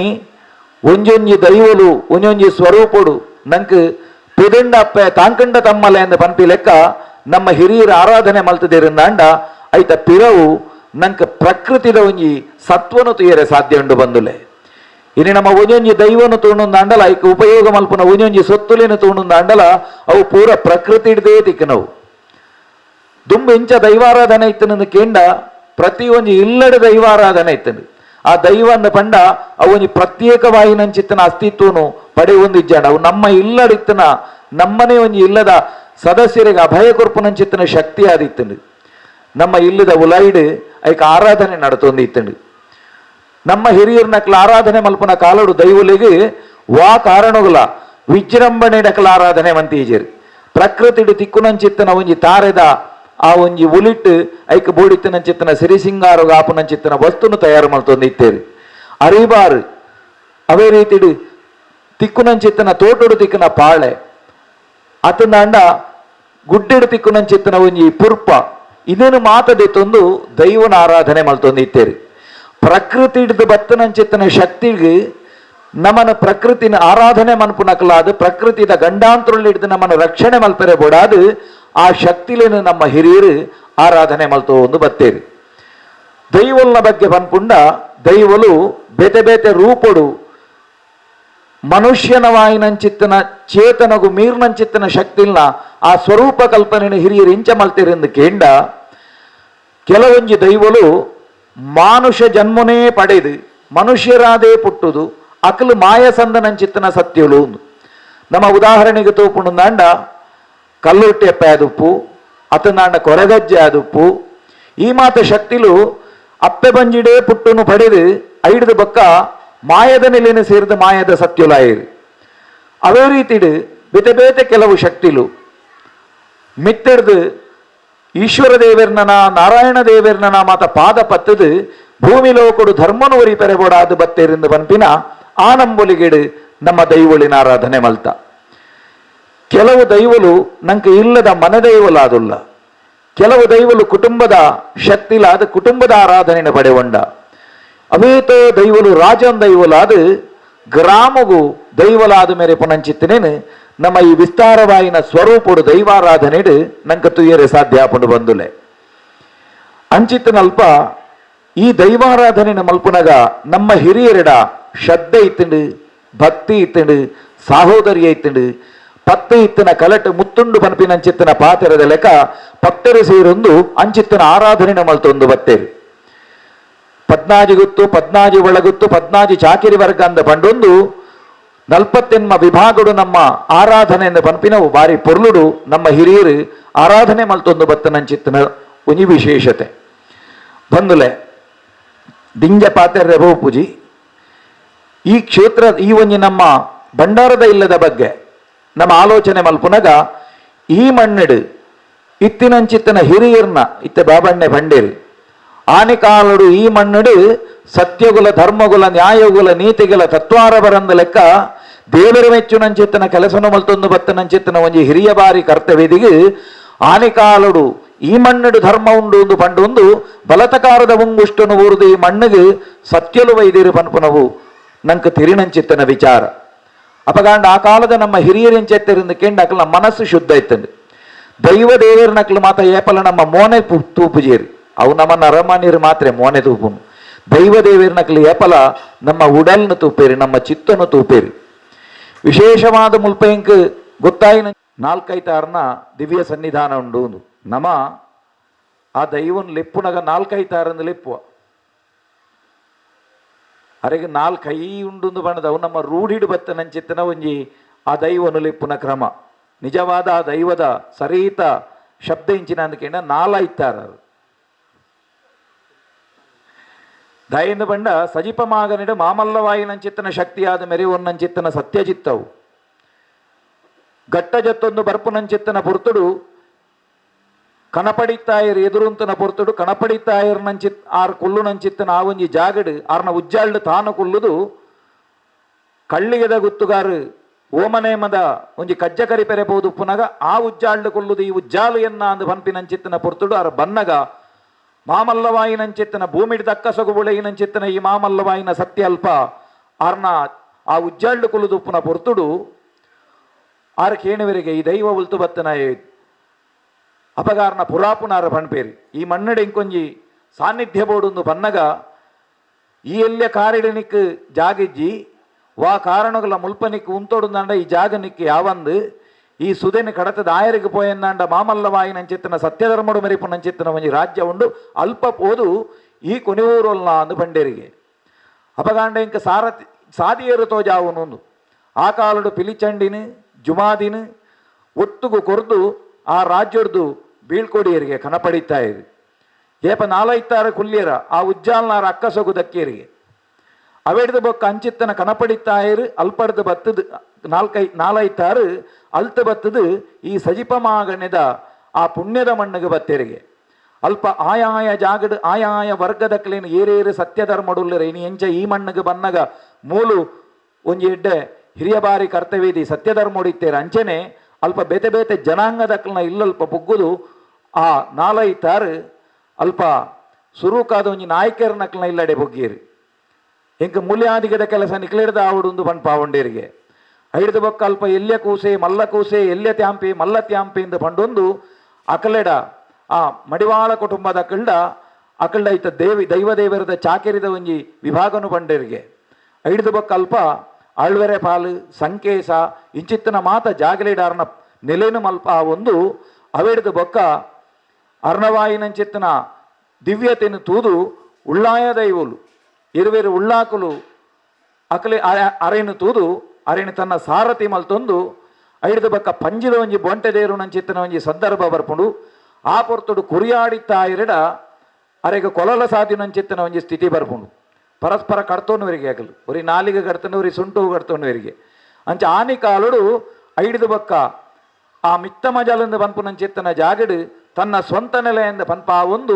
[SPEAKER 7] ಒಂಜೊಂಜಿ ದೈವಲು ಒಂಜೊಂಜಿ ಸ್ವರೂಪಡು ನಂಕ್ ಪೆದಂಡಪ್ಪೆ ತಾಂಕಂಡ ತಮ್ಮಲೆ ಅಂದ ಪನ್ಪಿ ಲೆಕ್ಕ ನಮ್ಮ ಹಿರಿಯರ ಆರಾಧನೆ ಮಲ್ತದಿರಂದಾಂಡ ಐತ ಪಿರವು ನಂಕ್ ಪ್ರಕೃತಿದ ಒಂಜಿ ಸತ್ವನು ತುಯರೆ ಸಾಧ್ಯ ಉಂಡು ಬಂದುಲೆ. ಇನಿ ನಮ್ಮ ಒಂಜೊಂಜಿ ದೈವನು ತೂಣುಂದಾಂಡಲ ಐಕ್ ಉಪಯೋಗ ಮಲ್ಪುನ ಒಂಜೊಂಜಿ ಸೊತ್ತುಲಿನ ತೂಣುಂದಾಂಡಲ ಅವು ಪೂರ ಪ್ರಕೃತಿ ಹಿಡ್ದೇ ತಿಕ್ಕನವು. ದುಂಬು ಇಂಚ ದೈವಾರಾಧನೆ ಇತ್ತನಂದು ಕೇಂಡ ಪ್ರತಿ ಒಂಜಿ ಇಲ್ಲಡೆ ದೈವಾರಾಧನೆ ಇತ್ತನು. ಆ ದೈವ ಅಂದ ಪಂಡ ಅವು ಒಂಜಿ ಪ್ರತ್ಯೇಕವಾಯಿನಂಚಿತ್ತನ ಅಸ್ತಿತ್ವನು ಪಡೆಯೊಂದಿಜ್ಜಾಂಡ ಅವು ನಮ್ಮ ಇಲ್ಲಡಿತ್ತನ ನಮ್ಮನೆ ಒಂಜಿ ಇಲ್ಲದ ಸದಸ್ಯರಿಗೆ ಅಭಯ ಕೊರ್ಪುನಂಚಿತ್ತನ ಶಕ್ತಿ ಆದಿತ್ತಂಡು. ನಮ್ಮ ಇಲ್ಲದ ಉಲೈಡ್ ಐಕ ಆರಾಧನೆ ನಡತೊಂದು ಇತ್ತಂಡು. ನಮ್ಮ ಹಿರಿಯರ್ನಕ್ಲ ಆರಾಧನೆ ಮಲ್ಪುನ ಕಾಲಡು ದೈವಲಿಗೆ ವಾ ಕಾರಣಗುಲ ವಿಜೃಂಭಣೆಡಕಲ ಆರಾಧನೆ ಮಂತೀಜರು. ಪ್ರಕೃತಿಡು ತಿಕ್ಕುನಂಚಿತ್ತನ ಒಂಜಿ ತಾರೆದ ಆ ಒಂಜಿ ಉಲಿಟ್ಟು ಐಕ ಬೋಡಿತ್ತನಂಚಿತ್ತನ ಸಿರಿಸಿಂಗಾರು ಆಪುನಂಚಿತ್ತನ ವಸ್ತುನು ತಯಾರು ಮಲ್ತೊಂದು ಇತ್ತೇರು. ಅರಿಬಾರು ಅವೇ ರೀತಿಡು ತಿಕ್ಕುನಂಚಿತ್ತನ ತೋಟಡು ತಿಕ್ಕುನ ಪಾಳೆ ಅತಂದಾಂಡ ಗುಡ್ಡೆಡು ತಿಕ್ಕುನಂಚಿತ್ತನ ಒಂಜಿ ಪುರ್ಪ ಇದನ್ನು ಮಾತದೆತ್ತೊಂದು ದೈವನ ಆರಾಧನೆ ಮಲ್ತೊಂದು ಇತ್ತೇರು. ಪ್ರಕೃತಿ ಹಿಡಿದು ಬತ್ತನಂಚಿತ್ತನ ಶಕ್ತಿಗೆ ನಮ್ಮನ ಪ್ರಕೃತಿನ ಆರಾಧನೆ ಮನ್ಪುನಕಲಾದ ಪ್ರಕೃತಿದ ಗಂಡಾಂತರುಳ್ಳಿ ಹಿಡಿದು ನಮ್ಮನ್ನು ರಕ್ಷಣೆ ಮಲ್ಪರೆ ಬೋಡಾದು ಆ ಶಕ್ತಿಲೇನು ನಮ್ಮ ಹಿರಿಯರು ಆರಾಧನೆ ಮಲ್ತೋ ಒಂದು ಬತ್ತೇರು. ದೈವಲ್ನ ಬಗ್ಗೆ ಪನ್ಪುಂಡ ದೈವಲು ಬೇತೆ ಬೇತೆ ರೂಪಡು ಮನುಷ್ಯನವಾಯಿನಂಚಿತ್ತನ ಚೇತನಗು ಮೀರ್ನಂಚಿತ್ತನ ಶಕ್ತಿಲ್ನ ಆ ಸ್ವರೂಪ ಕಲ್ಪನೆ ಹಿರಿಯರು ಇಂಚ ಮಲ್ತಿರೆಂದು ಕೇಂಡ ಕೆಲವೊಂಜಿ ದೈವಲು ಮಾನುಷ ಜನ್ಮನೇ ಪಡೆದು ಮನುಷ್ಯರಾದೇ ಪುಟ್ಟುದು ಅಕಲು ಮಾಯಸಂದನಂಚಿತ್ತನ ಸತ್ಯಳು. ನಮ್ಮ ಉದಾಹರಣೆಗೆ ತೋಪುಂಡಾಂಡ ಕಲ್ಲುಟ್ಟೆಪ್ಪ ಆದುಪ್ಪು ಅತನಾಂಡ ಕೊರಗಜ್ಜೆ ಆದುಪ್ಪು ಈ ಮಾತ ಶಕ್ತಿಲು ಅಪ್ಪೆ ಬಂಜಿಡೇ ಪುಟ್ಟುನು ಪಡೆದು ಐಡ್ದು ಬಕ್ಕ ಮಾಯದ ನೆಲೆನ ಸೇರಿದ ಮಾಯದ ಸತ್ಯುಲಾಯಿರು. ಅವೇ ರೀತಿಡು ಬೇತೆ ಬೇತೆ ಕೆಲವು ಶಕ್ತಿಲು ಮಿತ್ತಿಡ್ದು ಈಶ್ವರ ದೇವೆರ್ನನ ನಾರಾಯಣ ದೇವೆರ್ನನ ಮಾತ ಪಾದ ಪತ್ತದು ಭೂಮಿ ಲೋಕಡು ಧರ್ಮನು ಒರಿ ಪೆರೆಬೋಡಾದು ಬತ್ತೇರಿಂದ ಪನ್ಪಿನ ಆ ನಂಬೊಲಿಗೆಡು ನಮ್ಮ ದೈವಳಿನ ಆರಾಧನೆ ಮಲ್ತ. ಕೆಲವು ದೈವಲು ನಂಗೆ ಇಲ್ಲದ ಮನದೈವಲಾದುಲ್ಲ, ಕೆಲವು ದೈವಲು ಕುಟುಂಬದ ಶಕ್ತಿಲಾದ ಕುಟುಂಬದ ಆರಾಧನೆಯನ್ನು ಪಡೆಗೊಂಡ ಅವೇತೋ ದೈವಲು ರಾಜನ್ ದೈವಲಾದ ಗ್ರಾಮಗೂ ದೈವಲಾದ ಮೇರೆ ಪುನಂಚಿತ್ತನೇನು ನಮ್ಮ ಈ ವಿಸ್ತಾರವಾಯಿನ ಸ್ವರೂಪಡು ದೈವಾರಾಧನೆಡು ನಂಗೆ ತುಯ್ಯರೆ ಸಾಧ್ಯ ಪಂಡು ಬಂದುಲೆ. ಅಂಚಿತ್ತನಲ್ಪ ಈ ದೈವಾರಾಧನೆ ಮಲ್ಪುನಗ ನಮ್ಮ ಹಿರಿಯರಿಡ ಶ್ರದ್ಧೆ ಇತ್ತಂಡು, ಭಕ್ತಿ ಇತ್ತಂಡು, ಸಾಹೋದರ್ಯ ಇತ್ತಂಡು, ಪತ್ತೆ ಇತ್ತಿನ ಕಲಟು ಮುತ್ತುಂಡು ಪನ್ಪಿನಂಚಿತ್ತನ ಪಾತೆರದ ಲೆಕ್ಕ ಪತ್ತೆರು ಸೇರೊಂದು ಅಂಚಿತ್ತನ ಆರಾಧನೆ ಮಲ್ತೊಂದು ಬತ್ತೇರು. ಪದ್ನಾಜಿ ಗುತ್ತು ಪದ್ನಾಜಿ ಒಳಗುತ್ತು ಪದ್ನಾಜಿ ಚಾಕಿರಿ ವರ್ಗ ಅಂದ ಪಂಡೊಂದು ನಲ್ಪತ್ತೆನ್ಮ ವಿಭಾಗಡು ನಮ್ಮ ಆರಾಧನೆ ಪನ್ಪಿನವು ಬಾರಿ ಪೊರ್ಲುಡು ನಮ್ಮ ಹಿರಿಯರು ಆರಾಧನೆ ಮಲ್ತೊಂದು ಬತ್ತನಂಚಿತ್ತನ ಒಂಜಿ ವಿಶೇಷತೆ. ಬಂದುಲೆ ದಿಂಜ ಪಾತೆರ್ರೆ ಬಹುಪೂಜಿ ಈ ಕ್ಷೇತ್ರ ಈ ಒಂಜಿ ನಮ್ಮ ಭಂಡಾರದ ಇಲ್ಲದ ಬಗ್ಗೆ ನಮ್ಮ ಆಲೋಚನೆ ಮಲ್ಪುನಗ ಈ ಮಣ್ಣಿಡು ಇತ್ತಿನಂಚಿತ್ತನ ಹಿರಿಯರ್ನ ಇತ್ತ ಬಾಬಣ್ಣೆ ಭಂಡೇರಿ ಆನೆಕಾಲಡು ಈ ಮಣ್ಣಿಡು ಸತ್ಯಗುಲ ಧರ್ಮಗುಲ ನ್ಯಾಯಗುಲ ನೀತಿಗುಲ ತತ್ವಾರ ಬರಂದ ಲೆಕ್ಕ ದೇವರ ಮೆಚ್ಚುನಂಚಿತ್ತನ ಕೆಲಸನು ಮಲ್ತೊಂದು ಬತ್ತನಂಚಿತ್ತನ ಒಂಜಿ ಹಿರಿಯ ಬಾರಿ ಕರ್ತವ್ಯದಿಗೆ ಆನೆಕಾಲಡು ಈ ಮಣ್ಣಿಡು ಧರ್ಮ ಉಂಡು ಒಂದು ಪಂಡೊಂದು ಬಲತಕಾರದ ಉಂಗುಷ್ಟನು ಊರುದು ಈ ಮಣ್ಣಿಗೆ ಸತ್ಯಲು ವೈದಿರು ಪನ್ಪುನವು ನಂಗೆ ತಿರಿನಂಚಿತ್ತನ ವಿಚಾರ. ಅಪಗಾಂಡ ಆ ಕಾಲದ ನಮ್ಮ ಹಿರಿಯರಿಂಚೆತ್ತರಿಂದ ಕೇಂಡ ಅಕಲ ಮನಸ್ಸು ಶುದ್ಧ ಇತ್ತಂಡು. ದೈವ ದೇವರ ನಕ್ಲು ಮಾತ ಏಪಲ ನಮ್ಮ ಮೋನೆ ತೂಪುಜೇರಿ ಅವು ನಮ್ಮ ನರಮಾನ್ಯರು ಮಾತ್ರ ಮೋನೆ ತೂಪುನು. ದೈವ ದೇವರ ನಕ್ಲು ಏಪಲ ನಮ್ಮ ಉಡಲ್ನ ತೂಪೇರಿ ನಮ್ಮ ಚಿತ್ತನು ತೂಪೇರಿ. ವಿಶೇಷವಾದ ಮುಲ್ಪೆಂಕ್ ಗೊತ್ತಾಯಿನ ನಾಲ್ಕೈತಾರನ ದಿವ್ಯ ಸನ್ನಿಧಾನ ಉಂಡು. ನಮ ಆ ದೈವನ್ ಲೆಪ್ಪುನಗ ನಾಲ್ಕೈತಾರಂದು ಲೆಪ್ಪುವ ಅರೆಗೆ ನಾಲ್ಕೈ ಉಂಡು ಬಣ್ಣದವು ನಮ್ಮ ರೂಢಿಡು ಬತ್ತನಂಚಿತ್ತನ ಒಂಜಿ ಆ ದೈವನು ಲೆಪ್ಪುನ ಕ್ರಮ. ನಿಜವಾದ ಆ ದೈವದ ಸರೀತ ಶಬ್ದ ಇಂಚಿನ ಅಂದಕೇಂಡ ನಾಲೈತಾರ ದಯಿಂದ ಬಂಡ ಸಜಿಪ ಮಾಗನಿಡು ಮಾಮಲ್ಲವಾಯಿನಂಚಿತ್ತನ ಶಕ್ತಿಯಾದ ಮೆರೆವನ್ನಂಚಿತ್ತನ ಸತ್ಯಜಿತ್ತವು ಗಟ್ಟ ಜತ್ತೊಂದು ಬರ್ಪುನಂಚಿತ್ತನ ಪುರ್ತುಡು ಕನಪಡಿತಾಯರ್ ಎದುರುಂತನ ಪೊರ್ತುಡು ಕನಪಡಿತಾಯರ್ ನಂಚಿತ್ ಆರ್ ಕುಲ್ಲು ನಂಚಿತ್ತನ ಆ ಒಂಜಿ ಜಾಗಡು ಆರ್ನ ಉಜ್ಜಾಳ್ಡು ತಾನು ಕುಲ್ಲುದು ಕಳ್ಳಿಗೆದ ಗುತ್ತುಗಾರು ಓಮನೇಮದ ಒಂಜಿ ಕಜ್ಜ ಕರಿ ಪೆರೆಬಹುದು ಪುನಗ ಆ ಉಜ್ಜಾಳ್ಡು ಕೊಲ್ಲುದು ಈ ಉಜ್ಜಾಲು ಎನ್ನ ಅಂದು ಪನ್ಪಿನಂಚಿತ್ತನ ಪೊರ್ತುಡು ಆರ್ ಬನ್ನಗ ಮಾಮಲ್ಲವಾಯಿನಂಚಿತ್ತನ ಭೂಮಿಡ್ ದಕ್ಕ ಸೊಗುಬುಳೆಯಿನಂಚಿತ್ತನ ಈ ಮಾಮಲ್ಲವಾಯಿನ ಸತ್ಯ ಅಲ್ಪ ಆರ್ನ ಆ ಉಜ್ಜಾಳ್ಡು ಕೊಲ್ಲುದು ಪುನ ಪೊರ್ತುಡು ಆರ್ ಕೇಣುವರಿಗೆ ಈ ದೈವ ಉಲ್ತು ಬತ್ತನ ಅಪಗಾರನ ಪುರಾಪುನಾರ ಪಣ್ಪೇರಿ ಈ ಮಣ್ಣಡೆ ಇಂಕೊಂಜಿ ಸಾನ್ನಿಧ್ಯ ಬೋಡುಂದು ಬನ್ನಗ ಈ ಎಲ್ಯ ಕಾರಿಡನಿಕ್ ಜಾಗಿಜ್ಜಿ ವಾ ಕಾರಣಗಳ ಮುಲ್ಪನಿಕ್ ಉಂತೊಡುಂದಾಂಡ ಈ ಜಾಗನಿಕ್ ಯಾವಂದು ಈ ಸುದೆನ ಕಡತದ ಆಯರಿಗೆ ಪೋಯಂದಾಂಡ ಮಾಮಲ್ಲವಾಯಿನಂಚಿತ್ತನ ಸತ್ಯಧರ್ಮಡು ಮೆರಿಪುನಂಚಿತ್ತನ ಒಂಜಿ ರಾಜ್ಯ ಉಂಡು ಅಲ್ಪ ಪೋದು ಈ ಕೊನೆಯೂರೊಲ್ಲ ಅಂದು ಬಂಡೇರಿಗೆ. ಅಪಗಾಂಡ ಇಂಕ ಸಾರಥಿ ಸಾದಿಯರು ತೋಜಾವುನೊಂದು ಆ ಕಾಲಡು ಪಿಲಿಚಂಡಿನ ಜುಮಾದಿನ ಒತ್ತುಗು ಕೊರ್ದು ಆ ರಾಜ್ಯಡ್ದು ಬೀಳ್ಕೊಡಿಯರಿಗೆ ಕನಪಡಿತಾಯಿರು. ಏಪ ನಾಲೈತಾರ ಕುಲ್ಯರ ಆ ಉಜ್ಜಾಲ್ನಾರ ಅಕ್ಕಸೊಗು ದಕ್ಕಿಯರಿಗೆ ಅವೆಡ್ದು ಬೊಕ್ಕ ಅಂಚಿತ್ತನ ಕನಪಡಿತಾಯಿರು. ಅಲ್ಪಡ್ದು ಬತ್ತದು ನಾಲೈತಾರು ಅಲ್ತ ಬತ್ತದು ಈ ಸಜಿಪ ಮಾಗಣೆದ ಆ ಪುಣ್ಯದ ಮಣ್ಣಿಗೆ ಬತ್ತೇರಿಗೆ. ಅಲ್ಪ ಆಯಾಯ ಜಾಗಡು ಆಯಾಯ ವರ್ಗದಕ್ಲೇನು ಏರೇರು ಸತ್ಯಧರ್ಮಡುಲ್ಲರೆ ಇನಿ ಎಂಚ ಈ ಮಣ್ಣಿಗೆ ಬನ್ನಗ ಮೂಲು ಒಂಜಿ ಎಡ್ಡೆ ಹಿರಿಯ ಬಾರಿ ಕರ್ತವ್ಯದಿ ಸತ್ಯಧರ್ಮೋಡಿತ್ತೇರು ಅಂಚೆನೆ ಅಲ್ಪ ಬೇತೆ ಬೇತೆ ಜನಾಂಗದಕ್ಲನ ಇಲ್ಲಲ್ಪ ಪುಗ್ಗುದು ಆ ನಾಲೈತಾರು ಅಲ್ಪ ಸುರುಕಾದ ಒಂಜಿ ನಾಯಕರನಕ್ಲನ ಇಲ್ಲಡೆ ಬೊಗ್ಗೀರು. ಇಂಕ ಮೂಲ್ಯಾದಿಗದ ಕೆಲಸ ನಿಕ್ಲಿಡ್ದ ಆವಡುಂದು ಪನ್ಪಾವಂಡೇರಿಗೆ. ಐಡ್ದು ಬೊಕ್ಕ ಅಲ್ಪ ಎಲ್ಯ ಕೂಸೆ ಮಲ್ಲ ಕೂಸೆ ಎಲ್ಯ ತ್ಯಾಂಪಿ ಮಲ್ಲ ತ್ಯಾಂಪಿ ಇಂದು ಪಂಡೊಂದು ಅಕಲೆಡ ಆ ಮಡಿವಾಳ ಕುಟುಂಬದ ಅಕಲ್ಡ ಅಕಲ್ಡ ಐತ ದೇವಿ ದೈವ ದೇವರದ ಚಾಕೆರಿದ ಒಂಜಿ ವಿಭಾಗನು ಪಂಡೇರಿಗೆ. ಐಡ್ದು ಬೊಕ್ಕ ಅಲ್ಪ ಆಳ್ವೆರೆ ಪಾಲು ಸಂಕೇಸ ಇಂಚಿತ್ತನ ಮಾತ ಜಾಗಲಿಡಾರ್ನ ನೆಲೆನು ಮಲ್ಪ ಒಂದು ಅವೆಡ್ದು ಬೊಕ್ಕ ಅರ್ಣವಾಯಿನಂಚಿತ್ತನ ದಿವ್ಯತೆನು ತೂದು ಉಳ್ಳಾಯ ದೈವಲು ಇರುವೆರು ಉಳ್ಳಾಕುಲು ಅಕಲೆ ಅರೆನು ತೂದು ಅರೆನು ತನ್ನ ಸಾರಥಿ ಮಲ್ತೊಂದು ಐಡ್ದು ಬೊಕ್ಕ ಪಂಜಿದ ಒಂಜಿ ಬೊಂಟೆ ದೇರು ನಂಚಿತ್ತನ ಒಂಜಿ ಸಂದರ್ಭ ಬರ್ಪುಂಡು. ಆ ಪೊರ್ತುಡು ಕುರಿಯಾಡಿತ್ತಾಯಿರಡ ಅರೆಗ ಕೊಲಲ ಸಾಧಿನಂಚಿತ್ತನ ಒಂಜಿ ಸ್ಥಿತಿ ಬರ್ಪುಂಡು. ಪರಸ್ಪರ ಕಡ್ತೋನುವರಿಗೆ ಅಕಲು ಒರಿ ನಾಲಿಗೆ ಕಡ್ತನು ಒರಿ ಸುಂಟು ಕಡ್ತೋನುವರಿಗೆ ಅಂಚ ಆನಿ ಕಾಲುಡು ಐಡ್ದು ಬೊಕ್ಕ ಆ ಮಿತ್ತ ಮಜಲಂದು ಪನ್ಪುನಂಚಿತ್ತನ ಜಾಗಡು ತನ್ನ ಸ್ವಂತ ನೆಲೆಯಿಂದ ಪನ್ಪ ಒಂದು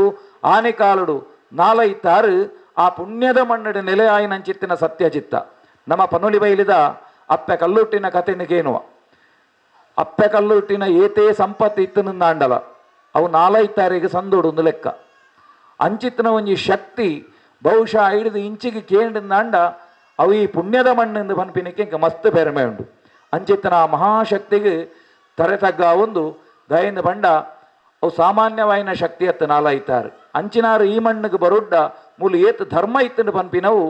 [SPEAKER 7] ಆನೆ ಕಾಲುಡು ನಾಲೈತಾರು ಆ ಪುಣ್ಯದ ಮಣ್ಣಡು ನೆಲೆಯಾಯಿನಂಚಿತ್ತಿನ ಸತ್ಯಚಿತ್ತ. ನಮ್ಮ ಪನುಲಿ ಬೈಲಿದ ಅಪ್ಪೆ ಕಲ್ಲುಟ್ಟಿನ ಕತೆನಿಗೇನುವ ಅಪ್ಪೆ ಕಲ್ಲುಟ್ಟಿನ ಏತೇ ಸಂಪತ್ತು ಇತ್ತನಿಂದಾಂಡಲ ಅವು ನಾಲೈತಾರಿಗೆ ಸಂದೋಡು ಒಂದು ಲೆಕ್ಕ. ಅಂಚಿತ್ತನ ಒಂಜಿ ಶಕ್ತಿ ಬಹುಶಃ ಐಡ್ದು ಇಂಚಿಗೆ ಕೇಂಡಿಂದಾಂಡ ಅವು ಈ ಪುಣ್ಯದ ಮಣ್ಣಿಂದ ಪನ್ಪಿನಕ್ಕೆ ಇಂಕ ಮಸ್ತ್ ಪೆರ್ಮೆ ಉಂಡು. ಅಂಚಿತ್ತನ ಆ ಮಹಾಶಕ್ತಿಗೆ ತರೆ ತಗ್ಗ ಒಂದು ದಯಿಂದ ಬಂಡ ಅವು ಸಾಮಾನ್ಯವಾಯಿನ ಶಕ್ತಿ ಅತ್ತ ನಾಲೈತಾರು ಅಂಚಿನಾರು ಈ ಮಣ್ಣಿಗೆ ಬರುಡ್ಡ ಮೂಲ ಏತ್ ಧರ್ಮ ಇತ್ತಂಡು ಪನ್ಪಿನವು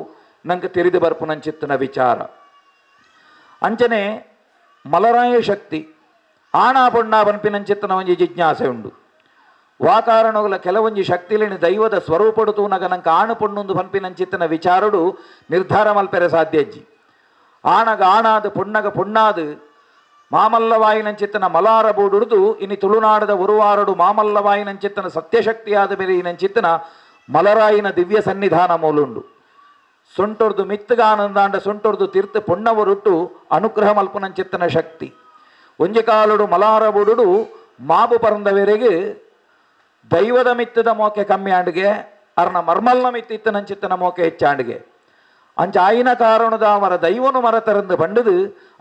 [SPEAKER 7] ನಂಗೆ ತಿರಿದು ಬರ್ಪುನಂಚಿತ್ತನ ವಿಚಾರ. ಅಂಚನೆ ಮಲರಾಯ ಶಕ್ತಿ ಆಣ ಪೊಣ್ಣ ಪನ್ಪಿನಂಚಿತ್ತನ ಒಂಜಿ ಜಿಜ್ಞಾಸೆ ಉಂಡು. ವಾಕಾರಣಗಳ ಕೆಲವೊಂಜಿ ಶಕ್ತಿಲಿನ ದೈವದ ಸ್ವರೂಪಡು ತೂನಗ ನಂಗೆ ಆಣು ಪೊಣ್ಣೊಂದು ಪನ್ಪಿನಂಚಿತ್ತನ ವಿಚಾರಡು ನಿರ್ಧಾರ ಮಲ್ಪೆರೆ ಸಾಧ್ಯಜ್ಜಿ. ಆಣಗ ಆಣಾದು ಪೊಣ್ಣಗ ಪೊಣ್ಣಾದು ಮಾಮಲ್ಲವಾಯಿನಂಚಿತ್ತನ ಮಲಾರ ಬೂಡುಡ್ದು ಇನಿ ತುಳುನಾಡದ ಉರುವಾರಡು ಮಾಮಲ್ಲವಾಯಿನಂಚಿತ್ತನ ಸತ್ಯಶಕ್ತಿಯಾದ ಮೇಲೆ ಈನಂಚಿತ್ತನ ಮಲರಾಯಿನ ದಿವ್ಯ ಸನ್ನಿಧಾನ ಮೂಲುಂಡು. ಸೊಂಟೊರ್ದು ಮಿತ್ತಗಾನಂದಾಂಡ ಸೊಂಟೊರ್ದು ತೀರ್ಥ ಪೊಣ್ಣವರುಟ್ಟು ಅನುಗ್ರಹ ಮಲ್ಪುನಂಚಿತ್ತನ ಶಕ್ತಿ. ಒಂಜಿ ಕಾಲುಡು ಮಲಾರ ಬೂಡುಡು ಮಾಬು ಪರಂದವೆರೆಗೆ ದೈವದ ಮಿತ್ತದ ಮೋಕೆ ಕಮ್ಮಿ ಆಂಡಿಗೆ ಅರ್ನ ಮರ್ಮಲ್ನ ಮಿತ್ತಿತ್ತನಂಚಿತ್ತನ ಮೋಕೆ ಹೆಚ್ಚಾಂಡಿಗೆ. ಅಂಚ ಆಯಿನ ಕಾರಣದ ಅವರ ದೈವನು ಮರತರಂದು ಬಂಡದು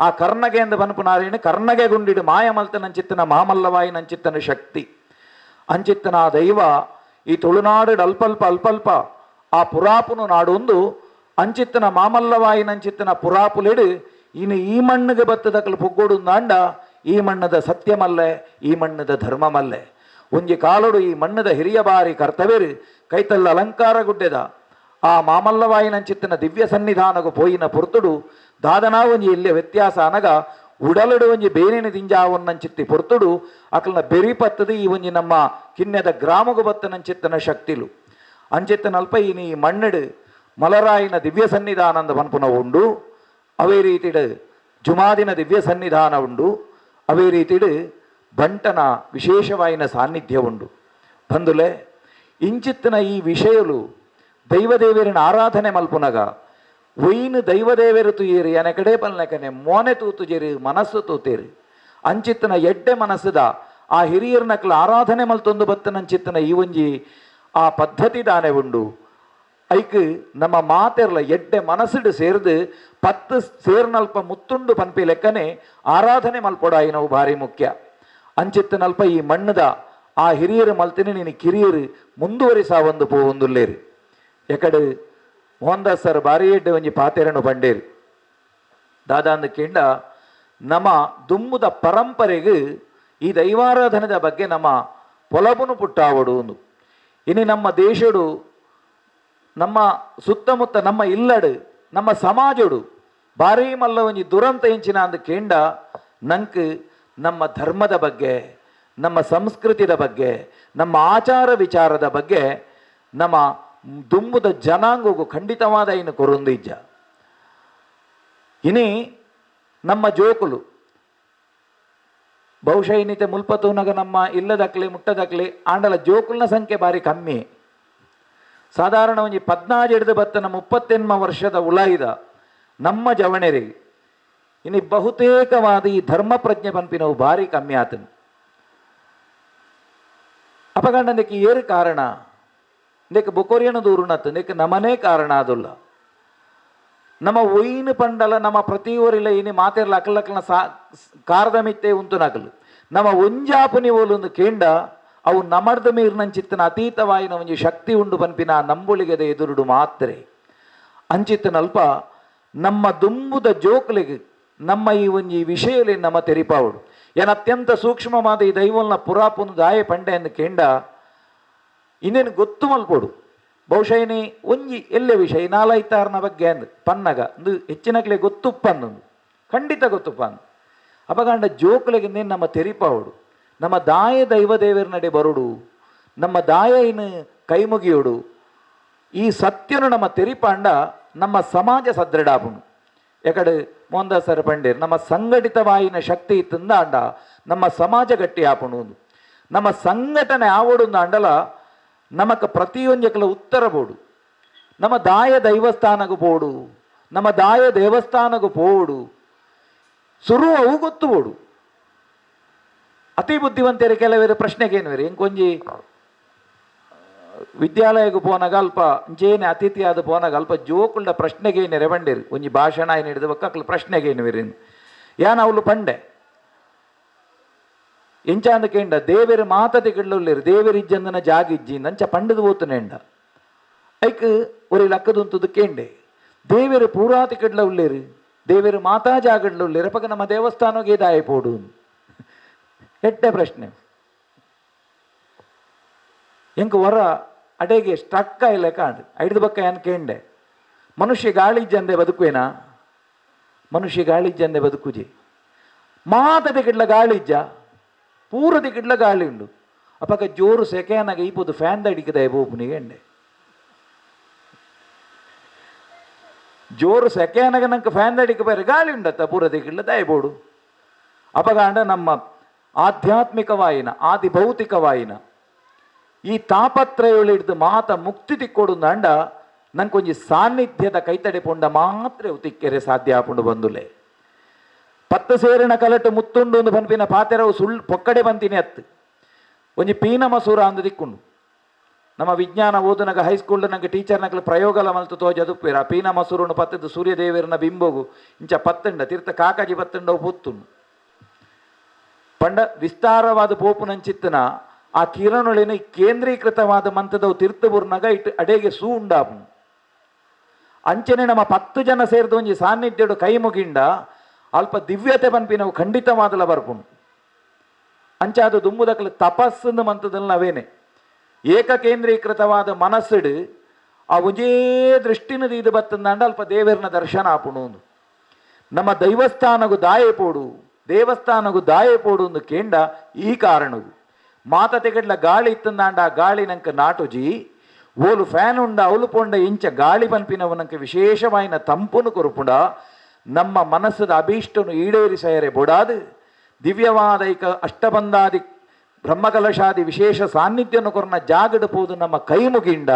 [SPEAKER 7] ಆ ಕರ್ಣಗೆ ಎಂದು ಬನ್ಪುನಾರೇನು ಕರ್ಣಗೆ ಗುಂಡಿಡು ಮಾಯ ಮಲ್ತನಂಚಿತ್ತನ ಮಾಮಲ್ಲವಾಯಿನಂಚಿತ್ತನ ಶಕ್ತಿ. ಅಂಚಿತ್ತನ ಆ ದೈವ ಈ ತುಳುನಾಡು ಅಲ್ಪಲ್ಪ ಅಲ್ಪಲ್ಪ ಆ ಪುರಾಪುನು ನಾಡೊಂದು ಅಂಚಿತ್ತನ ಮಾಮಲ್ಲವಾಯಿನಂಚಿತ್ತನ ಪುರಾಪುಲೆಡು ಇನ್ನು ಈ ಮಣ್ಣಿಗೆ ಬತ್ತದಕಲು ಪುಗ್ಗೋಡುಂದಾಂಡ ಈ ಮಣ್ಣದ ಸತ್ಯಮಲ್ಲೆ ಈ ಮಣ್ಣದ ಧರ್ಮಮಲ್ಲೆ. ಒಂಜಿ ಕಾಲುಡು ಈ ಮಣ್ಣದ ಹಿರಿಯ ಬಾರಿ ಕರ್ತವ್ಯರು ಕೈತಲ್ಲ ಅಲಂಕಾರ ಗುಡ್ಡೆದ ಆ ಮಾಮಲ್ಲವಾಯಿನಂಚಿತ್ತನ ದಿವ್ಯ ಸನ್ನಿಧಾನಗು ಪೋಯಿನ ಪೊರ್ತುಡು ದಾದನಾ ಒಂಜಿ ಎಲ್ಲಿಯ ವ್ಯತ್ಯಾಸ ಅನಗ ಉಡಲುಡು ಒಂಜಿ ಬೇನಿನ ದಿಂಜಾವನ್ನಂಚಿತ್ತಿ ಪೊರ್ತುಡು ಅಕಲ್ನ ಬೆರಿ ಪತ್ತದು ಈ ಒಂಜಿ ನಮ್ಮ ಕಿನ್ನೆದ ಗ್ರಾಮಗು ಬತ್ತನಂಚಿತ್ತನ ಶಕ್ತಿಲು. ಅಂಚಿತ್ತನಲ್ಪ ಈ ನೀ ಮಣ್ಣಡು ಮಲರಾಯಿನ ದಿವ್ಯ ಸನ್ನಿಧಾನಂದ ಪನ್ಪುನ ಉಂಡು. ಅವೇ ರೀತಿಡು ಜುಮಾದಿನ ದಿವ್ಯ ಸನ್ನಿಧಾನ ಉಂಡು. ಅವೇ ರೀತಿಡು ಬಂಟನ ವಿಶೇಷವಾಯಿನ ಸಾನ್ನಿಧ್ಯ ಉಂಡು. ಬಂದುಲೆ ಇಂಚಿತ್ತನ ಈ ವಿಷಯಲು ದೈವದೇವರಿನ ಆರಾಧನೆ ಮಲ್ಪುನಗ ಒಯ್ನು ದೈವದೇವರು ತುಯೇರಿ ಅನೆ ಕಡೆ ಪಲ್ನಕನೆ ಮೋನೆ ತೂತುಜೇರಿ ಮನಸ್ಸು ತೂತೇರಿ ಅಂಚಿತ್ತನ ಎಡ್ಡೆ ಮನಸ್ಸುದ ಆ ಹಿರಿಯರ್ನಕ್ಲ ಆರಾಧನೆ ಮಲ್ತೊಂದು ಬತ್ತನಂಚಿತ್ತನ ಈ ಒಂಜಿ ಆ ಪದ್ಧತಿ ದಾನೆ ಉಂಡು. ಐಕ್ ನಮ್ಮ ಮಾತೆರ್ಲ ಎಡ್ಡೆ ಮನಸ್ಸುಡು ಸೇರ್ದು ಪತ್ತು ಸೇರ್ನಲ್ಪ ಮುತ್ತುಂಡು ಪನ್ಪಿ ಲೆಕ್ಕನೆ ಆರಾಧನೆ ಮಲ್ಪೊಡಾಯಿನವು ಭಾರಿ ಮುಖ್ಯ. ಅಂಚಿತ್ತನಲ್ಪ ಈ ಮಣ್ಣದ ಆ ಹಿರಿಯರು ಮಲ್ತಿನಿ ನೀನು ಕಿರಿಯರು ಮುಂದುವರಿಸ ಒಂದು ಪೋವೊಂದುಲ್ಲೇರಿ. ಎಕಡೆ ಮೋಹನ್ ದಾಸ್ ಸರ್ ಭಾರಿ ಎಡ್ಡೆ ಒಂಜಿ ಪಾತೆರನು ಬಂಡೇರಿ ದಾದಾಂದ ಕೇಂಡ ನಮ್ಮ ದುಮ್ಮುದ ಪರಂಪರೆಗೆ ಈ ದೈವಾರಾಧನೆದ ಬಗ್ಗೆ ನಮ್ಮ ಪೊಲಬುನು ಪುಟ್ಟಾವಡು ಒಂದು. ಇನಿ ನಮ್ಮ ದೇಶಡು ನಮ್ಮ ಸುತ್ತಮುತ್ತ ನಮ್ಮ ಇಲ್ಲಡು ನಮ್ಮ ಸಮಾಜಡು ಭಾರೀ ಮಲ್ಲ ಒಂಜಿ ದುರಂತ ಇಂಚಿನ ಅಂದ ಕೇಂಡ ನಂಕ್ ನಮ್ಮ ಧರ್ಮದ ಬಗ್ಗೆ ನಮ್ಮ ಸಂಸ್ಕೃತಿದ ಬಗ್ಗೆ ನಮ್ಮ ಆಚಾರ ವಿಚಾರದ ಬಗ್ಗೆ ನಮ್ಮ ದುಂಬುದ ಜನಾಂಗಗೂ ಖಂಡಿತವಾದ ಇನ್ನು ಕೊರೊಂದು ಇಜ್ಜ. ಇನಿ ನಮ್ಮ ಜೋಕುಲು ಬಹುಶಃ ಇನ್ನಿತೆ ಮುಲ್ಪತೂನಗ ನಮ್ಮ ಇಲ್ಲದಕ್ಲೆ ಮುಟ್ಟದಕ್ಲೆ ಆಂಡಲ ಜೋಕುಲ್ನ ಸಂಖ್ಯೆ ಬಾರಿ ಕಮ್ಮಿ. ಸಾಧಾರಣ ಒಂಜಿ 14 ಹಿಡಿದು ಬತ್ತನ 38 ವರ್ಷದ ಉಲಾಯಿದ ನಮ್ಮ ಜವಣೆರಿಗೆ ಇನಿ ಬಹುತೇಕವಾದ ಈ ಧರ್ಮ ಪ್ರಜ್ಞೆ ಪನ್ಪಿನವು ಭಾರಿ ಕಮ್ಮಿ ಆತನು. ಅಪಗಂಡಂದಕ್ಕೆ ಏರು ಕಾರಣ ಇಂದಕ್ಕೆ ಬೊಕೊರಿಯನ ದೂರುನತ್ತು ಇಂದಕ್ಕೆ ನಮನೇ ಕಾರಣ ಅದುಲ್ಲ. ನಮ್ಮ ಒಯ್ನು ಪಂಡಲ ನಮ್ಮ ಪ್ರತಿಯೊರಿಲ್ಲ ಇನಿ ಮಾತೆರ್ಲ ಅಕಲಕ್ಕನ ಸಾ ಕಾರದ ಮಿತ್ತೆ ಉಂಟು ನಕಲು ನಮ್ಮ ಒಂಜಾಪುನಿ ಓಲೊಂದು ಕೇಂಡ ಅವು ನಮರ್ದ ಮೀರ್ನಂಚಿತ್ತನ ಅತೀತವಾಯಿನ ಒಂಜಿ ಶಕ್ತಿ ಉಂಡು ಪನ್ಪಿನ ನಂಬುಳಿಗೆದ ಎದುರುಡು ಮಾತ್ರೆ ಅಂಚಿತ್ತನಲ್ಪ ನಮ್ಮ ದುಂಬುದ ಜೋಕ್ಲಿಗೆ ನಮ್ಮ ಈ ಒಂಜಿ ವಿಷಯದಲ್ಲಿ ನಮ್ಮ ತೆರಿಪಾವುಡು ಏನ ಅತ್ಯಂತ ಸೂಕ್ಷ್ಮವಾದ ಈ ದೈವಲ್ನ ಪುರಾಪುನು ದಾಯ ಪಂಡೆ ಎಂದು ಕೇಂಡ ಇನ್ನೇನು ಗೊತ್ತು ಮಲ್ಪೋಡು. ಬಹುಶಃ ಏನೇ ಒಂಜಿ ಎಲ್ಲೆ ವಿಷಯ ನಾಲೈತಾರನ ಬಗ್ಗೆ ಅಂದ್ ಪನ್ನಗ ಒಂದು ಹೆಚ್ಚಿನಕ್ಲೆ ಗೊತ್ತುಪ್ಪ ಅಂದೊಂದು ಖಂಡಿತ ಗೊತ್ತುಪ್ಪ ಅಂದು ಅಪಗಂಡ ಜೋಕ್ಲೆಗೆ ಇನ್ನೇನು ನಮ್ಮ ತೆರಿಪಾವುಡು ನಮ್ಮ ದಾಯ ದೈವ ದೇವರ ನಡೆ ಬರುಡು ನಮ್ಮ ದಾಯ ಇನ್ನು ಕೈ ಮುಗಿಯೋಡು ಈ ಸತ್ಯನು ನಮ್ಮ ತೆರಿಪಾಂಡ ನಮ್ಮ ಸಮಾಜ ಸದೃಢಾಪುನು. ಯಾಕಡೆ ಮೋಹನ್ದಾಸರ ಪಂಡೇರ್ ನಮ್ಮ ಸಂಘಟಿತವಾಯಿನ ಶಕ್ತಿ ಇತ್ತಂದ ಅಂಡ ನಮ್ಮ ಸಮಾಜ ಗಟ್ಟಿ ಆಪುಣು. ನಮ್ಮ ಸಂಘಟನೆ ಆವಡು ಅಂಡಲ ನಮಕ ಪ್ರತಿಯೊಂಜಕ್ಲ ಉತ್ತರ ಬೋಡು ನಮ್ಮ ದಾಯ ದೈವಸ್ಥಾನಗೂ ಪೋಡು ನಮ್ಮ ದಾಯ ದೇವಸ್ಥಾನಗೂ ಪೋಡು ಸುರು ಅವು ಗೊತ್ತು ಬೋಡು. ಅತಿ ಬುದ್ಧಿವಂತರು ಕೆಲವರು ಪ್ರಶ್ನೆಗೇನುವೇರು ಇಂಕೊಂಜಿ ವಿದ್ಯಾಲಯಕ್ಕೆ ಪೋನಾಗ ಅಲ್ಪ ಇಂಚೇನೆ ಅತಿಥಿಯಾದ ಪೋನಾಗ ಅಲ್ಪ ಜೋಕುಲ್ಡ ಪ್ರಶ್ನೆಗೆ ನೆರವಂಡೇರು ಒಂಜಿ ಭಾಷಣ ಏನು ಹಿಡಿದ ಬಕ್ಕ ಪ್ರಶ್ನೆಗೆ ಏನುವೇರು ಯಾನ್ ಅವಳು ಪಂಡೆ ಎಂಚಾಂದ ಕೇಂಡ ದೇವೇರು ಮಾತತೆ ಕಿಡ್ಲೊಲ್ಲೇರು ದೇವೇರು ಇಜ್ಜಂದನ ಜಾಗ ಇಜ್ಜಿ ನಂಚ ಪಂಡದು ಹೋತನೇಂಡ ಐಕ್ ಒರಿ ಲಕ್ಕದುಂತದ್ದು ಕೇಂಡೆ ದೇವೇರು ಪೂರಾತಿ ಕಿಡ್ಲ ಉಳ್ಳೇರು ದೇವೇರು ಮಾತಾ ಜಾಗಡ್ಲುಳ್ಳೇರು ಅಪಗ ನಮ್ಮ ದೇವಸ್ಥಾನಗೆ ದಾಯ ಪೋಡು ಎಟ್ಟೆ ಪ್ರಶ್ನೆ ಎಂಕ ಹೊರ ಅಡೆಗೆ ಸ್ಟ್ರಕ್ ಇಲ್ಲ ಕಾಂಡ್ ಐದು ಬಕ್ಕ ಏನ್ ಕೇಂಡೆ ಮನುಷ್ಯ ಗಾಳಿ ಜಂದೆ ಬದುಕುವೇನಾ ಮನುಷ್ಯ ಗಾಳಿ ಜಂದೆ ಬದುಕುಜಿ ಮಾತದೆ ಕಿಡ್ಲ ಗಾಳಿ ಇಜ್ಜ ಪೂರದಿ ಕಿಡ್ಲ ಗಾಳಿ ಉಂಡು ಅಪಕ ಜೋರು ಸೆಕೆಯನಾಗ ಈಪೋದು ಫ್ಯಾನ್ ದಡಿಕದ ಬೋಪುನಿಗೆ ಎಂಡೆ ಜೋರು ಸೆಕೆಯನಾಗ ನಂಗೆ ಫ್ಯಾನ್ ದಡಿಕ ಬೇರೆ ಗಾಳಿ ಉಂಡತ್ತ ಪೂರದಿ ಕಿಡ್ಲ ದಯಬೋಡು. ಅಪಗಾಂಡ ನಮ್ಮ ಆಧ್ಯಾತ್ಮಿಕವಾಯಿನ ಆದಿ ಭೌತಿಕವಾಯಿನ ಈ ತಾಪತ್ರಯೊಳಿಡ್ದು ಮಾತ ಮುಕ್ತಿ ತಿಕ್ಕೊಡು ಅಂಡ ನಂಗೊಂಜಿ ಸಾನ್ನಿಧ್ಯದ ಕೈತಡೆ ಪೊಂಡ ಮಾತ್ರ ತಿಕ್ಕೆರೆ ಸಾಧ್ಯ ಆಪುಂಡು ಬಂದುಲೆ. ಪತ್ತು ಸೇರಿನ ಕಲಟು ಮುತ್ತುಂಡು ಒಂದು ಪನ್ಪಿನ ಪಾತೆರವು ಸುಳ್ಳು ಪೊಕ್ಕಡೆ ಬಂತೀನಿ ಅತ್ತು ಒಂಜಿ ಪೀನ ಮಸೂರ ಅಂದು ದಿಕ್ಕುಂಡು. ನಮ್ಮ ವಿಜ್ಞಾನ ಓದುನಗ ಹೈಸ್ಕೂಲ್ ನಂಗೆ ಟೀಚರ್ ನಕಲು ಪ್ರಯೋಗಲ ಮಲ್ತು ತೋಜದುಪ್ಪೇರ ಆ ಪೀನ ಮಸೂರನ್ನು ಪತ್ತದ್ದು ಸೂರ್ಯದೇವರನ ಬಿಂಬಗು ಇಂಚ ಪತ್ತಂಡ ತೀರ್ಥ ಕಾಕಾಜಿ ಪತ್ತಂಡವು ಪೊತ್ತುಂಡು ಪಂಡ ವಿಸ್ತಾರವಾದ ಪೋಪುನಂಚಿತ್ತನ ಆ ಕಿರಣೊಳಿನ ಕೇಂದ್ರೀಕೃತವಾದ ಮಂತದವು ತೀರ್ಥಬುರ್ನಗ ಇಟ್ಟು ಅಡೆಗೆ ಸೂ ಉಂಡಾಪು. ಅಂಚನೆ ನಮ್ಮ 10 ಜನ ಸೇರಿದ ಒಂಜಿ ಸಾನ್ನಿಧ್ಯಡು ಕೈ ಮುಗಿಂಡ ಅಲ್ಪ ದಿವ್ಯತೆ ಪನ್ಪಿನವು ಖಂಡಿತವಾದಲ ಬರ್ಪುಂಡು. ಅಂಚಾದ ದುಂಬುದಕ್ಕಲು ತಪಸ್ಸನ್ನು ಮಂತದಲ್ಲಿ ನಾವೇನೆ ಏಕಕೇಂದ್ರೀಕೃತವಾದ ಮನಸ್ಸುಡು ಆ ಒಂಜೇ ದೃಷ್ಟಿನ ಇದು ಬತ್ತಂದಾಂಡ ಅಲ್ಪ ದೇವರನ ದರ್ಶನ ಆಪುಣು. ನಮ್ಮ ದೈವಸ್ಥಾನಗೂ ದಾಯೆ ಪೋಡು ದೇವಸ್ಥಾನಗೂ ದಾಯೆ ಪೋಡು ಒಂದು ಕೇಂಡ ಈ ಕಾರಣವು ಮಾತ ತೆಗಡ್ಲ ಗಾಳಿ ಇತ್ತಂದಾಂಡ ಆ ಗಾಳಿ ನಂಕ ನಾಟುಜಿ ಓಲು ಫ್ಯಾನ್ ಉಂಡ ಅವಲು ಪೊಂಡ ಇಂಚ ಗಾಳಿ ಪನ್ಪಿನವು ನಂಕ ವಿಶೇಷವಾಯಿನ ತಂಪುನು ಕೊರುಪುಂಡ ನಮ್ಮ ಮನಸ್ಸದ ಅಭೀಷ್ಟನು ಈಡೇರಿಸಯರೆ ಬೊಡಾದು ದಿವ್ಯವಾದೈಕ ಅಷ್ಟಬಂಧಾದಿ ಬ್ರಹ್ಮಕಲಶಾದಿ ವಿಶೇಷ ಸಾನ್ನಿಧ್ಯನು ಕೊರನ ಜಾಗಡು ಪೋದು ನಮ್ಮ ಕೈ ಮುಗಿಂಡ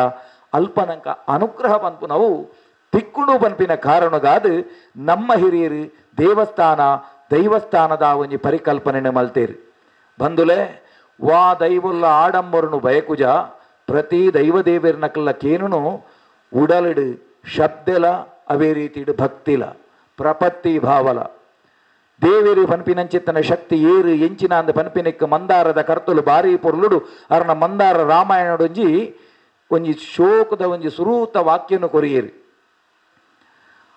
[SPEAKER 7] ಅಲ್ಪನಂಕ ಅನುಗ್ರಹ ಪನ್ಪು ನಾವು ತಿಕ್ಕುಂಡು ಪನ್ಪಿನ ಕಾರಣಗಾದು ನಮ್ಮ ಹಿರಿಯರು ದೇವಸ್ಥಾನ ದೈವಸ್ಥಾನದ ಒಂಜಿ ಪರಿಕಲ್ಪನೆ ಮಲ್ತೇರು. ಬಂದುಲೆ ವಾ ದೈವಲ್ಲ ಆಡಂಬರನು ಬಯಕುಜ ಪ್ರತಿ ದೈವದೇವರ್ನಕಲ್ಲ ಕೇನುನು ಉಡಲಿಡು ಶಬ್ದಲ ಅವೇ ರೀತಿಡು ಭಕ್ತಿಲ ಪ್ರಪತ್ತಿ ಭಾವಲ ದೇವೇರು ಪನ್ಪಿನಂಚಿತ್ತನ ಶಕ್ತಿ ಏರು ಎಂಚಿನ ಅಂದ ಪನ್ಪಿನಕ್ಕೆ ಮಂದಾರದ ಕರ್ತಲು ಬಾರಿ ಪೊರ್ಲುಡು ಅರ್ನ ಮಂದಾರ ರಾಮಾಯಣಡೊಂಜಿ ಒಂಜಿ ಶೋಕದ ಒಂಜಿ ಸುರೂತ ವಾಕ್ಯನು ಕೊರಿಯೇರು.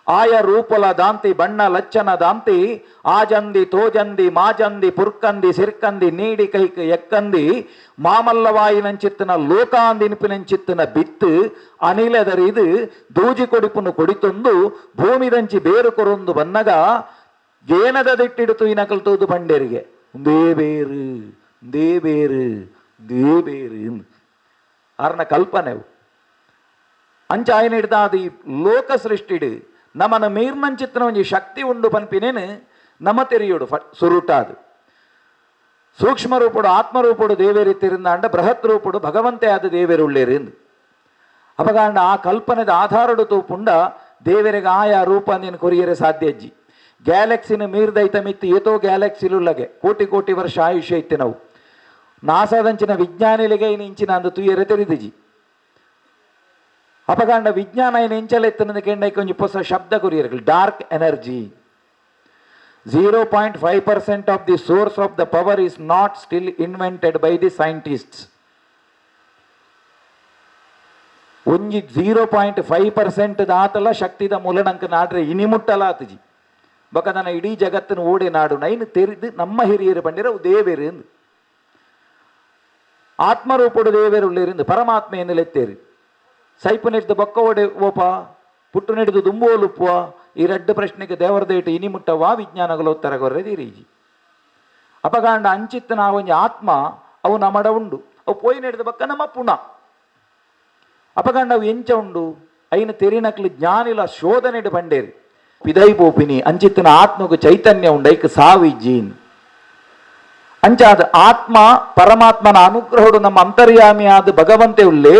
[SPEAKER 7] ಆಯ ರೂಪಲ ದಾಂತಿ ಬಣ್ಣ ಲಚ್ಚನ ದಾಂತಿ ಆಜಂದಿ ತೋಜಂದಿ ಮಾಜಂದಿ ಪುರ್ಕಂದಿ ಸಿರ್ಕಂದಿ ನೀಡಿ ಕೈಕ ಎಕ್ಕಂದಿ ಮಾಮಲ್ಲವಾಯಿನಂಚಿತ್ತನ ಲೋಕಾಂದಿನಿಪಿನಂಚಿತ್ತನ ಬಿತ್ತು ಅನಿಲದರಿದು ದೂಜಿ ಕೊಡಿಪುನು ಕೊಡಿತೊಂದು ಭೂಮಿದಂಚಿ ಬೇರು ಕೊರೊಂದು ಬನ್ನಗ ಏನದ ದಿಟ್ಟಿಡುತು ಇನಕಲ್ ತೂದು ಬಂಡೇರಿಗೆ ಒಂದೇ ಬೇರು ಒಂದೇ ಬೇರು ಒಂದೇ ಬೇರು ಅರ್ನ ಕಲ್ಪನೆ. ಅಂಚ ಆಯನ ಹಿಡ್ದಾದ ಈ ಲೋಕ ಸೃಷ್ಟಿಡು ನಮನ ಮೀರ್ನಂಚಿತ್ತನ ಒಂಜಿ ಶಕ್ತಿ ಉಂಡು ಪನ್ಪಿನೇನು ನಮ ತೆರಿಯೋಡು ಸುರುಟಾದು. ಸೂಕ್ಷ್ಮ ರೂಪುಡು ಆತ್ಮರೂಪುಡು ದೇವೇರಿತ್ತಿರುಂದಾಂಡ ಬೃಹತ್ ರೂಪುಡು ಭಗವಂತೆ ಆದ ದೇವೇರುಳ್ಳೇರು ಅಪಗಾಂಡ ಆ ಕಲ್ಪನೆದ ಆಧಾರಡು ತೂಪುಂಡ ದೇವರಿಗೆ ಆಯಾ ರೂಪ ನೀನು ಕೊರಿಯರೆ ಸಾಧ್ಯ ಅಜ್ಜಿ. ಗ್ಯಾಲಕ್ಸಿನ ಮೀರ್ದೈತ ಮಿತ್ತು ಏತೋ ಗ್ಯಾಲಕ್ಸಿಲುಲ್ಲಗೆ ಕೋಟಿ ಕೋಟಿ ವರ್ಷ ಆಯುಷ್ಯ ಇತ್ತೆ ನಾವು ನಾಸಾದಂಚಿನ ವಿಜ್ಞಾನಿಲಿಗೆ ಇನ್ನು ಇಂಚಿನ ಅಂದು ತುಯ್ಯರೆ ತೆರಿದಿಜಿ. ಅಪಗಾಂಡ ವಿಜ್ಞಾನ ಏನು ಇಂಚಲ ಎತ್ತನದ ಕೆಂಡೈಕೆ ಒಂಜಿ ಹೊಸ ಶಬ್ದ ಕೊರಿಯರ್ಗಳು dark energy. 0.5% of the source of the power is not still invented by the scientists. ಒಂಜಿ 0.5% ದಾತಲ ಶಕ್ತಿದ ಮೂಲನಂಕ ನಾಡ್ರೆ ಇನಿ ಮುಟ್ಟಲ ಆತಜಿ. ಬಕದನ ಇಡೀ ಜಗತ್ತನ್ನು ಓಡೆ ನಾಡು ನೈನ್ ತೆರಿದು ನಮ್ಮ ಹಿರಿಯರು ಬಂದಿರ ದೇವೇರು ಎಂದು ಆತ್ಮರೂಪಡು ದೇವೇರು ಉಳ್ಳೇರಿಂದ ಪರಮಾತ್ಮ ಎನ್ನೆಲೆತ್ತೇರಿ ಸೈಪು ನೆಡ್ದು ಬೊಕ್ಕ ಓಡೆ ಓಪ ಪುಟ್ಟು ನೆಡ್ದು ದುಂಬೋಲುಪ್ಪುವ ಈ ರಡ್ಡು ಪ್ರಶ್ನೆಗೆ ದೇವರದೇಟು ಇನಿ ಮುಟ್ಟವಾ ವಿಜ್ಞಾನಗಳು ಉತ್ತರ ಕೊರ್ರೆದೀರೀಜಿ. ಅಪಗಾಂಡ ಅಂಚಿತ್ತ ನಾವೊಂಜಿ ಆತ್ಮ ಅವು ನಮಡ ಉಂಡು ಅವು ಪೋಯಿ ನೆಡ್ದು ಬಕ್ಕ ನಮ್ಮ ಪುಣ. ಅಪಗಾಂಡ ಅವು ಎಂಚ ಉಂಡು ಐನ ತೆರಿನಕ್ಲು ಜ್ಞಾನಿಲ ಶೋಧನೆಡು ಬಂಡೇರಿ ಪಿದೈ ಪೋಪಿನಿ ಅಂಚಿತ್ತನ ಆತ್ಮకు ಚೈತನ್ಯ ಉಂಡು ಐಕ್ ಸಾವಿಜ್ಜೀನ್. ಅಂಚಾದ ಆತ್ಮ ಪರಮಾತ್ಮನ ಅನುಗ್ರಹಡು ನಮ್ಮ ಅಂತರ್ಯಾಮಿಯಾದ ಭಗವಂತೆ ಉಳ್ಳೇ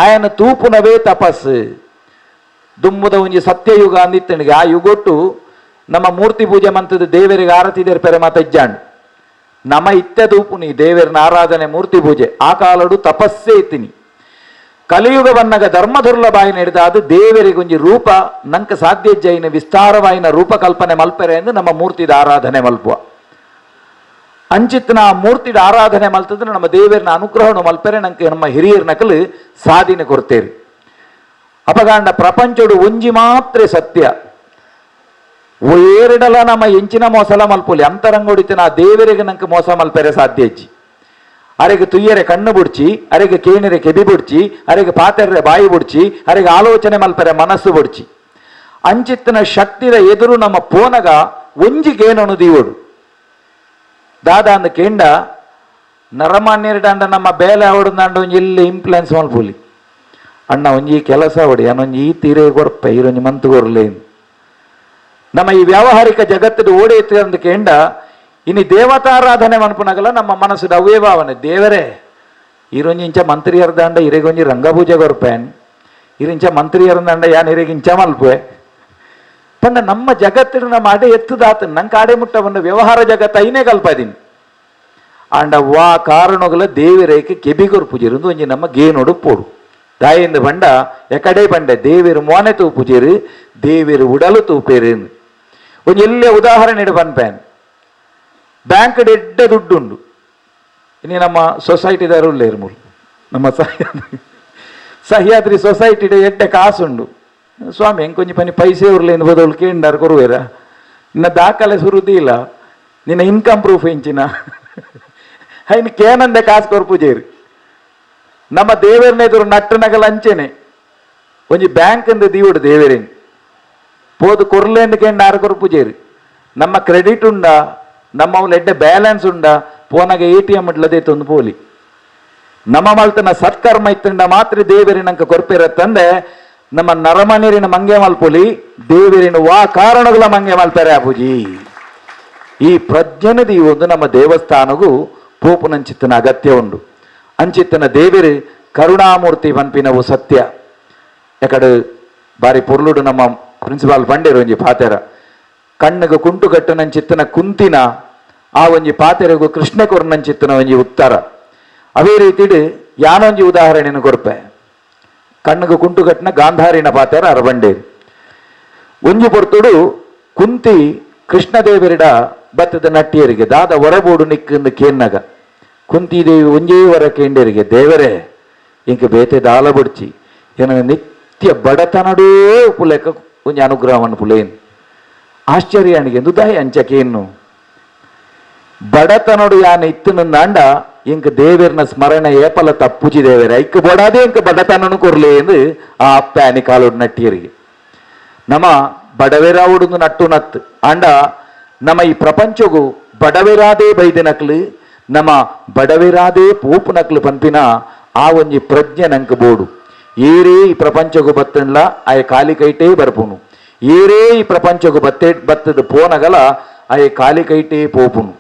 [SPEAKER 7] ಆಯನ ತೂಪುನವೇ ತಪಸ್ಸು. ದುಮ್ಮುದ ಒಂಜಿ ಸತ್ಯಯುಗ ಅಂದಿತ್ತನಿಗೆ ಆ ಯುಗೊಟ್ಟು ನಮ್ಮ ಮೂರ್ತಿ ಪೂಜೆ ಮಂತದ ದೇವರಿಗೆ ಆರತಿ ದೇರ್ಪೆರೆ ಮಾತ ಇಜ್ಜಾಂಡ್ ನಮ್ಮ ಇತ್ತೆ ತೂಪುನಿ ದೇವರನ ಆರಾಧನೆ ಮೂರ್ತಿ ಪೂಜೆ ಆ ಕಾಲಡು ತಪಸ್ಸೇ ಇತ್ತಿನಿ. ಕಲಿಯುಗ ಬನ್ನಗ ಧರ್ಮದುರ್ಲಭಾಯಿ ನಡೆದ ಅದು ದೇವರಿಗೊಂಜಿ ರೂಪ ನಂಕ ಸಾಧ್ಯ ಜೈನ ವಿಸ್ತಾರವಾಯಿನ ರೂಪಕಲ್ಪನೆ ಮಲ್ಪೆರೆ ಎಂದು ನಮ್ಮ ಮೂರ್ತಿದ ಆರಾಧನೆ ಮಲ್ಪುವ. ಅಂಚಿತ್ತನ ಆ ಮೂರ್ತಿದ ಆರಾಧನೆ ಮಲ್ತದ್ರೆ ನಮ್ಮ ದೇವರನ ಅನುಗ್ರಹವನ್ನು ಮಲ್ಪೆರೆ ನಂಗೆ ನಮ್ಮ ಹಿರಿಯರ ನಕಲು ಸಾಧನೆ ಕೊಡ್ತೇರಿ. ಅಪಗಾಂಡ ಪ್ರಪಂಚಡು ಒಂಜಿ ಮಾತ್ರ ಸತ್ಯ ಏರಡಲ ನಮ್ಮ ಎಂಚಿನ ಮೋಸಲ ಮಲ್ಪೊಲಿ ಅಂತರಂಗೊಡಿತನ ಆ ದೇವರಿಗೆ ನಂಗೆ ಮೋಸ ಮಲ್ಪೆರೆ ಸಾಧ್ಯ ಅಜ್ಜಿ. ಅರೆಗೆ ತುಯ್ಯರೆ ಕಣ್ಣು ಬುಡ್ಚಿ, ಅರೆಗೆ ಕೇಣಿರೆ ಕೆಬಿ ಬುಡ್ಚಿ, ಅರೆಗೆ ಪಾತೆರ್ರೆ ಬಾಯಿ ಬುಡ್ಚಿ, ಅರೆಗೆ ಆಲೋಚನೆ ಮಲ್ಪೆರೆ ಮನಸ್ಸು ಬುಡ್ಚಿ. ಅಂಚಿತ್ತನ ಶಕ್ತಿದ ಎದುರು ನಮ್ಮ ಪೋನಗ ಒಂಜಿ ಕೇನನು ದೀವಡು ದಾದ ಅಂದ ಕೇಂಡ ನರಮಾನ್ಯರಡಂಡ ನಮ್ಮ ಬೇಲೆ ಅವಡುಂದಾಂಡ ಒಂಜಿ ಇಲ್ಲಿ ಇಂಪ್ಲುಯೆನ್ಸ್ ಮಲ್ಪೊಲಿ. ಅಣ್ಣ ಒಂಜಿ ಕೆಲಸ ಅವಡಿ ಅನ್ನೊಂಜಿ ಈ ತೀರೆ ಕೊರ್ಪೆ ಈರೊಂಜಿ ಮಂತು ಕೊರ್ಲೇನು. ನಮ್ಮ ಈ ವ್ಯಾವಹಾರಿಕ ಜಗತ್ತದ ಓಡಿ ಅಂದ ಕೇಂಡ ಇನಿ ದೇವತಾರಾಧನೆ ಮನ್ಪುನಗಲ ನಮ್ಮ ಮನಸ್ಸು ಅವೇ ಭಾವನೆ ದೇವರೇ ಈರೊಂಜಿ ಇಂಚ ಮಂತ್ರಿಯರ್ದಾಂಡ ಇರೆಗೊಂಜಿ ರಂಗಪೂಜೆ ಕೊರ್ಪೇನ್ ಇರಿಂಚ ಮಂತ್ರಿಯರ್ದಾಂಡ ಯಾನ್ ಇರೆಗಿಂಚ ಮಲ್ಪೆ ಪಂಡ ನಮ್ಮ ಜಗತ್ತಿನ ನಮ್ಮ ಅಡೆ ಎತ್ತುದಾತ ನಂಗೆ ಆಡೆ ಮುಟ್ಟ ಬಂದ ವ್ಯವಹಾರ ಜಗತ್ತ ಐನೇ ಕಲ್ಪದೀನಿ. ಆಂಡ ವಾ ಕಾರಣಗಳ ದೇವರೇಕೆ ಕೆಬಿ ಕೊರ್ಪುಜಿರು ಒಂಜಿ ನಮ್ಮ ಗೇನೋಡು ಪೋಡು ದಾಯಿಂದ ಬಂಡ ಎಕಡೆ ಬಂಡೆ ದೇವರು ಮೋನೆ ತೂಪುಜಿರು ದೇವರು ಉಡಲು ತೂಪೇರು. ಒಂಜಿ ಎಲ್ಲೇ ಉದಾಹರಣೆ ಇಡು ಪನ್ಪೇನ್ ಬ್ಯಾಂಕ್ ಎಡ್ಡೆ ದುಡ್ಡುಂಡು ಇನ್ನು ನಮ್ಮ ಸೊಸೈಟಿದಾರು ಉಳ್ಳೇರು ಮೂಲು ನಮ್ಮ ಸಹ್ಯಾದ್ರಿ ಸೊಸೈಟಿ ಎಡ್ಡೆ ಕಾಸುಂಡು ಸ್ವಾಮಿ ಹೆಂಗೆ ಕೊಂಚ ಪನಿ ಪೈಸೆ ಉರ್ಲೇನು ಬದಲು ಕೇಂಡಾರು ಕೊರುವೇರ ನಿನ್ನ ದಾಖಲೆ ಸುರುದಿಲ್ಲ ನಿನ್ನ ಇನ್ಕಮ್ ಪ್ರೂಫ್ ಎಂಚಿನ ಹೈನ್ ಕೇನಂದೆ ಕಾಸು ಕೊರ್ಪುಜೇರು. ನಮ್ಮ ದೇವರನ್ನ ಎದುರು ನಟ್ಟು ನಗಲ ಅಂಚೆನೆ ಒಂಜಿ ಬ್ಯಾಂಕ್ ಅಂದ ದೀವಡು ದೇವರೇನು ಪೋದು ಕೊರ್ಲೇಂದು ಕೇಂಡ ಆರು ಕೊರ್ಪುಜೇರು. ನಮ್ಮ ಕ್ರೆಡಿಟ್ ಉಂಡ ನಮ್ಮ ಅವ್ಲ ಎಡ್ಡೆ ಬ್ಯಾಲೆನ್ಸ್ ಉಂಡ ಪೋನಾಗ ATM ಇಡ್ಲದೇ ತಂದು ಪೋಲಿ ನಮ್ಮ ಮಲ್ತನ ಸತ್ಕರ್ಮ ಇತ್ತಂಡ ಮಾತ್ರ ದೇವರಿನಂಕ ಕೊರ್ಪಿರತ್ತಂದೆ ನಮ್ಮ ನರಮನೀರಿನ ಮಂಗೆ ಮಲ್ಪೊಲಿ ದೇವರಿನ ವಾ ಕಾರಣಗಳ ಮಂಗೆ ಮಲ್ಪೆರೆ ಅಪುಜಿ. ಈ ಪ್ರಜ್ಞನದಿ ಈ ಒಂದು ನಮ್ಮ ದೇವಸ್ಥಾನಗೂ ಪೋಪುನಂಚಿತ್ತನ ಅಗತ್ಯ ಉಂಡು. ಅಂಚಿತ್ತನ ದೇವರು ಕರುಣಾಮೂರ್ತಿ ಪನ್ಪಿನವು ಸತ್ಯ. ಯಾಕಡೆ ಬಾರಿ ಪೊರ್ಲುಡು ನಮ್ಮ ಪ್ರಿನ್ಸಿಪಾಲ್ ಬಂಡೇರು ಒಂಜಿ ಪಾತೆರ ಕಣ್ಣುಗು ಕುಂಟು ಕಟ್ಟುನಂಚಿತ್ತನ ಕುಂತಿನ ಆ ಒಂಜಿ ಪಾತೆರಗು ಕೃಷ್ಣ ಕೊರ್ನಂಚಿತ್ತನ ಒಂಜಿ ಉತ್ತರ. ಅವೇ ರೀತಿಡು ಯಾನೊಂಜಿ ಉದಾಹರಣೆಯನ್ನು ಕೊರ್ಪೆ ಕಣ್ಣುಗು ಕುಂಟು ಕಟ್ಟಿನ ಗಾಂಧಾರಿನ ಪಾತೆರ ಅರಬಂಡೇರು. ಒಂಜಿ ಪೊರ್ತುಡು ಕುಂತಿ ಕೃಷ್ಣದೇವರಿಡ ಬತ್ತದ ನಟ್ಟಿಯರಿಗೆ ದಾದ ಹೊರಬೋಡು ನಿಕ್ಕಂದು ಕೇನ್ನಗ ಕುಂತಿದೇವಿ ಒಂಜೇ ವರ ಕೇಂಡರಿಗೆ ದೇವರೇ ಇಂಕ ಬೇತೆ ದಾಲ ಬುಡ್ಚಿ ಏನ ನಿತ್ಯ ಬಡತನಡೇ ಪುಲೆಕ ಒಂಜಿ ಅನುಗ್ರಹವನ್ನು ಪುಲೇನು. ಆಶ್ಚರ್ಯಾಣಿಗೆ ಎಂದು ದಾಯಿ ಅಂಚಕೇನು ಬಡತನಡು ಯಾನ ಇತ್ತನಂದಾಂಡ ಇಂಕ ದೇವರನ ಸ್ಮರಣೆ ಏಪಲ ತಪ್ಪುಜಿ ದೇವರೇ ಐಕ್ ಬಡಾದೆ ಇಂಕ ಬಡತನನು ಕೊರ್ಲೆ ಎಂದು ಆ ಅಪ್ಪ ಕಾಲೋಡು ನಟ್ಟಿಯರಿಗೆ. ನಮ್ಮ ಬಡವೆರಾವುಡು ನಟ್ಟು ನತ್ತು ಆಂಡ ನಮ್ಮ ಈ ಪ್ರಪಂಚಗೂ ಬಡವೆರಾದೇ ಬೈದೆ ನಕ್ಲು ನಮ್ಮ ಬಡವೆರಾದೇ ಪೋಪು ನಕ್ಲು ಪನ್ಪಿನ ಆ ಒಂಜಿ ಪ್ರಜ್ಞೆ ನಂಕ ಬೋಡು. ಏರೇ ಈ ಪ್ರಪಂಚಗೂ ಬತ್ತನ್ಲ ಆಯ ಕಾಲಿ ಕೈಟೇ ಬರ್ಪುನು, ಏರೇ ಈ ಪ್ರಪಂಚಗೂ ಬತ್ತೆ ಬತ್ತದ ಪೋನಗಲ ಆಯ ಕಾಲಿ ಕೈಟೇ ಪೋಪುನು.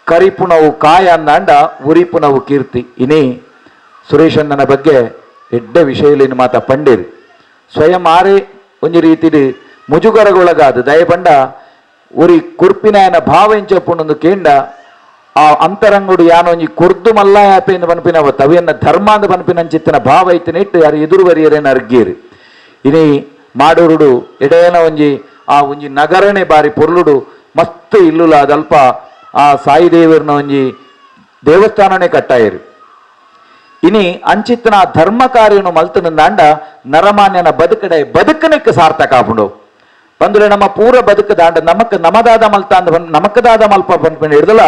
[SPEAKER 7] ಕರಿಪುನವು ಕಾಯ ಅಂದಾಂಡ ಉರಿಪುನವು ಕೀರ್ತಿ. ಇನಿ ಸುರೇಶಣ್ಣನ ಬಗ್ಗೆ ಎಡ್ಡೆ ವಿಷಯಲಿನ ಮಾತ ಪಂಡೇರು ಸ್ವಯಂ ಆರೆ ಒಂಜಿ ರೀತಿಡ್ ಮುಜುಗರಗೊಳಗಾದ ದಯಪಂಡ ಉರಿ ಕುರ್ಪಿನಾಯನ ಭಾವ ಎಂಚಪ್ಪುನೊಂದು ಕೇಂಡ ಆ ಅಂತರಂಗುಡು ಯಾನೊಂಜಿ ಕುರ್ದು ಮಲ್ಲಾಯಪೇಂದು ಪನ್ಪಿನವ ತವಿಯನ್ನ ಧರ್ಮ ಅಂದ ಪನ್ಪಿನಂಚಿತ್ತಿನ ಭಾವ ಇತ್ತಿನ ಇಟ್ಟು ಯಾರು ಎದುರುವರಿಯರೇನ ಅರ್ಗೀರು. ಇನಿ ಮಾಡೂರುಡು ಎಡೇನ ಒಂಜಿ ಆ ಒಂಜಿ ನಗರನೆ ಬಾರಿ ಪೊರ್ಲುಡು ಮಸ್ತ್ ಇಲ್ಲುಲ ಅದಲ್ಪ ಆ ಸಾಯಿದೇವರನ ಒಂಜಿ ದೇವಸ್ಥಾನನೇ ಕಟ್ಟಾಯರು. ಇನಿ ಅಂಚಿತ್ತನ ಧರ್ಮ ಕಾರ್ಯನು ಮಲ್ತನಂದಾಂಡ ನರಮಾನ್ಯನ ಬದುಕಡೆ ಬದುಕನಕ್ಕೆ ಸಾರ್ಥಕ ಆಪುಂಡು. ಬಂದ್ರೆ ನಮ್ಮ ಪೂರ ಬದುಕು ದಾಂಡ ನಮಕ್ ನಮದಾದ ಮಲ್ತ ಅಂದ ನಮಕದಾದ ಮಲ್ಪ ಪನ್ಪಿನ ಹಿಡ್ದಲ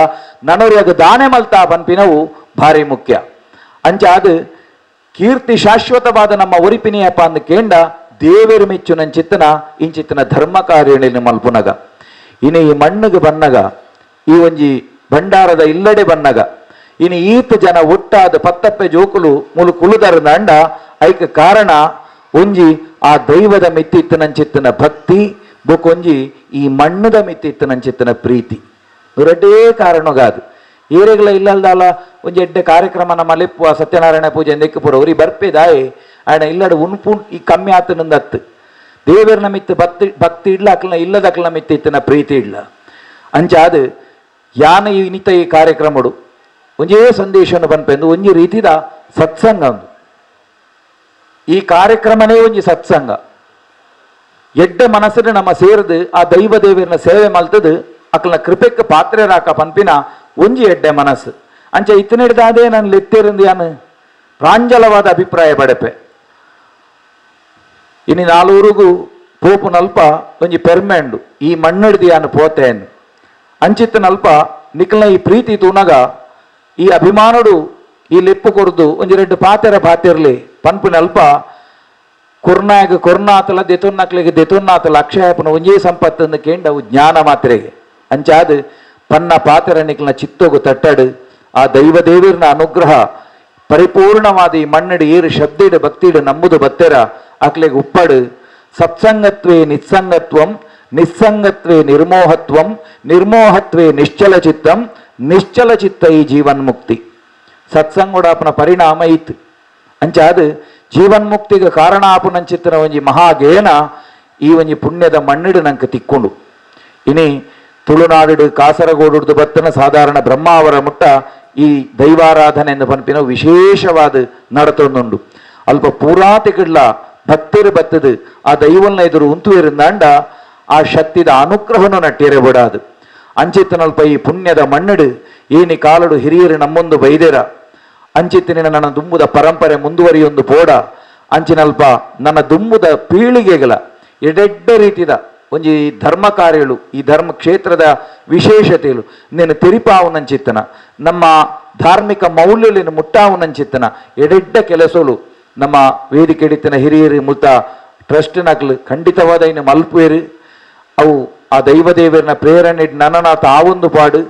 [SPEAKER 7] ನನೋರಿಯಾಗ ದಾನೆ ಮಲ್ತ ಪನ್ಪಿನವು ಭಾರಿ ಮುಖ್ಯ. ಅಂಚಾದ ಕೀರ್ತಿ ಶಾಶ್ವತವಾದ ನಮ್ಮ ಒರಿಪಿನಿಯಪ್ಪ ಅಂದ ಕೇಂಡ ದೇವರು ಮೆಚ್ಚು ನಂಚಿತ್ತನ ಇಂಚಿತ್ತನ ಧರ್ಮ ಕಾರ್ಯನ ಮಲ್ಪುನಗ. ಇನಿ ಈ ಮಣ್ಣಿಗೆ ಬನ್ನಗ ಈ ಒಂಜಿ ಭಂಡಾರದ ಇಲ್ಲಡೆ ಬನ್ನಗ ಇನಿ ಈತ ಜನ ಒಟ್ಟಾದ ಪತ್ತಪ್ಪೆ ಜೋಕುಲು ಮುಲು ಕುಲುದರ ದಂಡ ಐಕ ಕಾರಣ ಒಂಜಿ ಆ ದೈವದ ಮಿತ್ತಿತ್ತನಂಚಿತ್ತನ ಭಕ್ತಿ ಬೊಕೊಂಜಿ ಈ ಮಣ್ಣದ ಮಿತ್ತಿತ್ತನಂಚಿತ್ತನ ಪ್ರೀತಿ ರಡ್ಡೇ ಕಾರಣಗಾದು. ಏರೆಗಳ ಇಲ್ಲಲ್ದಾಲ ಒಂಜಿ ಎಡ್ಡೆ ಕಾರ್ಯಕ್ರಮ ನಮ್ಮ ಲೆಪ್ಪುವ ಸತ್ಯನಾರಾಯಣ ಪೂಜೆ ನೆಕ್ಕು ಪೂರ ಉರಿ ಬರ್ಪೇದಾಯೆ ಆಯಣ ಇಲ್ಲಡ ಉನ್ಪು ಈ ಕಮ್ಮಿ ಆತನಂದತ್ತು ದೇವರನ ಮಿತ್ತು ಭಕ್ತಿ ಭಕ್ತಿ ಇಡ್ಲ ಅಕ್ಲನ ಇಲ್ಲದ ಅಕ್ಲನ ಮಿತ್ತಿತ್ತನ ಪ್ರೀತಿ ಇಡ್ಲ. ಅಂಚಾದ ಯಾನ ಈ ನಿತ ಈ ಕಾರ್ಯಕ್ರಮಡು ಒಂಜೇ ಸಂದೇಶವನ್ನು ಪನ್ಪೆಂದು ಒಂಜಿ ರೀತಿದ ಸತ್ಸಂಗ ಒಂದು ಈ ಕಾರ್ಯಕ್ರಮನೇ ಒಂಜಿ ಸತ್ಸಂಗ. ಎಡ್ಡೆ ಮನಸ್ಸಿನ ನಮ್ಮ ಸೇರಿದು ಆ ದೈವ ದೇವರನ್ನ ಸೇವೆ ಮಲ್ತದು ಅಕ್ಲನ ಕೃಪೆಕ್ ಪಾತ್ರರಾಕ ಪನ್ಪಿನ ಒಂಜಿ ಎಡ್ಡೆ ಮನಸ್ಸು. ಅಂಚ ಇತ್ತನೆಡ್ದಾದೇ ನಾನು ಲೆತ್ತೇರಿಂದು ಯಾನು ಪ್ರಾಂಜಲವಾದ ಅಭಿಪ್ರಾಯ ಪಡೆಪೆ. ಇನಿ ನಾಲೂರುಗು ಪೋಪುನಲ್ಪ ಒಂಜಿ ಪೆರ್ಮೆಂಡು ಈ ಮಣ್ಣಡಿದು ಯಾನು ಪೋತೇನು ಅಂಚಿತ್ತನಲ್ಪ ನಿಕ್ಲನ ಈ ಪ್ರೀತಿ ತೂನಗ ಈ ಅಭಿಮಾನುಡು ಈ ಲೆಪ್ಪು ಕೊರ್ದು ಒಂಜಿ ರೆಡ್ಡು ಪಾತೆರ ಪಾತಿರ್ಲಿ ಪನ್ಪಿನಲ್ಪ ಕುರ್ನಾಯಗ ಕೊರ್ನಾತಲ ದೆತೊನ್ನಕ್ಲಿಗೆ ದೆತೊನ್ನಾತಲ ಅಕ್ಷಯಪನ ಒಂಜೇ ಸಂಪತ್ತನ್ನು ಕೇಂಡವು ಜ್ಞಾನ ಮಾತ್ರೆಗೆ. ಅಂಚಾದ ಪನ್ನ ಪಾತೆರ ನಿಕ್ಲನ ಚಿತ್ತೋಗು ತಟ್ಟಡು ಆ ದೈವ ದೇವಿರ್ನ ಅನುಗ್ರಹ ಪರಿಪೂರ್ಣವಾದ ಈ ಮಣ್ಣಡಿ ಏರು ಶಬ್ದಿಡು ಭಕ್ತಿಡು ನಂಬುದು ಬತ್ತೆರ ಅಕ್ಲೆಗೆ ಉಪ್ಪಡು. ಸತ್ಸಂಗತ್ವೇ ನಿಸ್ಸಂಗತ್ವಂ ನಿಸ್ಸಂಗತ್ವೇ ನಿರ್ಮೋಹತ್ವಂ ನಿರ್ಮೋಹತ್ವೇ ನಿಶ್ಚಲ ಚಿತ್ತಂ ನಿಶ್ಚಲ ಚಿತ್ತ ಈ ಜೀವನ್ಮುಕ್ತಿ. ಸತ್ಸಂಗೋಡಾಪನ ಪರಿಣಾಮ ಇತ್ತು. ಅಂಚಾದ ಜೀವನ್ಮುಕ್ತಿಗೆ ಕಾರಣ ಆಪುನಂಚಿತ್ತನ ಒಂಜಿ ಮಹಾಗೇನ ಈ ಒಂಜಿ ಪುಣ್ಯದ ಮಣ್ಣಿಡು ನಂಗೆ ತಿಕ್ಕೊಂಡು. ಇನಿ ತುಳುನಾಡು ಕಾಸರಗೋಡು ಬತ್ತನ ಸಾಧಾರಣ ಬ್ರಹ್ಮಾವರ ಮುಟ್ಟ ಈ ದೈವಾರಾಧನೆ ಎಂದು ಪನ್ಪಿನ ವಿಶೇಷವಾದ ನಡತೊಂದುಂಡು. ಅಲ್ಪ ಪೂರಾತಿಗಿಡ್ಲ ಭಕ್ತರು ಬತ್ತದು ಆ ದೈವಲ್ನ ಎದುರು ಉಂತುವಿರಿಂದಾಂಡ ಆ ಶಕ್ತಿದ ಅನುಗ್ರಹನು ನಟ್ಟಿರೆ ಬಿಡಾದು. ಅಂಚಿತ್ತನಲ್ಪ ಈ ಪುಣ್ಯದ ಮಣ್ಣಿಡು ಏನಿ ಕಾಲಡು ಹಿರಿಯರು ನಮ್ಮೊಂದು ಬೈದೇರ ಅಂಚಿತ್ತಿನ ನನ್ನ ದುಂಬುದ ಪರಂಪರೆ ಮುಂದುವರಿಯೊಂದು ಪೋಡ ಅಂಚಿನಲ್ಪ ನನ್ನ ದುಂಬುದ ಪೀಳಿಗೆಗಳ ಎಡೆಡ್ಡೆ ರೀತಿದ ಒಂಜಿ ಧರ್ಮ ಕಾರ್ಯಗಳು ಈ ಧರ್ಮ ಕ್ಷೇತ್ರದ ವಿಶೇಷತೆಗಳು ನೀನು ತೆರಿಪಾವುನಂಚಿತ್ತನ ನಮ್ಮ ಧಾರ್ಮಿಕ ಮೌಲ್ಯಗಳನ್ನು ಮುಟ್ಟಾವುನಂಚಿತ್ತನ ಎಡೆಡ್ಡ ಕೆಲಸಗಳು ನಮ್ಮ ವೇದಿಕೆ ಹಿಡಿತನ ಹಿರಿಯರು ಮುಲ್ತ ಟ್ರಸ್ಟ್ನಕ್ಲು ಖಂಡಿತವಾದ ಇನ್ನು ಮಲ್ಪೇರು. ಅವು ಆ ದೈವದೇವರನ ಪ್ರೇರಣೆ ನನನಾಥ ಆ ಒಂದು ಪಾಡು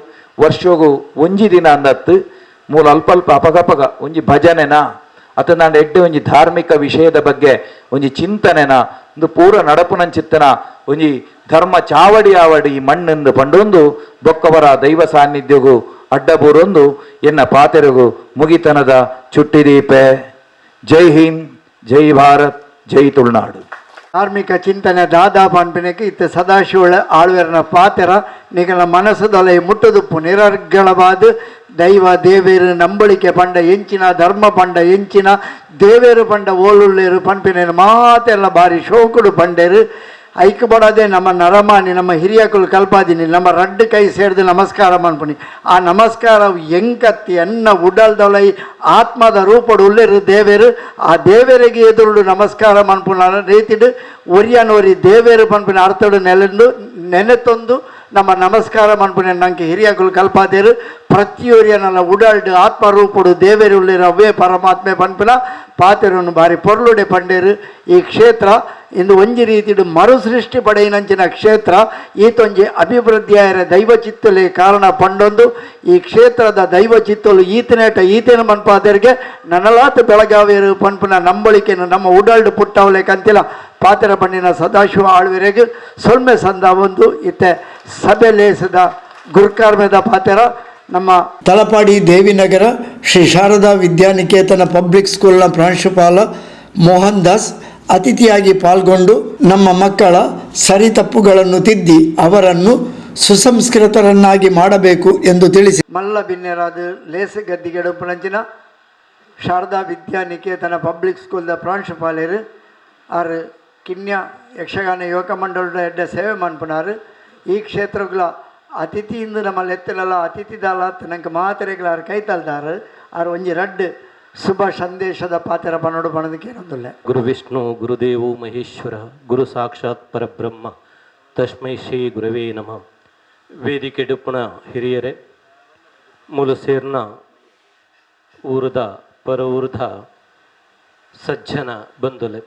[SPEAKER 7] ವರ್ಷೋಗು ಒಂಜಿ ದಿನ ಅಂದತ್ತು ಮೂಲ ಅಲ್ಪ ಅಲ್ಪ ಅಪಗಪಗ ಒಂಜಿ ಭಜನೆನಾ ಅತ ನಾನು ಎಡ್ಡೆ ಒಂಜಿ ಧಾರ್ಮಿಕ ವಿಷಯದ ಬಗ್ಗೆ ಒಂಜಿ ಚಿಂತನೆನಾ ಒಂದು ಪೂರ ನಡಪುನಂಚಿತ್ತನ ಒಂಜಿ ಧರ್ಮ ಚಾವಡಿ ಆವಡಿ ಈ ಮಣ್ಣೆಂದು ಪಂಡೊಂದು ಬೊಕ್ಕವರ ದೈವ ಸಾನ್ನಿಧ್ಯಗೂ ಅಡ್ಡಬೂರೊಂದು ಎನ್ನ ಪಾತೆರಗು ಮುಗಿತನದ ಚುಟ್ಟಿದೀಪೆ. ಜೈ ಹಿಂದ್, ಜೈ ಭಾರತ್, ಜೈ ತುಳುನಾಡು.
[SPEAKER 1] ಧಾರ್ಮಿಕ ಚಿಂತನೆ ದಾದಾ ಪನ್ಪಿನಕ್ಕೆ ಇತ್ತ ಸದಾಶಿವಳ ಆಳ್ವೆರನ ಪಾತೆರ ನಿಗಲ ಮನಸ್ಸುದೊಲೆ ಮುಟ್ಟುದುಪ್ಪು ನಿರರ್ಗಳವಾದ ದೈವ ದೇವೇರು ನಂಬಳಿಕೆ ಪಂಡ ಎಂಚಿನ ಧರ್ಮ ಪಂಡ ಎಂಚಿನ ದೇವೇರು ಪಂಡ ಓಲುಳ್ಳೇರು ಪನ್ಪಿನ ಮಾತೆಲ್ಲ ಬಾರಿ ಶೋಕುಡು ಪಂಡೇರು. ಐಕ್ಯಪಡದೆ ನಮ್ಮ ನರಮಾನಿ ನಮ್ಮ ಹಿರಿಯಕುಲು ಕಲ್ಪಾದಿನಿ ನಮ್ಮ ರಡ್ಡು ಕೈ ಸೇರಿದು ನಮಸ್ಕಾರ ಮನ್ಪುನಿ. ಆ ನಮಸ್ಕಾರ ಎಂಕತ್ತಿ ಎನ್ನ ಉಡಲ್ದೊಲೈ ಆತ್ಮದ ರೂಪಡು ಉಲ್ಲೇರು ದೇವೇರು ಆ ದೇವರಿಗೆ ಎದುರುಡು ನಮಸ್ಕಾರ ಮನ್ಪುನ ರೀತಿಡು ಒರಿಯನೊರಿ ದೇವೇರು ಪನ್ಪಿನ ಅರ್ಥಡು ನೆಲೆಂದು ನೆನೆತೊಂದು ನಮ್ಮ ನಮಸ್ಕಾರ ಮನ್ಪುನ ನಂಗೆ ಹಿರಿಯಕುಲು ಕಲ್ಪಾದೇರು. ಪ್ರತಿಯೊರಿಯನಲ್ಲ ಉಡಲ್ಡು ಆತ್ಮರೂಪಡು ದೇವೇರು ಉಳ್ಳೇರು ಅವೇ ಪರಮಾತ್ಮೆ ಪನ್ಪಿನ ಪಾತೆರನ್ನು ಬಾರಿ ಪೊರ್ಲುಡೆ ಪಂಡೇರು. ಈ ಕ್ಷೇತ್ರ
[SPEAKER 6] ಇಂದು ಒಂಜಿ ರೀತಿಡು ಮರುಸೃಷ್ಟಿ ಪಡೆಯಿನಂಚಿನ ಕ್ಷೇತ್ರ ಈತೊಂಜಿ ಅಭಿವೃದ್ಧಿಯಾಯರ ದೈವ ಚಿತ್ತಲೆ ಕಾರಣ ಪಂಡೊಂದು ಈ ಕ್ಷೇತ್ರದ ದೈವ ಚಿತ್ತಲು ಈತನೇಟ ಈತೇನ ಮನ್ಪಾದರಿಗೆ ನನಲಾತ ಬೆಳಗಾವಿಯರು ಪನ್ಪುನ ನಂಬಳಿಕೆಯನ್ನು ನಮ್ಮ ಉಡಲ್ಡು ಪುಟ್ಟವಲೆ ಕಂತಿಲ ಪಾತ್ರ ಬಣ್ಣಿನ ಸದಾಶಿವ ಆಳ್ವಿರೆಗೆ ಸೊಲ್ಮೆ ಸಂದ ಒಂದು ಇತ್ತೆ ಸಭೆ ಲೇಸದ ಗುರುಕಾರ್ಮೆದ ಪಾತ್ರ ನಮ್ಮ
[SPEAKER 1] ತಲಪಾಡಿ ದೇವಿನಗರ ಶ್ರೀ ಶಾರದಾ ವಿದ್ಯಾನಿಕೇತನ ಪಬ್ಲಿಕ್ ಸ್ಕೂಲ್ನ ಪ್ರಾಂಶುಪಾಲ ಮೋಹನ್ ದಾಸ್ ಅತಿಥಿಯಾಗಿ ಪಾಲ್ಗೊಂಡು ನಮ್ಮ ಮಕ್ಕಳ ಸರಿ ತಪ್ಪುಗಳನ್ನು ತಿದ್ದಿ ಅವರನ್ನು ಸುಸಂಸ್ಕೃತರನ್ನಾಗಿ ಮಾಡಬೇಕು ಎಂದು ತಿಳಿಸಿ
[SPEAKER 6] ಮಲ್ಲ ಬಿನ್ನೆರಾದ ಲೇಸ ಗದ್ದಿಗೆಡುಪನಂಚಿನ ಶಾರದಾ ವಿದ್ಯಾನಿಕೇತನ ಪಬ್ಲಿಕ್ ಸ್ಕೂಲ್ದ ಪ್ರಾಂಶುಪಾಲರು ಆರು ಕಿನ್ಯ ಯಕ್ಷಗಾನ ಯುವಕ ಮಂಡಲದ ಎಡ್ಡೆ ಸೇವೆ ಮನ್ಪುನಾರು. ಈ ಕ್ಷೇತ್ರಗಳ ಅತಿಥಿಯಿಂದ ನಮ್ಮ ಲೆತ್ತಲಲ್ಲ ಅತಿಥಿ ದಾಲ ನಂಗೆ ಮಾತ್ರೆಗಳಾರು ಕೈತಲ್ದಾರು ಆರು ಒಂಜಿ ರಡ್ಡು ಶುಭ ಸಂದೇಶದ ಪಾತ್ರ ಪನ್ನೋಡು ಪಣದಕ್ಕೆ ಏನೊಂದಿಲ್ಲ.
[SPEAKER 8] ಗುರು ವಿಷ್ಣು ಗುರುದೇವೋ ಮಹೇಶ್ವರ ಗುರು ಸಾಕ್ಷಾತ್ ಪರಬ್ರಹ್ಮ ತಸ್ಮೈ ಶ್ರೀ ಗುರವೇ ನಮಃ. ವೇದಿಕೆ ಡುಪ್ಪಣ ಹಿರಿಯರೇ, ಮೂಲ ಸೇರ್ನ ಊರದ ಪರ ಊರದ ಸಜ್ಜನ ಬಂಧುಲೆ,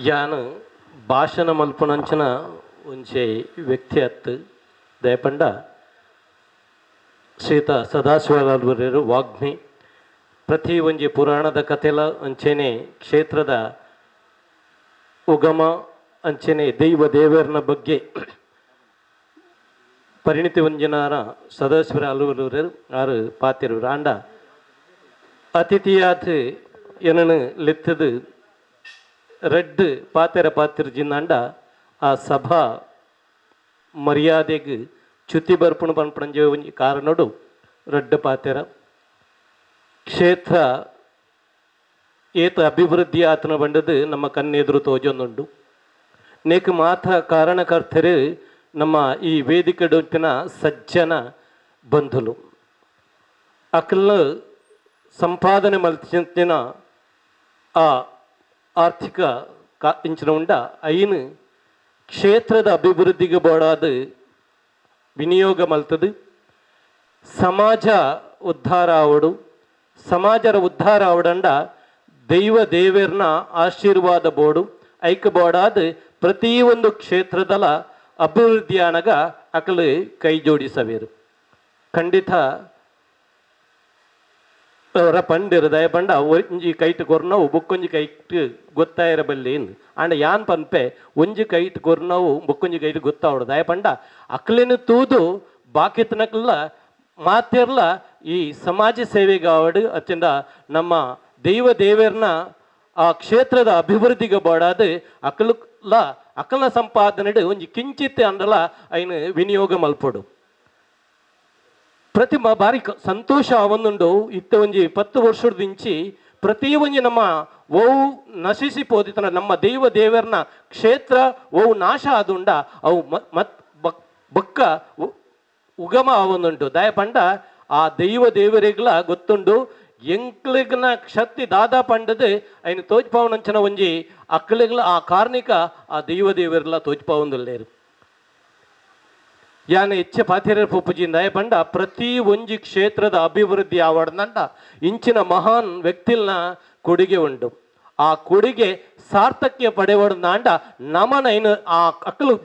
[SPEAKER 8] ಯಾನು ಭಾಷಣ ಮಲ್ಪುನಂಚಿನ ಒಂಜೆ ವ್ಯಕ್ತಿ ಅತ್ತು ದಯಪಂಡ ಶ್ರೀತ ಸದಾಶಿವಲಾಲ್ವರ್ಯರು ವಾಗ್ಮಿ ಪ್ರತಿ ಒಂಜಿ ಪುರಾಣದ ಕಥೆಲ ಅಂಚೆನೆ ಕ್ಷೇತ್ರದ ಉಗಮ ಅಂಚೆನೆ ದೈವ ದೇವರನ ಬಗ್ಗೆ ಪರಿಣಿತಿ ಒಂಜಿನಾರ ಸದಾಶಿವರ ಅಲುವಲೂರರು ಆರು ಪಾತಿರು ಆಂಡ ಅತಿಥಿಯಾದ ಏನನು ಲೆತ್ತದು ರೆಡ್ ಪಾತೆರ ಪಾತಿರ್ಜಿಂದಾಂಡ ಆ ಸಭಾ ಮರ್ಯಾದೆಗೆ ಚ್ಯುತಿ ಬರ್ಪುಣ ಪನ್ಪಣಂಜೆ ಒಂಜಿ ಕಾರಣಡು ರಡ್ಡ ಪಾತೆರ ಕ್ಷೇತ್ರ ಏತ ಅಭಿವೃದ್ಧಿ ಆತನ ಬಂಡದು ನಮ್ಮ ಕಣ್ಣೆದುರು ತೋಜೊಂದುಂಡು. ನೇಕ್ ಮಾತ್ರ ಕಾರಣಕರ್ತರು ನಮ್ಮ ಈ ವೇದಿಕೆ ಡೊಂಪಿನ ಸಜ್ಜನ ಬಂಧುಲು ಅಕಲ್ನ ಸಂಪಾದನೆ ಮಲ್ತಿನ ಆ ಆರ್ಥಿಕ ಇಂಚಿನ ಉಂಡ ಐನು ಕ್ಷೇತ್ರದ ಅಭಿವೃದ್ಧಿಗೆ ಬೋಡಾದ ವಿನಿಯೋಗ ಮಲ್ತದು ಸಮಾಜ ಉದ್ಧಾರ ಆವಡು. ಸಮಾಜರ ಉದ್ಧಾರ ಆವಡಂಡ ದೈವ ದೇವರನ ಆಶೀರ್ವಾದ ಬೋಡು ಐಕ ಬೋಡಾದ ಪ್ರತಿಯೊಂದು ಕ್ಷೇತ್ರದಲ ಅಭಿವೃದ್ಧಿಯಾನಗ ಅಕಲು ಕೈ ಜೋಡಿಸವೇರು. ಖಂಡಿತ ಅವರ ಪಂಡಿರು ದಯ ಪಂಡ ಒಂಜಿ ಕೈಟ್ ಕೊರ್ನವು ಬೊಕ್ಕೊಂಜಿ ಕೈಟ್ ಗೊತ್ತಾಯಿರ ಬಲ್ಲಿ ಆಂಡ ಯಾನ್ ಪನ್ಪೆ ಒಂಜಿ ಕೈಟ್ ಕೊರ್ನವು ಬೊಕ್ಕೊಂಜಿ ಕೈಟ್ ಗೊತ್ತಾವಡು ದಯ ಪಂಡ ಅಕ್ಲಿನ ತೂದು ಬಾಕಿತನಕ್ಲ ಮಾತಿರ್ಲ ಈ ಸಮಾಜ ಸೇವೆಗಾವಡು ಅಚ್ಚಿಂದ ನಮ್ಮ ದೈವ ದೇವರನ್ನ ಆ ಕ್ಷೇತ್ರದ ಅಭಿವೃದ್ಧಿಗೆ ಬೋಡಾದ ಅಕಲ ಅಕಲ ಸಂಪಾದನೆ ಒಂಜಿ ಕಿಂಚಿತ್ ಅಂಡಲ ಐನು ವಿನಿಯೋಗ ಮಲ್ಪೊಡು. ಪ್ರತಿಮಾ ಭಾರಿ ಸಂತೋಷ ಅವನುಂಡು ಇತ್ತ ಒಂಜಿ 10 ವರ್ಷದಿಂಚಿ ಪ್ರತಿ ಒಂಜಿ ನಮ್ಮ ಓವು ನಶಿಸಿ ಪೋದಿತನ ನಮ್ಮ ದೈವ ದೇವರನ ಕ್ಷೇತ್ರ ಓವು ನಾಶ ಆದುಂಡ ಅವು ಮತ್ ಬಕ್ಕ ಉಗಮ ಅವನುಂಟು. ದಯ ಪಂಡ ಆ ದೈವ ದೇವರಿಗ್ಲ ಗೊತ್ತುಂಡು ಎಂಕ್ಲಿಗ್ನ ಶಕ್ತಿ ದಾದಾ ಪಂಡದು ಐನು ತೋಜ್ಪಾವನಂಚನ ಒಂಜಿ ಅಕ್ಲಿಗ್ಲ ಆ ಕಾರ್ಣಿಕ ಆ ದೈವ ದೇವರಿಗ್ಲ ತೋಜ್ಪಾವೊಂದುಲ್ಲೇರು. ಯಾನ ಹೆಚ್ಚ ಪಾತಿರ ಪೂಪುಜಿಂದ ಪಂಡ ಪ್ರತಿ ಒಂಜಿ ಕ್ಷೇತ್ರದ ಅಭಿವೃದ್ಧಿ ಆವಡ್ದಂಡ ಇಂಚಿನ ಮಹಾನ್ ವ್ಯಕ್ತಿಲ್ನ ಕೊಡುಗೆ ಉಂಟು. ಆ ಕೊಡುಗೆ ಸಾರ್ಥಕ್ಯ ಪಡೆವಡ್ದಾಂಡ ನಮನ ಐನು ಆ ಅಕ್ಕಲು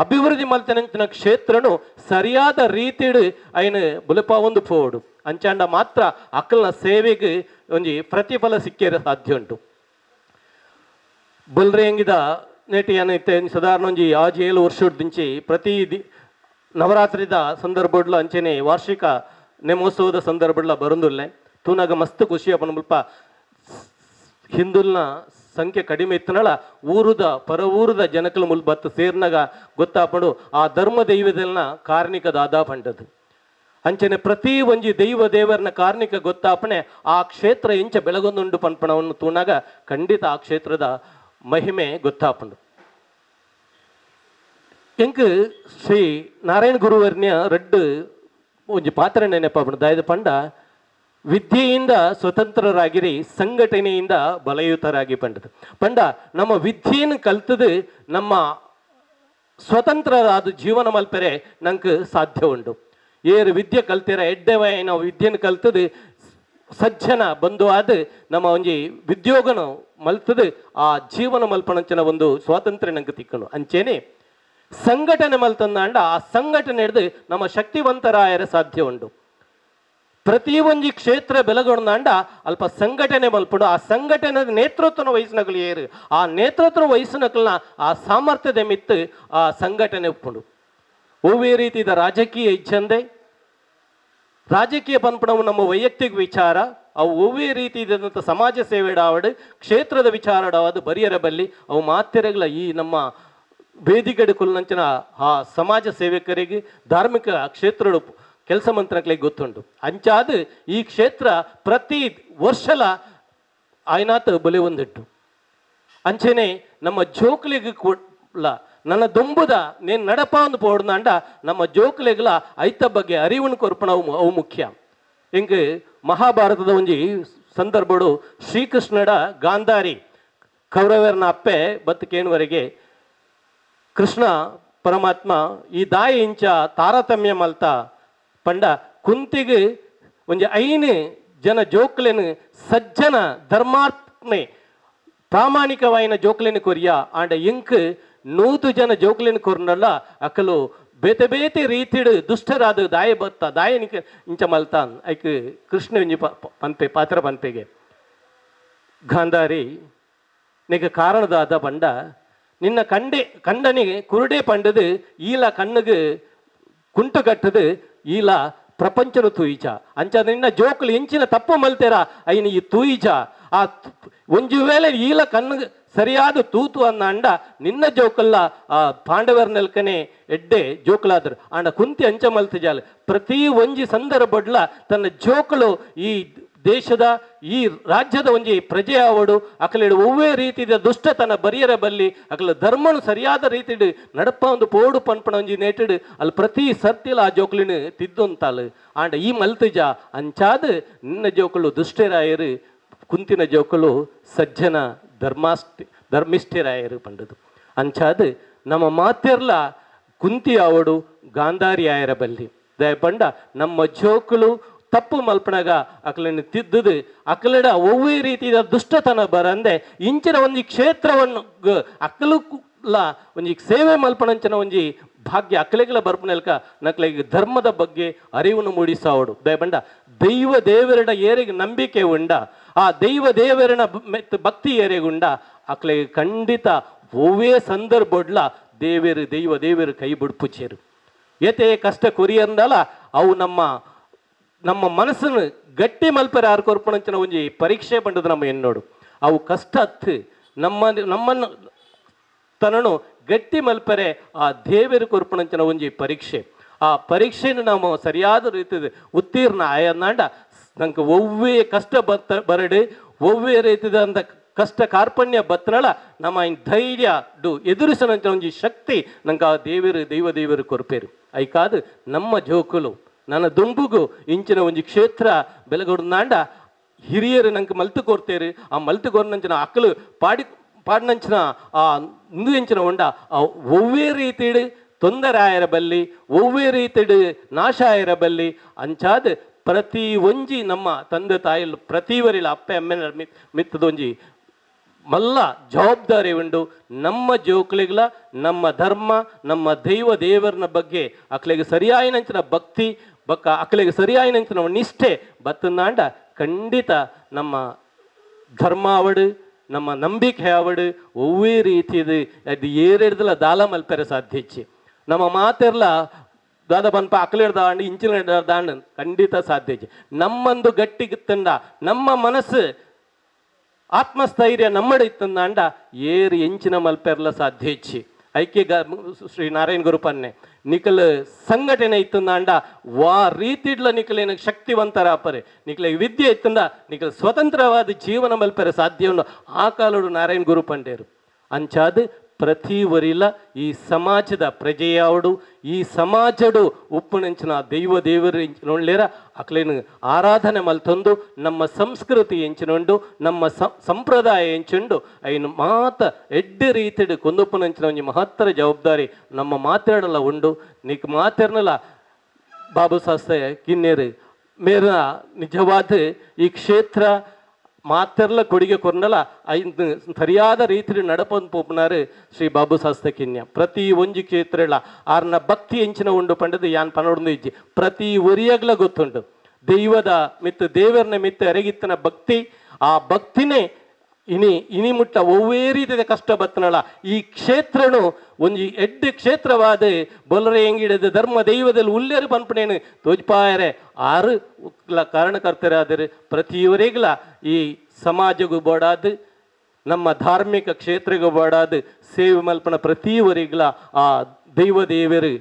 [SPEAKER 8] ಅಭಿವೃದ್ಧಿ ಮಲ್ತನಂಚಿನ ಕ್ಷೇತ್ರನು ಸರಿಯಾದ ರೀತಿಡು ಐನು ಬುಲಪಾವೊಂದು ಪೋಡು ಅಂಚಾಂಡ ಮಾತ್ರ ಅಕ್ಕಲ್ನ ಸೇವೆಗೆ ಒಂಜಿ ಪ್ರತಿಫಲ ಸಿಕ್ಕೇರ ಸಾಧ್ಯ ಉಂಟು. ಬಲ್ರೇಂಗಿದ ನೇಟಿ ಏನೈತೆ ಸಾಧಾರಣ ಒಂಜಿ 6-7 ವರ್ಷದಿಂಚಿ ಪ್ರತಿ ನವರಾತ್ರಿದ ಸಂದರ್ಭಡ್ಲ ಅಂಚೆನೆ ವಾರ್ಷಿಕ ನೇಮೋತ್ಸವದ ಸಂದರ್ಭಡ್ಲ ಬರಂದುಲ್ಲೆ ತೂನಾಗ ಮಸ್ತ್ ಖುಷಿ ಅಪ್ಪನ ಮುಲ್ಪ ಹಿಂದುಲ್ನ ಸಂಖ್ಯೆ ಕಡಿಮೆ ಇತ್ತನಳ ಊರುದ ಪರ ಊರುದ ಜನಕಲ ಮುಲ್ ಬತ್ತು ಸೇರ್ನಾಗ ಗೊತ್ತಾಪಡು ಆ ಧರ್ಮ ದೈವದಲ್ನ ಕಾರ್ಣಿಕ ದಾದಾ ಪಂಡದು. ಅಂಚನೆ ಪ್ರತಿ ಒಂಜಿ ದೈವ ದೇವರನ ಕಾರ್ಣಿಕ ಗೊತ್ತಾಪಣೆ ಆ ಕ್ಷೇತ್ರ ಇಂಚ ಬೆಳಗೊಂದುಂಡು ಪನ್ಪಣವನ್ನು ತೂನಾಗ ಖಂಡಿತ ಆ ಕ್ಷೇತ್ರದ ಮಹಿಮೆ ಗೊತ್ತಾಪಂಡು. ಎಂಕ್ ಶ್ರೀ ನಾರಾಯಣ ಗುರುವರ್ಣ್ಯ ರಡ್ಡು ಒಂಜಿ ಪಾತ್ರ ನೆನಪಾಪಂಡು. ದಾಯದ ಪಂಡ ವಿದ್ಯೆಯಿಂದ ಸ್ವತಂತ್ರರಾಗಿರಿ ಸಂಘಟನೆಯಿಂದ ಬಲಯುತರಾಗಿ ಪಂಡದು. ಪಂಡ ನಮ್ಮ ವಿದ್ಯೆಯನ್ನು ಕಲ್ತದು ನಮ್ಮ ಸ್ವತಂತ್ರರಾದ ಜೀವನ ಮಲ್ಪೆರೆ ನಂಗೆ ಸಾಧ್ಯ ಉಂಟು. ಏರು ವಿದ್ಯೆ ಕಲ್ತಿರ ಎಡ್ಡೆವೈನ ವಿದ್ಯೆಯನ್ನು ಕಲ್ತದು ಸಜ್ಜನ ಬಂಧು ಆದ ನಮ್ಮ ಒಂಜಿ ವಿದ್ಯೋಗನು ಮಲ್ತದು ಆ ಜೀವನ ಮಲ್ಪಣಂಚಿನ ಒಂದು ಸ್ವಾತಂತ್ರ್ಯ ನಂಗೆ ತಿಕ್ಕನು. ಅಂಚೇನೆ ಸಂಘಟನೆ ಮಲ್ತಂದಾಂಡ ಆ ಸಂಘಟನೆ ಹಿಡ್ದು ನಮ್ಮ ಶಕ್ತಿವಂತರಾಯರ ಸಾಧ್ಯ ಉಂಡು. ಪ್ರತಿಯೊಂದು ಕ್ಷೇತ್ರ ಬೆಲಗೊಂಡಾಂಡ ಅಲ್ಪ ಸಂಘಟನೆ ಮಲ್ಪಡು, ಆ ಸಂಘಟನೆ ನೇತೃತ್ವನ ವಹಿಸಿನಕಲು ಏರು, ಆ ನೇತೃತ್ವ ವಹಿಸಿನಕಲ್ನ ಆ ಸಾಮರ್ಥ್ಯದ ಮಿತ್ತು ಆ ಸಂಘಟನೆ ಉಪ್ಪುಂಡು. ಒವ್ವೇ ರೀತಿಯ ರಾಜಕೀಯ ಇಚ್ಛಂದೆ ರಾಜಕೀಯ ಪನ್ಪಣವು ನಮ್ಮ ವೈಯಕ್ತಿಕ ವಿಚಾರ, ಅವು ಒವ್ವೇ ರೀತಿಯಾದಂಥ ಸಮಾಜ ಸೇವೆಡಾವಡು ಕ್ಷೇತ್ರದ ವಿಚಾರಡಾವದು ಬರಿಯರ ಬಲ್ಲಿ ಅವು ಮಾತೆರೆಗಳ ಈ ನಮ್ಮ ವೇದಿಕೆಡು ಕುಲ್ನಂಚಿನ ಆ ಸಮಾಜ ಸೇವಕರಿಗೆ ಧಾರ್ಮಿಕ ಕ್ಷೇತ್ರಡು ಕೆಲಸ ಮಂತ್ರಗಳಿಗೆ ಗೊತ್ತುಂಟು. ಅಂಚಾದ ಈ ಕ್ಷೇತ್ರ ಪ್ರತಿ ವರ್ಷಲ ಆಯ್ನಾತ ಬಲಿ ಒಂದಿಟ್ಟು. ಅಂಚೆನೆ ನಮ್ಮ ಜೋಕ್ಲಿಗೆ ಕೂಡ ನನ್ನ ದೊಂಬುದ ನೇನು ನಡಪ ಒಂದು ಪೋಡ್ನಾಂಡ ನಮ್ಮ ಜೋಕ್ಲಿಗಳ ಐತ ಬಗ್ಗೆ ಅರಿವನ್ನು ಕೊರ್ಪಣ ಅವು ಮುಖ್ಯ. ಹಿಂಗೆ ಮಹಾಭಾರತದ ಒಂಜಿ ಸಂದರ್ಭಡು ಶ್ರೀಕೃಷ್ಣಡ ಗಾಂಧಾರಿ ಕೌರವರನ ಅಪ್ಪೆ ಬತ್ತಕೇಣುವರೆಗೆ ಕೃಷ್ಣ ಪರಮಾತ್ಮ ಈ ದಾಯಿ ಇಂಚ ತಾರತಮ್ಯ ಮಲ್ತ ಪಂಡ ಕುಂತಿಗೆ ಒಂಜಿ 5 ಜನ ಜೋಕ್ಲೆನು ಸಜ್ಜನ ಧರ್ಮಾತ್ಮೆ ಪ್ರಾಮಾಣಿಕವಾಯಿನ ಜೋಕ್ಲೆನು ಕೊರಿಯ ಆಂಡ ಇಂಕ್ 100 ಜನ ಜೋಕ್ಲೆನು ಕೊರ್ನಲ್ಲ ಅಕಲು ಬೇತೆ ಬೇತೆ ರೀತಿಡು ದುಷ್ಟರಾದ ದಾಯ ಬತ್ತ ದಾಯನಿಕ ಇಂಚ ಮಲ್ತಾನ್ ಐಕ್ ಕೃಷ್ಣ ಒಂಜಿ ಪನ್ಪೆ ಪಾತ್ರ ಪನ್ಪೆಗೆ ಗಾಂಧಾರಿ ನಿಗ ಕಾರಣದಾದ ಪಂಡ ನಿನ್ನ ಕಂಡೆ ಕಂಡನಿಗೆ ಕುರುಡೆ ಪಂಡದು ಈಲ ಕಣ್ಣುಗೆ ಕುಂಟು ಕಟ್ಟದು ಈಲ ಪ್ರಪಂಚನು ತೂಯಿಚ ಅಂಚ ನಿನ್ನ ಜೋಕುಲು ಎಂಚಿನ ತಪ್ಪು ಮಲ್ತೇರ ಐನ ಈ ತೂಯಿಚ ಆ ಒಂಜು ವೇಳೆ ಈಲ ಕಣ್ಣು ಸರಿಯಾದ ತೂತು ಅನ್ನ ಅಂಡ ನಿನ್ನ ಜೋಕಲ್ಲ ಆ ಪಾಂಡವರ ನೆಲ್ಕನೆ ಎಡ್ಡೆ ಜೋಕಲಾದರು ಆಂಡ ಕುಂತಿ ಅಂಚ ಮಲ್ತಿಜಾಲ ಪ್ರತಿ ಒಂಜಿ ಸಂದರ್ಭಡ್ಲ ತನ್ನ ಜೋಕಲು ಈ ದೇಶದ ಈ ರಾಜ್ಯದ ಒಂಜಿ ಪ್ರಜೆ ಆವಡು ಅಕಲಿಡು ಒವ್ವೇ ರೀತಿಯ ದುಷ್ಟತನ ಬರಿಯರ ಬಲ್ಲಿ ಅಕಲ ಧರ್ಮನು ಸರಿಯಾದ ರೀತಿಡು ನಡಪ ಒಂದು ಪೋಡು ಪನ್ಪಣ ಒಂಜಿ ನೇಟಿಡು ಅಲ್ಲಿ ಪ್ರತಿ ಸರ್ತಿಲ ಆ ಜೋಕ್ಲಿನ ತಿದ್ದುಂತಾಳು ಆಂಡ ಈ ಮಲ್ತಿಜ ಅಂಚಾದ ನಿನ್ನ ಜೋಕಲು ದುಷ್ಟರಾಯರು ಕುಂತಿನ ಜೋಕಲು ಸಜ್ಜನ ಧರ್ಮಿಷ್ಠರಾಯರು ಪಂಡದು. ಅಂಚಾದ ನಮ್ಮ ಮಾತೆರ್ಲ ಕುಂತಿ ಆವಡು ಗಾಂಧಾರಿ ಆಯರ ಬಲ್ಲಿ ದಯಪಂಡ ನಮ್ಮ ಜೋಕಲು ತಪ್ಪು ಮಲ್ಪಣಗ ಅಕಲನ್ನು ತಿದ್ದುದು ಅಕಲಡ ಒವ್ವೇ ರೀತಿಯ ದುಷ್ಟತನ ಬರಂದೆ ಇಂಚಿನ ಒಂಜಿ ಕ್ಷೇತ್ರವನ್ನು ಅಕಲು ಒಂಜಿ ಸೇವೆ ಮಲ್ಪಣಂಚಿನ ಒಂಜಿ ಭಾಗ್ಯ ಅಕಲೆಗಳ ಬರ್ಪಣೆಲ್ಕ ನಕಲಿಗೆ ಧರ್ಮದ ಬಗ್ಗೆ ಅರಿವನ್ನು ಮೂಡಿಸಾವಡು. ದಯಬಂಡ ದೈವ ದೇವರಡ ಏರಿಗೆ ನಂಬಿಕೆ ಉಂಡ ಆ ದೈವ ದೇವರನ ಭಕ್ತಿ ಏರಿಗುಂಡ ಅಕಲೆಗೆ ಖಂಡಿತ ಒವ್ವೇ ಸಂದರ್ಭಡ್ಲ ದೇವರು ದೈವ ದೇವರು ಕೈ ಬಿಡ್ಪುಚೇರು. ಏತೇ ಕಷ್ಟ ಕೊರಿಯಂದಲ ಅವು ನಮ್ಮ ನಮ್ಮ ಮನಸ್ಸನ್ನು ಗಟ್ಟಿ ಮಲ್ಪರ ಆರು ಕೊರ್ಪಣಂಚಿನ ಒಂಜಿ ಪರೀಕ್ಷೆ ಬಂದದ್ದು ನಮ್ಮ ಎನ್ನೋಡು ಅವು ಕಷ್ಟ ಹತ್ತು ನಮ್ಮ ನಮ್ಮನ್ನು ತನನು ಗಟ್ಟಿ ಮಲ್ಪರೆ ಆ ದೇವರು ಕೊರ್ಪಣಂಚಿನ ಒಂಜಿ ಪರೀಕ್ಷೆ. ಆ ಪರೀಕ್ಷೆಯನ್ನು ನಾವು ಸರಿಯಾದ ರೀತಿ ಉತ್ತೀರ್ಣ ಆಯನ್ನಾಂಡ ನಂಗೆ ಒವ್ವೇ ಕಷ್ಟ ಬತ್ತ ಬರಡು ಒವ್ವೇ ರೀತಿದಂಥ ಕಷ್ಟ ಕಾರ್ಪಣ್ಯ ಬತ್ತನಳ ನಮ್ಮ ಧೈರ್ಯ do ಎದುರಿಸನಂತ ಒಂಜಿ ಶಕ್ತಿ ನಂಗೆ ಆ ದೇವರು ದೈವ ದೇವರು ಕೊರ್ಪೇರು. ಐಕಾದು ನಮ್ಮ ಜೋಕುಲು ನನ್ನ ದುಂಬುಗು ಇಂಚಿನ ಒಂಜಿ ಕ್ಷೇತ್ರ ಬೆಲಗೊಡ್ನಾಂಡ ಹಿರಿಯರು ನಂಗೆ ಮಲ್ತು ಕೋರ್ತೇರು ಆ ಮಲ್ತು ಕೋರ್ನಂಚಿನ ಅಕ್ಕಲು ಪಾಡಿ ಪಾಡಿನಂಚಿನ ಆ ಇಂದು ಎಂಚಿನ ಉಂಡ ಆ ಒವ್ವೇ ರೀತಿಡು ತೊಂದರೆ ಆಯರ ಬಲ್ಲಿ ಒವ್ವೇ ರೀತಿಡು ನಾಶ ಆಯರ ಬಲ್ಲಿ ಅಂಚಾದ ಪ್ರತಿ ಒಂಜಿ ನಮ್ಮ ತಂದೆ ತಾಯಿಲು ಪ್ರತಿವರಿಲ ಅಪ್ಪೆ ಅಮ್ಮೆ ಮಿತ್ತದೊಂಜಿ ಮಲ್ಲ ಜವಾಬ್ದಾರಿ ಉಂಡು ನಮ್ಮ ಜೋಕ್ಲಿಗಳ ನಮ್ಮ ಧರ್ಮ ನಮ್ಮ ದೈವ ದೇವರನ ಬಗ್ಗೆ ಅಕ್ಲಿಗೆ ಸರಿಯಾಯಿನಂಚಿನ ಭಕ್ತಿ ಬಕ್ಕ ಅಕ್ಲಿಗೆ ಸರಿಯಾಯಿನಂಚಿನ ನಿಷ್ಠೆ ಬತ್ತನಾಂಡ ಖಂಡಿತ ನಮ್ಮ ಧರ್ಮ ಅವಡು ನಮ್ಮ ನಂಬಿಕೆ ಅವಡು ಒವ್ವೇ ರೀತಿಯದು ಅದು ಏರೆಡ್ದಲ ದಾಲ ಮಲ್ಪೆರೆ ಸಾಧ್ಯ ಇಚ್ಚಿ ನಮ್ಮ ಮಾತೆರ್ಲ ದಾದ ಪನ್ಪ ಅಕ್ಲಿಡ್ದಾಂಡು ಇಂಚಿನ ದಾಂಡು ಖಂಡಿತ ಸಾಧ್ಯ ಇಚ್ಚಿ ನಮ್ಮಂದು ಗಟ್ಟಿಗಿತ್ತಂಡ ನಮ್ಮ ಮನಸ್ಸು ಆತ್ಮಸ್ಥೈರ್ಯ ನಮ್ಮಡ ಇತ್ತಂದಾಂಡ ಏರು ಎಂಚಿನ ಮಲ್ಪೆರ್ಲ ಸಾಧ್ಯ ಇಚ್ಚಿ ಐಕ್ಯ ಶ್ರೀ ನಾರಾಯಣ ಗುರುಪನ್ನೆ ನಿಕಲ್ ಸಂಘಟನೆ ಇತ್ತಂದಾಂಡ ವಾ ರೀತಿಡ್ಲ ನಿಕಲೇನ ಶಕ್ತಿವಂತರಾಪರೆ ನಿಕಲ ವಿದ್ಯೆ ಇತ್ತಂದ ನಿಕಲ್ ಸ್ವತಂತ್ರವಾದ ಜೀವನ ಮಲ್ಪೆರೆ ಸಾಧ್ಯವನ್ನು ಆ ಕಾಲಡು ನಾರಾಯಣ ಗುರು ಪಂಡೇರು. ಅಂಚಾದ ಪ್ರತಿ ವರಿಲ ಈ ಸಮಾಜದ ಪ್ರಜೆಯಾವಡು ಈ ಸಮಾಜಡು ಉಪ್ಪುನೆಂಚಿನ ದೈವ ದೇವರು ಎಂಚಿನೊಳ್ಳೇರ ಅಕ್ಲೇನು ಆರಾಧನೆ ಮಲ್ತೊಂದು ನಮ್ಮ ಸಂಸ್ಕೃತಿ ಎಂಚಿನೊಂಡು ನಮ್ಮ ಸಂಪ್ರದಾಯ ಎಂಚುಂಡು ಐನು ಮಾತ ಎಡ್ಡೆ ರೀತಿಡು ಕೊಂದುಪ್ಪುನೆಂಚಿನ ಒಂಜಿ ಮಹತ್ತರ ಜವಾಬ್ದಾರಿ ನಮ್ಮ ಮಾತಾಡಲ ಉಂಡು. ನಿಕ್ ಮಾತಾಡಲ ಬಾಬು ಸಾಸ್ತೆ ಕಿನ್ನೇರು ಮೇರ ನಿಜವಾದ ಈ ಕ್ಷೇತ್ರ ಮಾತೆರ್ಲ ಕೊಡುಗೆ ಕೊರ್ನಲ ಐದು ಸರಿಯಾದ ರೀತಿಯಲ್ಲಿ ನಡಪಂದು ಪೋಪುನಾರು ಶ್ರೀ ಬಾಬು ಶಾಸ್ತಕಿನ್ಯ. ಪ್ರತಿ ಒಂಜಿ ಕ್ಷೇತ್ರಲ ಆರ್ನ ಭಕ್ತಿ ಎಂಚಿನ ಉಂಡು ಪಂಡದು ಯಾನ್ ಪನೊಡ್ದು ಇಜ್ಜಿ, ಪ್ರತಿ ಒರಿಯಗ್ಲ ಗೊತ್ತುಂಡು. ದೈವದ ಮಿತ್ತು ದೇವರನ ಮಿತ್ತು ಅರಗಿತ್ತನ ಭಕ್ತಿ, ಆ ಭಕ್ತಿನೇ ಇನಿ ಇನಿ ಮುಟ್ಟ ಒವ್ವೇ ರೀತಿಯ ಕಷ್ಟ ಬತ್ತನಳ ಈ ಕ್ಷೇತ್ರನು ಒಂಜಿ ಎಡ್ಡೆ ಕ್ಷೇತ್ರವಾದ ಬೊಲರೆ ಎಂಗಿಡದ ಧರ್ಮ ದೈವದಲ್ಲಿ ಉಲ್ಲೇರು ಪನ್ಪನೇನು ತೋಜ್ಪಾಯರೆ ಆರು ಕಾರಣಕರ್ತರಾದರೆ ಪ್ರತಿಯವರೆಗ್ಲ ಈ ಸಮಾಜಗೂ ಬೋಡಾದ ನಮ್ಮ ಧಾರ್ಮಿಕ ಕ್ಷೇತ್ರಗೂ ಬೋಡಾದ ಸೇವೆ ಮಲ್ಪನ ಪ್ರತಿಯವರೆಗ್ಲ ಆ ದೈವ ದೇವರು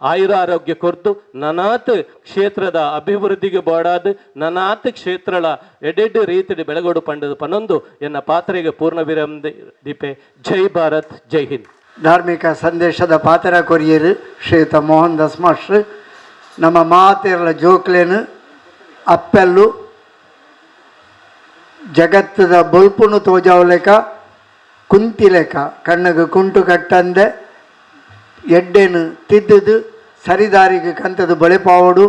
[SPEAKER 8] ಆಯುರಾರೋಗ್ಯ ಕೊರ್ದು ನನಾತ್ ಕ್ಷೇತ್ರದ ಅಭಿವೃದ್ಧಿಗೆ ಬೋಡಾದ ನನಾತ್ ಕ್ಷೇತ್ರಳ ಎಡೆಡ್ ರೀತಿಯ ಬೆಳಗೋಡು ಪಂಡದು ಪನ್ನೊಂದು ಎನ್ನ ಪಾತ್ರೆಗೆ ಪೂರ್ಣ ವಿರಾಮ ದೀಪೆ. ಜೈ ಭಾರತ್, ಜೈ ಹಿಂದ್.
[SPEAKER 1] ಧಾರ್ಮಿಕ ಸಂದೇಶದ ಪಾತ್ರ ಕೊರಿಯರು ಶ್ರೀಯುತ ಮೋಹನ್ ದಾಸ್ ಮಾಸ್ಟ್ರು. ನಮ್ಮ ಮಾತೆರಳ ಜೋಕ್ಲೇನು ಅಪ್ಪೆಲ್ಲು ಜಗತ್ತದ ಬೊಲ್ಪುನು ತೋಜಾವಲೇಕ ಕುಂತಿಲೇಕ ಕಣ್ಣಗೆ ಕುಂಟು ಕಟ್ಟಂದೆ ಎಡ್ಡೆನು ತಿದ್ದುದು ಸರಿದಾರಿಗೆ ಕಂತದ್ದು ಬಳೆಪಾವಡು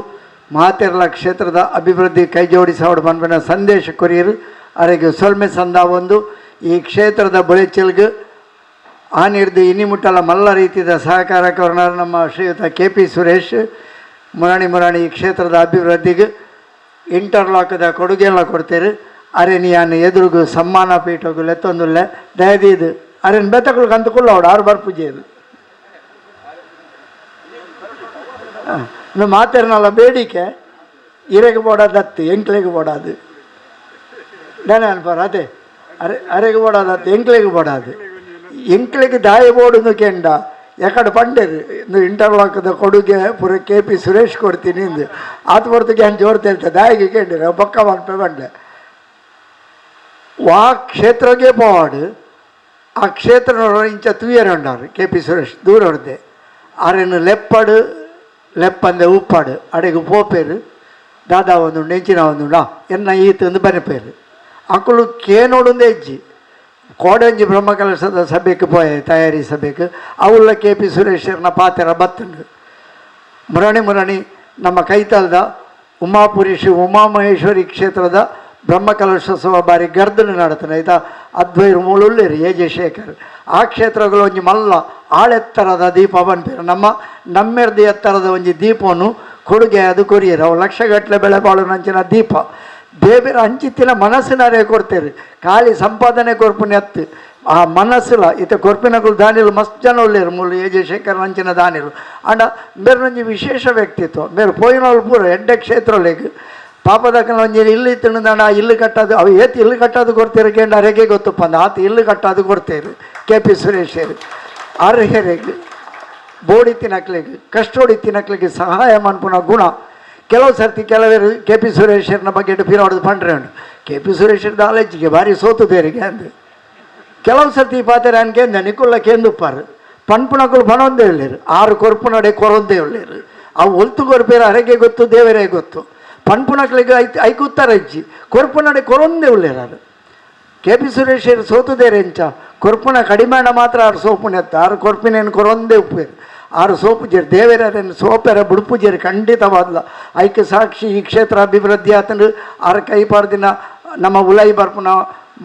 [SPEAKER 1] ಮಾತೆರಳ ಕ್ಷೇತ್ರದ ಅಭಿವೃದ್ಧಿ ಕೈ ಜೋಡಿಸೋಡು ಪನ್ಪಿನ ಸಂದೇಶ ಕೊರಿಯರು ಅರೆಗೆ ಸೊಲ್ಮೆ ಸಂದ ಒಂದು ಈ ಕ್ಷೇತ್ರದ ಬೊಳೆಚಿಲ್ಗು ಆನಿರ್ದು ಇನಿ ಮುಟ್ಟಲ ಮಲ್ಲ ರೀತಿಯ ಸಹಕಾರ ಕೊರ್ನಾರ್ ನಮ್ಮ ಶ್ರೀಯುತ ಕೆ ಪಿ ಸುರೇಶ್ ಮುರಾಣಿ ಮುರಾಣಿ ಈ ಕ್ಷೇತ್ರದ ಅಭಿವೃದ್ಧಿಗೆ ಇಂಟರ್ಲಾಕದ ಕೊಡುಗೆಲ್ಲ ಕೊಡ್ತೀರಿ. ಅರೆ ನೀನು ಎದುರುಗು ಸಮ್ಮಾನ ಪೀಠಗು ಲೆತ್ತೊಂದುಲ್ಲೆ ದಯದೀದು ಅರೆನ್ ಬೆತ್ತಗಳು ಕಂತುಕೊಳ್ಳೋಡು ಆರು ಬಾರ್ ಪೂಜೆ ಇದು ಮಾತೆರ್ನಲ್ಲ ಬೇಡಿಕೆ ಇರೆಗೆ ಬೋಡಾದತ್ತು ಎಂಕ್ಲೆಗೆ ಬೋಡಾದು ನಾನೇ ಅನ್ಪಾರ ಅದೇ ಅರೆ ಅರೆಗೆ ಬೋಡಾದತ್ತು ಎಂಕ್ಲೆಗೆ ಬೋಡಾದು ಎಂಕ್ಲೆಗೆ ದಾಯ ಬೋಡುದು ಕೆಂಡ ಎಕಡೆ ಪಂಡೇರು ಇಂದು ಇಂಟರ್ಲಾಕದ ಕೊಡುಗೆ ಪೂರ ಕೆ ಪಿ ಸುರೇಶ್ ಕೊಡ್ತೀನಿ ಇಂದು ಆತ ಹೊರತುಗೆ ಹಂಗೆ ಜೋರ್ತ ಹೇಳ್ತೆ ದಾಯಿಗೆ ಕೇಂಡಿರ ಬೊಕ್ಕ ಮನ್ಪೆ ಬಂಡೆ ವಾ ಕ್ಷೇತ್ರಗೆ ಪೋವಾಡು ಆ ಕ್ಷೇತ್ರ ಇಂಚ ತೂಯರೆ ಉಂಡಾರು ಕೆ ಪಿ ಸುರೇಶ್ ದೂರ ಹೊಡೆದೆ ಆರೆನು ಲೆಪ್ಪಡು ಲೆಪ್ಪಂದೆ ಉಪ್ಪಾಡು ಅಡೆಗೆ ಪೋಪೇರು ದಾದಾ ಒಂದುಂಡು ಎಂಚಿನ ಒಂದುಂಡು ಎನ್ನ ಈತಂದು ಬನಪೇರು ಅಕುಲು ಕೇನೋಡುಂದೇ ಇಜ್ಜಿ ಕೋಡಂಜಿ ಬ್ರಹ್ಮಕಲಶದ ಸಭೆಗೆ ಪೋಯೆ ತಯಾರಿ ಸಭೆಗೆ ಅವುಳ್ಳ ಕೆ ಪಿ ಸುರೇಶರ್ನ ಪಾತೆರ ಬತ್ತುಂಡು. ಮುರಣಿ ಮುರಣಿ ನಮ್ಮ ಕೈತಲ್ದ ಉಮಾಪುರಿ ಶ್ರೀ ಉಮಾಮಹೇಶ್ವರಿ ಕ್ಷೇತ್ರದ ಬ್ರಹ್ಮಕಲಶೋತ್ಸವ ಬಾರಿ ಗರ್ದನೆ ನಡತನೆ ಆಯ್ತಾ ಅದ್ವೈರು ಮೂಲುಳ್ಳೇರು ಎ ಜೆ ಶೇಖರ್ ಆ ಕ್ಷೇತ್ರಗಳು ಒಂಜಿ ಮಲ್ಲ ಆಳೆತ್ತರದ ದೀಪ ಬನ್ಪೇರು ನಮ್ಮ ನಮ್ಮೆರ್ದು ಎತ್ತರದ ಒಂಜಿ ದೀಪವನ್ನು ಕೊಡುಗೆ ಅದು ಕೊರಿಯರು ಅವು ಲಕ್ಷಗಟ್ಟಲೆ ಬೆಳೆ ಬಾಳುನಂಚಿನ ದೀಪ ದೇವರ ಅಂಚಿತ್ತಿನ ಮನಸ್ಸಿನರೇ ಕೊಡ್ತೇವೆ ಖಾಲಿ ಸಂಪಾದನೆ ಕೊರ್ಪುನ ಎತ್ತು ಆ ಮನಸ್ಸುಲ ಇತ್ತ ಕೊರ್ಪಿನಕುಲು ದಾನಿಲು ಮಸ್ತ್ ಜನ ಉಳ್ಳೇರು ಮೂಲು ಎ ಜೆ ಶೇಖರ್ ಅಂಚಿನ ದಾನಿಲು ಅಂಡ ಮೇರು ಒಂಜಿ ವಿಶೇಷ ವ್ಯಕ್ತಿತ್ವ ಮೇರು ಪೋಯಿನೋಳು ಪೂರ ಎಡ್ಡೆ ಕ್ಷೇತ್ರೊಲೆಗ್ ಪಾಪದಕ್ಕನ ಒಂಜಿ ಇಲ್ಲು ಇತ್ತುಂಡ ಆ ಇಲ್ಲು ಕಟ್ಟೋದು ಅವು ಏತ್ ಇಲ್ಲು ಕಟ್ಟೋದು ಕೊಡ್ತೀರ ಕೇಂದ್ರ ಅರೆಗೆ ಗೊತ್ತಪ್ಪ ಅಂದ ಆತ ಇಲ್ಲು ಕಟ್ಟೋದು ಕೊಡ್ತೇರು ಕೆ ಪಿ ಸುರೇಶರು ಅರ್ಹೆರೆಗ್ ಬೋಡಿ ತಿನ್ನಕ್ಲಿಗೆ ಕಷ್ಟೋಡಿ ತಿನ್ನಕ್ಲಿಗೆ ಸಹಾಯ ಮನ್ಪುನ ಗುಣ ಕೆಲವು ಸರ್ತಿ ಕೆಲವರು ಕೆ ಪಿ ಸುರೇಶರ್ನ ಬಗ್ಗೆ ಪಿರೋಡ್ದು ಪಂಡ್ರೆ ಉಂಟು ಕೆ ಪಿ ಸುರೇಶರ್ದ ಆಲೋಚಿಗೆ ಭಾರಿ ಸೋತು ಬೇರಿಗೆ ಅಂದು ಕೆಲವು ಸರ್ತಿ ಪಾತೆರ ಅನ್ಕೇಂದ ನಿಕುಲ್ಲ ಕೇಂದುಪ್ಪಾರು ಪನ್ಪುನಕುಲು ಪಣೊಂದೇ ಉಳ್ಳೇರು ಆರು ಕೊರ್ಪುನಡೆ ಕೊರೊಂದೇ ಉಳ್ಳೇರು ಅವು ಒಲ್ತು ಕೊರ್ಪೇರು ಅರೆಗೆ ಗೊತ್ತು ದೇವರೇ ಗೊತ್ತು ಪನ್ಪುನಕ್ಲಿಗೆ ಐತ್ ಐಕುತ್ತರ ಇಜ್ಜಿ ಕೊರ್ಪುನಡೆ ಕೊರೊಂದೇ ಉಳ್ಳೇರು ಕೆ ಪಿ ಸುರೇಶರು ಸೋತುದೇರೆ ಎಂಚ ಕೊರ್ಪುನ ಕಡಿಮೆಣ ಮಾತ್ರ ಆರು ಸೋಪುನೆತ್ತ ಆರು ಕೊರ್ಪಿನೇನು ಕೊರೊಂದೇ ಉಪ್ಪೇರು ಆರು ಸೋಪು ಜೇರು ದೇವರನ್ನು ಸೋಪೆರ ಬುಡುಪು ಜೇರು ಖಂಡಿತವಾದ್ಲ ಐಕ್ಯ ಸಾಕ್ಷಿ ಈ ಕ್ಷೇತ್ರ ಅಭಿವೃದ್ಧಿ ಆತಂದ್ರೆ ಆರು ಕೈಪಾರ್ದಿನ ನಮ್ಮ ಉಲೈ ಬರ್ಪುನ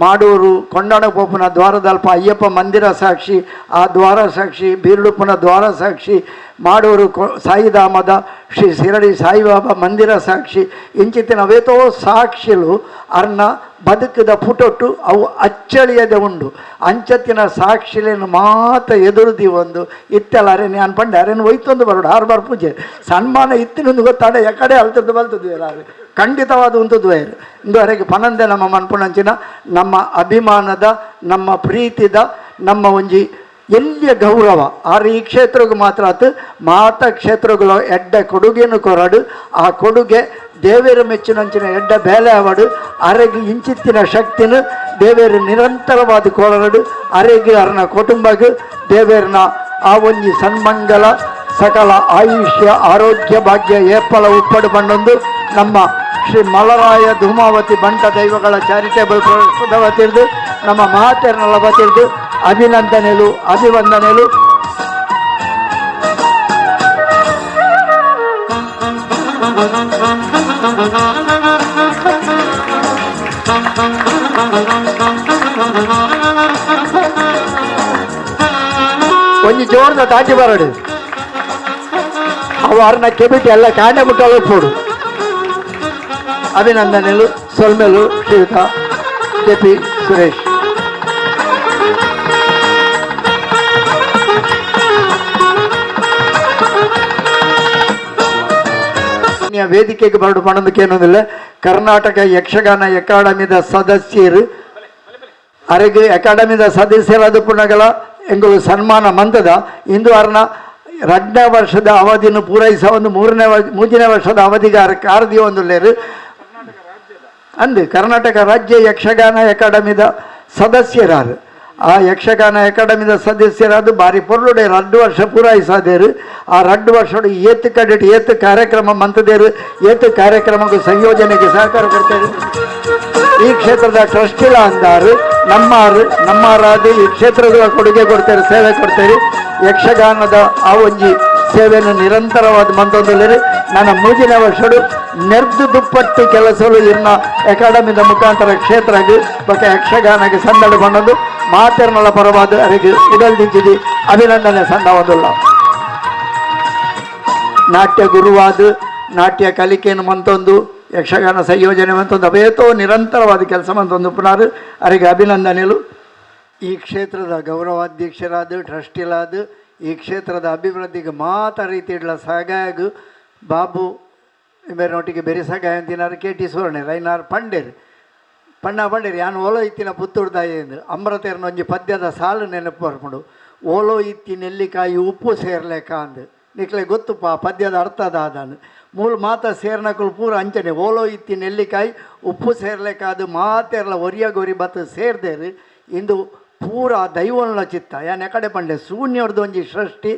[SPEAKER 1] ಮಾಡೂರು ಕೊಂಡಾಣ ಪೋಪುನ ದ್ವಾರದಲ್ಪ ಅಯ್ಯಪ್ಪ ಮಂದಿರ ಸಾಕ್ಷಿ ಆ ದ್ವಾರ ಸಾಕ್ಷಿ ಬೀರುಡುಪುನ ದ್ವಾರ ಸಾಕ್ಷಿ ಮಾಡೂರು ಸಾಯಿಧಾಮದ ಶ್ರೀ ಶಿರಡಿ ಸಾಯಿಬಾಬಾ ಮಂದಿರ ಸಾಕ್ಷಿ ಇಂಚಿತ್ತಿನ ಅವೇತೋ ಸಾಕ್ಷಿಲು ಅರ್ನ ಬದುಕದ ಪುಟೊಟ್ಟು ಅವು ಅಚ್ಚಳಿಯದೆ ಉಂಡು ಅಂಚತ್ತಿನ ಸಾಕ್ಷಿಲೇನು ಮಾತ ಎದುರುದಿ ಒಂದು ಇತ್ತೆಲ್ಲ ಅರೆ ನಾನು ಪಂಡೆ ಅರೇನು ಒಯ್ತೊಂದು ಬರೋಡು ಆರು ಬಾರ್ ಪೂಜೆ ಸನ್ಮಾನ ಇತ್ತಿನೊಂದು ಗೊತ್ತಾಡೆ ಎಕಡೆ ಅಲ್ತದ್ದು ಬಲ್ತದ್ದು ಅರೆ ಖಂಡಿತವಾದ ಉಂಟು ಇಂದುವರೆಗೆ ಪನಂದೆ ನಮ್ಮ ಮನ್ಪುನಂಚಿನ ನಮ್ಮ ಅಭಿಮಾನದ ನಮ್ಮ ಪ್ರೀತಿದ ನಮ್ಮ ಒಂಜಿ ಎಲ್ಲಿಯ ಗೌರವ ಆರು ಈ ಕ್ಷೇತ್ರಗೂ ಮಾತ್ರ ಆತು ಮಾತ ಕ್ಷೇತ್ರಗಳು ಎಡ್ಡ ಕೊಡುಗೆಯನ್ನು ಕೊರಡು ಆ ಕೊಡುಗೆ ದೇವೇರು ಮೆಚ್ಚಿನಂಚಿನ ಎಡ್ಡ ಬೇಲೆ ಅವಡು ಅರೆಗೆ ಇಂಚಿತ್ತಿನ ಶಕ್ತಿನ ದೇವೇರು ನಿರಂತರವಾದ ಕೊರಡು ಅರೆಗೆ ಅರನ ಕುಟುಂಬಗೆ ದೇವೇರನ ಆ ಒಂಜಿ ಸನ್ಮಂಗಲ ಸಕಲ ಆಯುಷ್ಯ ಆರೋಗ್ಯ ಭಾಗ್ಯ ಏಪ್ಪಲ ಉಪ್ಪಡು ಬಂಡೊಂದು ನಮ್ಮ ಶ್ರೀ ಮಲರಾಯ ಧೂಮಾವತಿ ಬಂಟ ದೈವಗಳ ಚಾರಿಟೇಬಲ್ ವತಿರ್ದು ನಮ್ಮ ಮಹಾತೆರನಲ್ಲ ವತಿರ್ದು ಅಭಿನಂದನೆಲು ಅಭಿವಂದನೆಲು.
[SPEAKER 6] ಒಂಜಿ ಜೋರ್ದ ತಾಟಿ ಬರಡು ಅವು ಅರ್ನ ಕೆಬಿಟಿ ಎಲ್ಲ ಕಾಂಡೆ ಮುಟ್ಟಾಲು ಪೋಡು. ಅಭಿನಂದನೆಲು ಸೊಲ್ಮೆಲು ಶ್ರೀಯುತ ಕೆ ಪಿ ಸುರೇಶ್. ವೇದಿಕೆಗೆ ಬರಡು ಪಣದಕ್ಕೇನೊಂದಿಲ್ಲ. ಕರ್ನಾಟಕ ಯಕ್ಷಗಾನ ಅಕಾಡೆಮಿದ ಸದಸ್ಯರು ಅರೆಗೆ ಅಕಾಡೆಮಿದ ಸದಸ್ಯರಾದ ಪುನಗಳ ಎಂಗಳು ಸನ್ಮಾನ ಮಂತದ ಇಂದು ಅರ್ನ 2ನೇ ವರ್ಷದ ಅವಧಿಯನ್ನು ಪೂರೈಸ ಒಂದು ಮೂರನೇ ವರ್ಷದ ಅವಧಿಗೆ ಕಾರದಿ ಒಂದು ಅಂದು ಕರ್ನಾಟಕ ರಾಜ್ಯ ಯಕ್ಷಗಾನ ಅಕಾಡೆಮಿದ ಸದಸ್ಯರಾರು. ಆ ಯಕ್ಷಗಾನ ಅಕಾಡೆಮಿದ ಸದಸ್ಯರಾದ ಬಾರಿ ಪೊರ್ಲುಡೆ 2 ವರ್ಷ ಪೂರೈಸಾದೇರು. ಆ 2 ವರ್ಷ ಏತು ಕಡೆಟ್ ಏತು ಕಾರ್ಯಕ್ರಮ ಮಂತದೇರು, ಏತು ಕಾರ್ಯಕ್ರಮಕ್ಕೂ ಸಂಯೋಜನೆಗೆ ಸಹಕಾರ ಕೊಡ್ತೇವೆ. ಈ ಕ್ಷೇತ್ರದ ಟ್ರಸ್ಟಿಲ ಅಂದಾರು ನಮ್ಮಾರು ನಮ್ಮಾರಾದ ಈ ಕ್ಷೇತ್ರದ ಕೊಡುಗೆ ಕೊಡ್ತಾರೆ, ಸೇವೆ ಕೊಡ್ತೇವೆ. ಯಕ್ಷಗಾನದ ಆ ಒಂಜಿ ಸೇವೆಯನ್ನು ನಿರಂತರವಾದ ಮಂತೊಂದುಲ್ಲೇರು. ನನ್ನ 3ನೇ ವರ್ಷಡು ನೆರ್ದು ದುಪ್ಪಟ್ಟು ಕೆಲಸಲು ಇನ್ನ ಅಕಾಡೆಮಿದ ಮುಖಾಂತರ ಕ್ಷೇತ್ರಕ್ಕೆ ಬೊಕ್ಕ ಯಕ್ಷಗಾನಕ್ಕೆ ಸಂದಡು ಬಂದದ್ದು ಮಾತೆರ್ನಲ ಪರವಾದ ಅರಿಗೆ ಉಡಲ್ ದಿಂಚಿದಿ ಅಭಿನಂದನೆ ಸಂದವೊಂದುಲ್ಲ. ನಾಟ್ಯ ಗುರುವಾದ ನಾಟ್ಯ ಕಲಿಕೆಯನ್ನು ಮಂತೊಂದು ಯಕ್ಷಗಾನ ಸಂಯೋಜನೆ ಮಂತೊಂದು ಅವೇತೋ ನಿರಂತರವಾದ ಕೆಲಸ ಮಂತೊಂದು ಪುನರ್ ಅರಿಗೆ ಅಭಿನಂದನೆಲು. ಈ ಕ್ಷೇತ್ರದ ಗೌರವಾಧ್ಯಕ್ಷರಾದ ಟ್ರಸ್ಟಿಲಾದ ಈ ಕ್ಷೇತ್ರದ ಅಭಿವೃದ್ಧಿಗೆ ಮಾತ ರೀತಿಯಿಡ್ಲ ಸಗಾಯಗು ಬಾಬು ಬೇರೆನೊಟ್ಟಿಗೆ ಬೇರೆ ಸಗಾಯ ಅಂತಿನಾರು ಕೆ ಟಿ ಸುವರ್ಣೆರ್ ಐನಾರು ಪಂಡೇರು ಪಣ್ಣ ಪಂಡೇರು ಯಾನು ಓಲೋ ಇತ್ತಿನ ಪುತ್ತೂರ್ದಾಯ ಎಂದು ಅಮೃತೇರ್ನ ಒಂಜಿ ಪದ್ಯದ ಸಾಲು ನೆನಪು ಬರ್ಕೊಂಡು ಓಲೋ ಇತ್ತಿ ನೆಲ್ಲಿಕಾಯಿ ಉಪ್ಪು ಸೇರ್ಲೇಕ ಅಂದು ನಿಕ್ಲೆ ಗೊತ್ತುಪ್ಪ ಪದ್ಯದ ಅರ್ಥದ ಅದಾನು ಮೂಲ ಮಾತ ಸೇರ್ನಕುಲು ಪೂರ ಅಂಚನೆ ಓಲೋ ಇತ್ತಿ ನೆಲ್ಲಿಕಾಯಿ ಉಪ್ಪು ಸೇರ್ಲೇಕಾದು ಮಾತೆರ್ಲ ಒರಿಯ ಗೊರಿ ಬತ್ತು ಸೇರ್ದೇರು ಇಂದು ಪೂರ ದೈವನ ಚಿತ್ತ ಯಾನ್ ಎಕಡೆ ಪಂಡೆ ಶೂನ್ಯರ್ದು ಒಂಜಿ ಸೃಷ್ಟಿ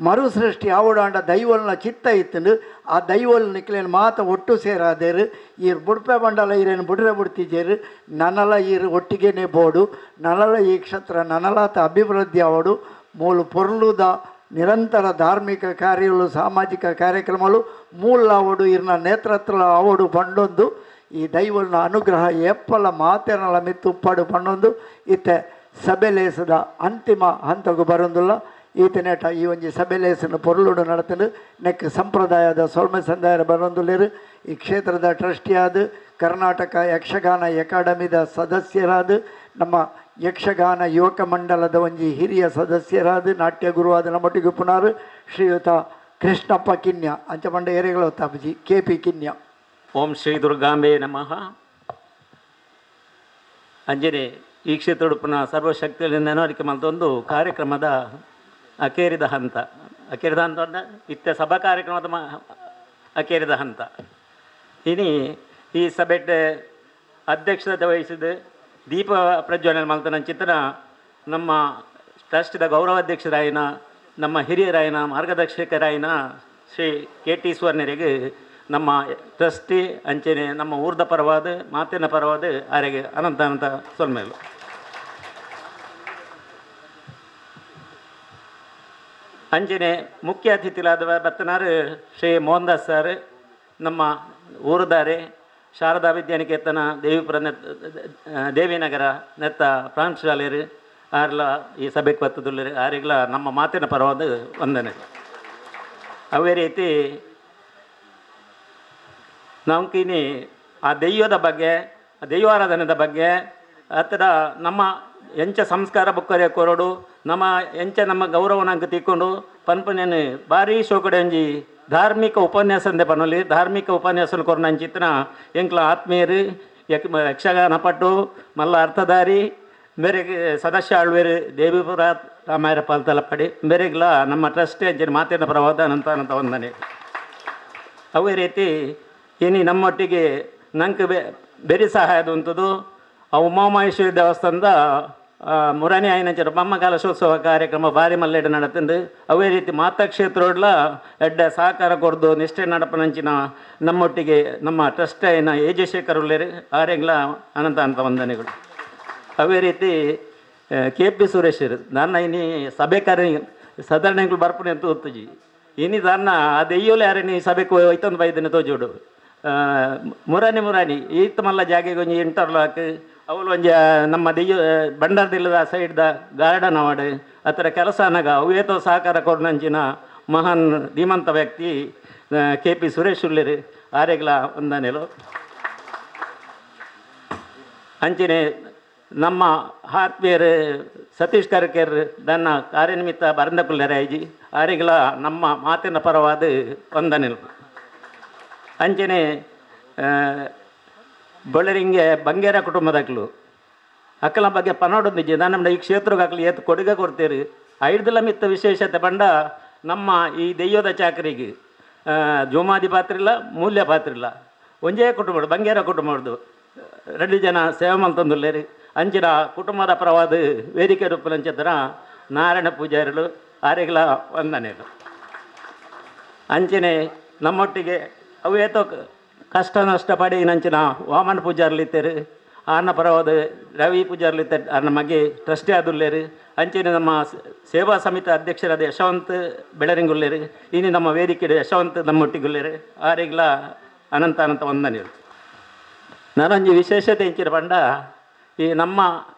[SPEAKER 6] ಮರು ಸೃಷ್ಟಿ ಆವಡಾಂಡ ದೈವನ ಚಿತ್ತ ಇತ್ತಂದು ಆ ದೈವಲ್ ನಿಕ್ಲೇನು ಮಾತ ಒಟ್ಟು ಸೇರಾದೇರು ಈರು ಬುಡ್ಪೆ ಬಂಡಲ ಈರೇನು ಬುಡ್ರೆ ಬುಡ್ತಿಜೇರು ನನಲ ಈರು ಒಟ್ಟಿಗೆನೆ ಬೋಡು ನನಲ ಈ ಕ್ಷೇತ್ರ ನನಲಾತ ಅಭಿವೃದ್ಧಿ ಆವಡು ಮೂಲು ಪೊರ್ಲುದ ನಿರಂತರ ಧಾರ್ಮಿಕ ಕಾರ್ಯಗಳು ಸಾಮಾಜಿಕ ಕಾರ್ಯಕ್ರಮಗಳು ಮೂಲ ಆವಡು ಇರ್ನ ನೇತೃತ್ವ ಆವಡು ಪಂಡೊಂದು ಈ ದೈವನ ಅನುಗ್ರಹ ಎಪ್ಪಲ ಮಾತೆನಲ ಮಿತ್ತುಪ್ಪಾಡು ಪಂಡೊಂದು ಇತ್ತೆ ಸಭೆಲೇಸದ ಅಂತಿಮ ಹಂತಗೂ ಬರೋದಿಲ್ಲ. ಈತನೇಟ ಈ ಒಂಜಿ ಸಭೆಲೇಸನ ಪೊರ್ಲುಡು ನಡತಲು ನೆಕ್ ಸಂಪ್ರದಾಯದ ಸೊಲ್ಮೆ ಸಂದಾಯ ಬರೋದಿಲ್ಲೇರು. ಈ ಕ್ಷೇತ್ರದ ಟ್ರಸ್ಟಿಯಾದ ಕರ್ನಾಟಕ ಯಕ್ಷಗಾನ ಅಕಾಡೆಮಿದ ಸದಸ್ಯರಾದ ನಮ್ಮ ಯಕ್ಷಗಾನ ಯುವಕ ಮಂಡಲದ ಒಂಜಿ ಹಿರಿಯ ಸದಸ್ಯರಾದ ನಾಟ್ಯ ಗುರುವಾದ ನಮ್ಮೊಟ್ಟಿಗೆ ಪುನಾರು ಶ್ರೀಯುತ ಕೃಷ್ಣಪ್ಪ ಕಿನ್ಯ ಅಂಚಮಂಡ ಏರಿಗಳು ತಾಪಜಿ ಕೆ ಪಿ ಕಿನ್ಯ.
[SPEAKER 9] ಓಂ ಶ್ರೀ ದುರ್ಗಾಂಬೆ ನಮಃ. ಅಂಜನೆ ಈ ಕ್ಷೇತ್ರೋಡುಪನ ಸರ್ವಶಕ್ತಿಯಲ್ಲಿ ನೆನವರಿಕೆ ಮಲ್ತೊಂದು ಕಾರ್ಯಕ್ರಮದ ಅಕೇರಿದ ಹಂತ ಅಕೇರಿದ ಹಂತ ಇತ್ತ ಸಭಾ ಕಾರ್ಯಕ್ರಮದ ಅಕೇರಿದ ಹಂತ. ಇನಿ ಈ ಸಭೆಟ್ ಅಧ್ಯಕ್ಷತೆ ವಹಿಸಿದ ದೀಪ ಪ್ರಜ್ವಲನೆ ಮಲ್ತನ ಚಿತ್ರ ನಮ್ಮ ಟ್ರಸ್ಟಿದ ಗೌರವಾಧ್ಯಕ್ಷರಾಯಿನ ನಮ್ಮ ಹಿರಿಯರಾಯಿನ ಮಾರ್ಗದರ್ಶಕರಾಯಿನ ಶ್ರೀ ಕೆ ಟಿ ಸುವರ್ಣರಿಗೆ ನಮ್ಮ ಟ್ರಸ್ಟಿ ಅಂಚನೆ ನಮ್ಮ ಊರ್ದ ಪರವಾದ ಮಾತಿನ ಪರವಾದ ಆರೆಗೆ ಅನಂತ ಅನಂತ ಸೊಲ್ಮೇಲು. ಅಂಚನೆ ಮುಖ್ಯ ಅತಿಥಿಗಳಾದ ಬತ್ತನಾರು ಶ್ರೀ ಮೋಹನ್ ದಾಸ್ ಸರ್ ನಮ್ಮ ಊರುದಾರೆ ಶಾರದಾ ವಿದ್ಯಾನಿಕೇತನ ದೇವಿಪುರ ದೇವಿನಗರ ನೆತ್ತ ಪ್ರಾಂಶುಪಾಲರು ಆರ್ಲ ಈ ಸಭೆಗೆ ಬತ್ತದುಲ್ಲರು ಆರಿಗ್ಲ ನಮ್ಮ ಮಾತಿನ ಪರವಾದ ವಂದನೆ. ಅವೇ ರೀತಿ ನಮ್ಕಿನಿ ಆ ದೈವದ ಬಗ್ಗೆ ದೈವಾರಾಧನೆದ ಬಗ್ಗೆ ಹತ್ತಿರ ನಮ್ಮ ಎಂಚ ಸಂಸ್ಕಾರ ಬುಕ್ಕರೆ ಕೊರಡು ನಮ್ಮ ಎಂಚ ನಮ್ಮ ಗೌರವನ ತಿಕ್ಕೊಂಡು ಪನ್ಪನೇನು ಭಾರಿ ಶೋಕಡೆ ಒಂಜಿ ಧಾರ್ಮಿಕ ಉಪನ್ಯಾಸ ಅಂದೆ ಪನೊಲಿ ಧಾರ್ಮಿಕ ಉಪನ್ಯಾಸ ಕೊರ್ನಂಚಿತ್ನ ಎಂಕ್ಲ ಆತ್ಮೀಯರು ಯಕ್ಷಗಾನ ಪಟ್ಟು ಮಲ್ಲ ಅರ್ಥಧಾರಿ ಬೇರೆ ಸದಸ್ಯ ಆಳ್ವೇರು ದೇವಿಪುರ ರಾಮಾಯರ ಪಾಲ್ತಲಪಡಿ ಬೇರೆಗ್ಲ ನಮ್ಮ ಟ್ರಸ್ಟಿ ಅಂಚಿನ ಮಾತಿನ ಪರವಾದ ಅನಂತ ಅನಂತ ವಂದನೆ. ಅವೇ ರೀತಿ ಇನಿ ನಮ್ಮೊಟ್ಟಿಗೆ ನಂಗೆ ಬೇರೆ ಸಹಾಯದ ಉಂಟದು ಆ ಉಮಾಮಹೇಶ್ವರಿ ದೇವಸ್ಥಾನದ ಮುರಾನಿ ಆಯ್ನಂಚರ ಬೊಮ್ಮ ಕಲಶೋತ್ಸವ ಕಾರ್ಯಕ್ರಮ ಭಾರಿ ಮಲ್ಲೆಡೆ ನಡತಂದು ಅವೇ ರೀತಿ ಮಾತಾ ಕ್ಷೇತ್ರೋಡ್ಲ ಎಡ್ಡೆ ಸಹಕಾರ ಕೊರ್ದು ನಿಷ್ಠೆ ನಡಪನಂಚಿನ ನಮ್ಮೊಟ್ಟಿಗೆ ನಮ್ಮ ಟ್ರಸ್ಟ್ అయిన ಏಜಶೇಖರ್ ಉಳ್ಳೇರು ಆರೆಗ್ಲ ಅನಂತ ಅನಂತ ವಂದನೆಗಳು. ಅವೇ ರೀತಿ ಕೆ ಪಿ ಸುರೇಶ್ ನನ್ನ ಇನಿ ಸಭೆ ಕಾರ್ಯ ಸಾಧಾರಣ ಬರ್ಪುಣೆ ಅಂತ ಗೊತ್ತುಜಿ ಇನಿ ದಾನ್ನ ಆ ದೆಯ್ಯೋಲೆ ಯಾರೇ ನೀ ಸಭೆಗೆ ಹೋಯ್ತಂದು ಬೈದನೆ ತೋಜೋಡು ಮುರಾನಿ ಮುರಾನಿ ಈತ ಮಲ್ಲ ಜಾಗೆಗೆ ಒಂಜಿ ಇಂಟರ್ಲಾಕ್ ಅವಳು ಒಂಜಿ ನಮ್ಮ ದೆಯ್ಯ ಬಂಡಾರದಿಲ್ಲದ ಸೈಡ್ದ ಗಾರ್ಡನ್ ಅವಾಡು ಆ ಥರ ಕೆಲಸ ಅನಗ ಅವು ಏತೋ ಸಹಕಾರ ಕೊಡ್ನಂಚಿನ ಮಹಾನ್ ಧೀಮಂತ ವ್ಯಕ್ತಿ ಕೆ ಪಿ ಸುರೇಶ್ ಉಳ್ಳೇರು ಆರೆಗ್ಲ ಒಂದನೆಲು. ಅಂಚನೆ ನಮ್ಮ ಆತ್ಮೀಯರು ಸತೀಶ್ ಕರ್ಕೇರ್ ದನ್ನ ಕಾರ್ಯನಿಮಿತ್ತ ಬರಂದಕುಲ್ಲರೆ ಐಜಿ ಆರೆಗ್ಲ ನಮ್ಮ ಮಾತಿನ ಪರವಾದ ವಂದನೆಲು. ಅಂಚನೆ ಬಳ್ಳರಿಂಗೆ ಬಂಗೇರ ಕುಟುಂಬದಾಕ್ಲು ಅಕ್ಕಲ ಬಗ್ಗೆ ಪನೋಡೊಂದಿಜ್ಜಿ ನಮ್ಮ ಈ ಕ್ಷೇತ್ರಕ್ಕೆ ಅಕ್ಲು ಏತ್ ಕೊಡುಗೆ ಕೊಡ್ತೀರಿ. ಐಡ್ದಲ ಮಿತ್ತ ವಿಶೇಷತೆ ಪಂಡ ನಮ್ಮ ಈ ದೆಯ್ಯದ ಚಾಕರಿಗೆ ಜೋಮಾದಿ ಪಾತ್ರ ಇಲ್ಲ, ಮೂಲ್ಯ ಪಾತ್ರ ಇಲ್ಲ, ಒಂಜೇ ಕುಟುಂಬ ಬಂಗೇರ ಕುಟುಂಬದ್ದು 2 ಜನ ಸೇವೆ ಮಲ್ತೊಂದುಲ್ಲೇರಿ. ಅಂಚಿನ ಕುಟುಂಬದ ಪರವಾದ ವೇದಿಕೆ ರೂಪಲಂಚಿತರ ನಾರಾಯಣ ಪೂಜಾರಿಲು ಆರೆಗ್ಲ ವಂದನೆಗಳು. ಅಂಚನೆ ನಮ್ಮೊಟ್ಟಿಗೆ ಅವು ಏತೋ ಕಷ್ಟ ನಷ್ಟ ಪಡಿ ನಂಚಿನ ವಾಮನ ಪೂಜಾರ್ಲಿತ್ತೇರು, ಆರ್ನ ಪರವಾದ ರವಿ ಪೂಜಾರ್ಲಿತ್ತೆ ಆರ್ನ ಮಗೆ ಟ್ರಸ್ಟಿ ಆದುಲ್ಲೇರು. ಅಂಚನೆ ನಮ್ಮ ಸೇವಾ ಸಮಿತಿ ಅಧ್ಯಕ್ಷರಾದ ಯಶವಂತ್ ಬೆಳರಿಂಗುಲ್ಲೇರು, ಇನ್ನು ನಮ್ಮ ವೇದಿಕೆ ಯಶವಂತ್ ನಮ್ಮೊಟ್ಟಿಗುಲ್ಲೇರು ಆರೆಗ್ಲ ಅನಂತ ಅನಂತ ವಂದನೆಗಳು. ನಾನೊಂಜಿ ವಿಶೇಷತೆ ಇಂಚಿನ ಪಂಡ ಈ ನಮ್ಮ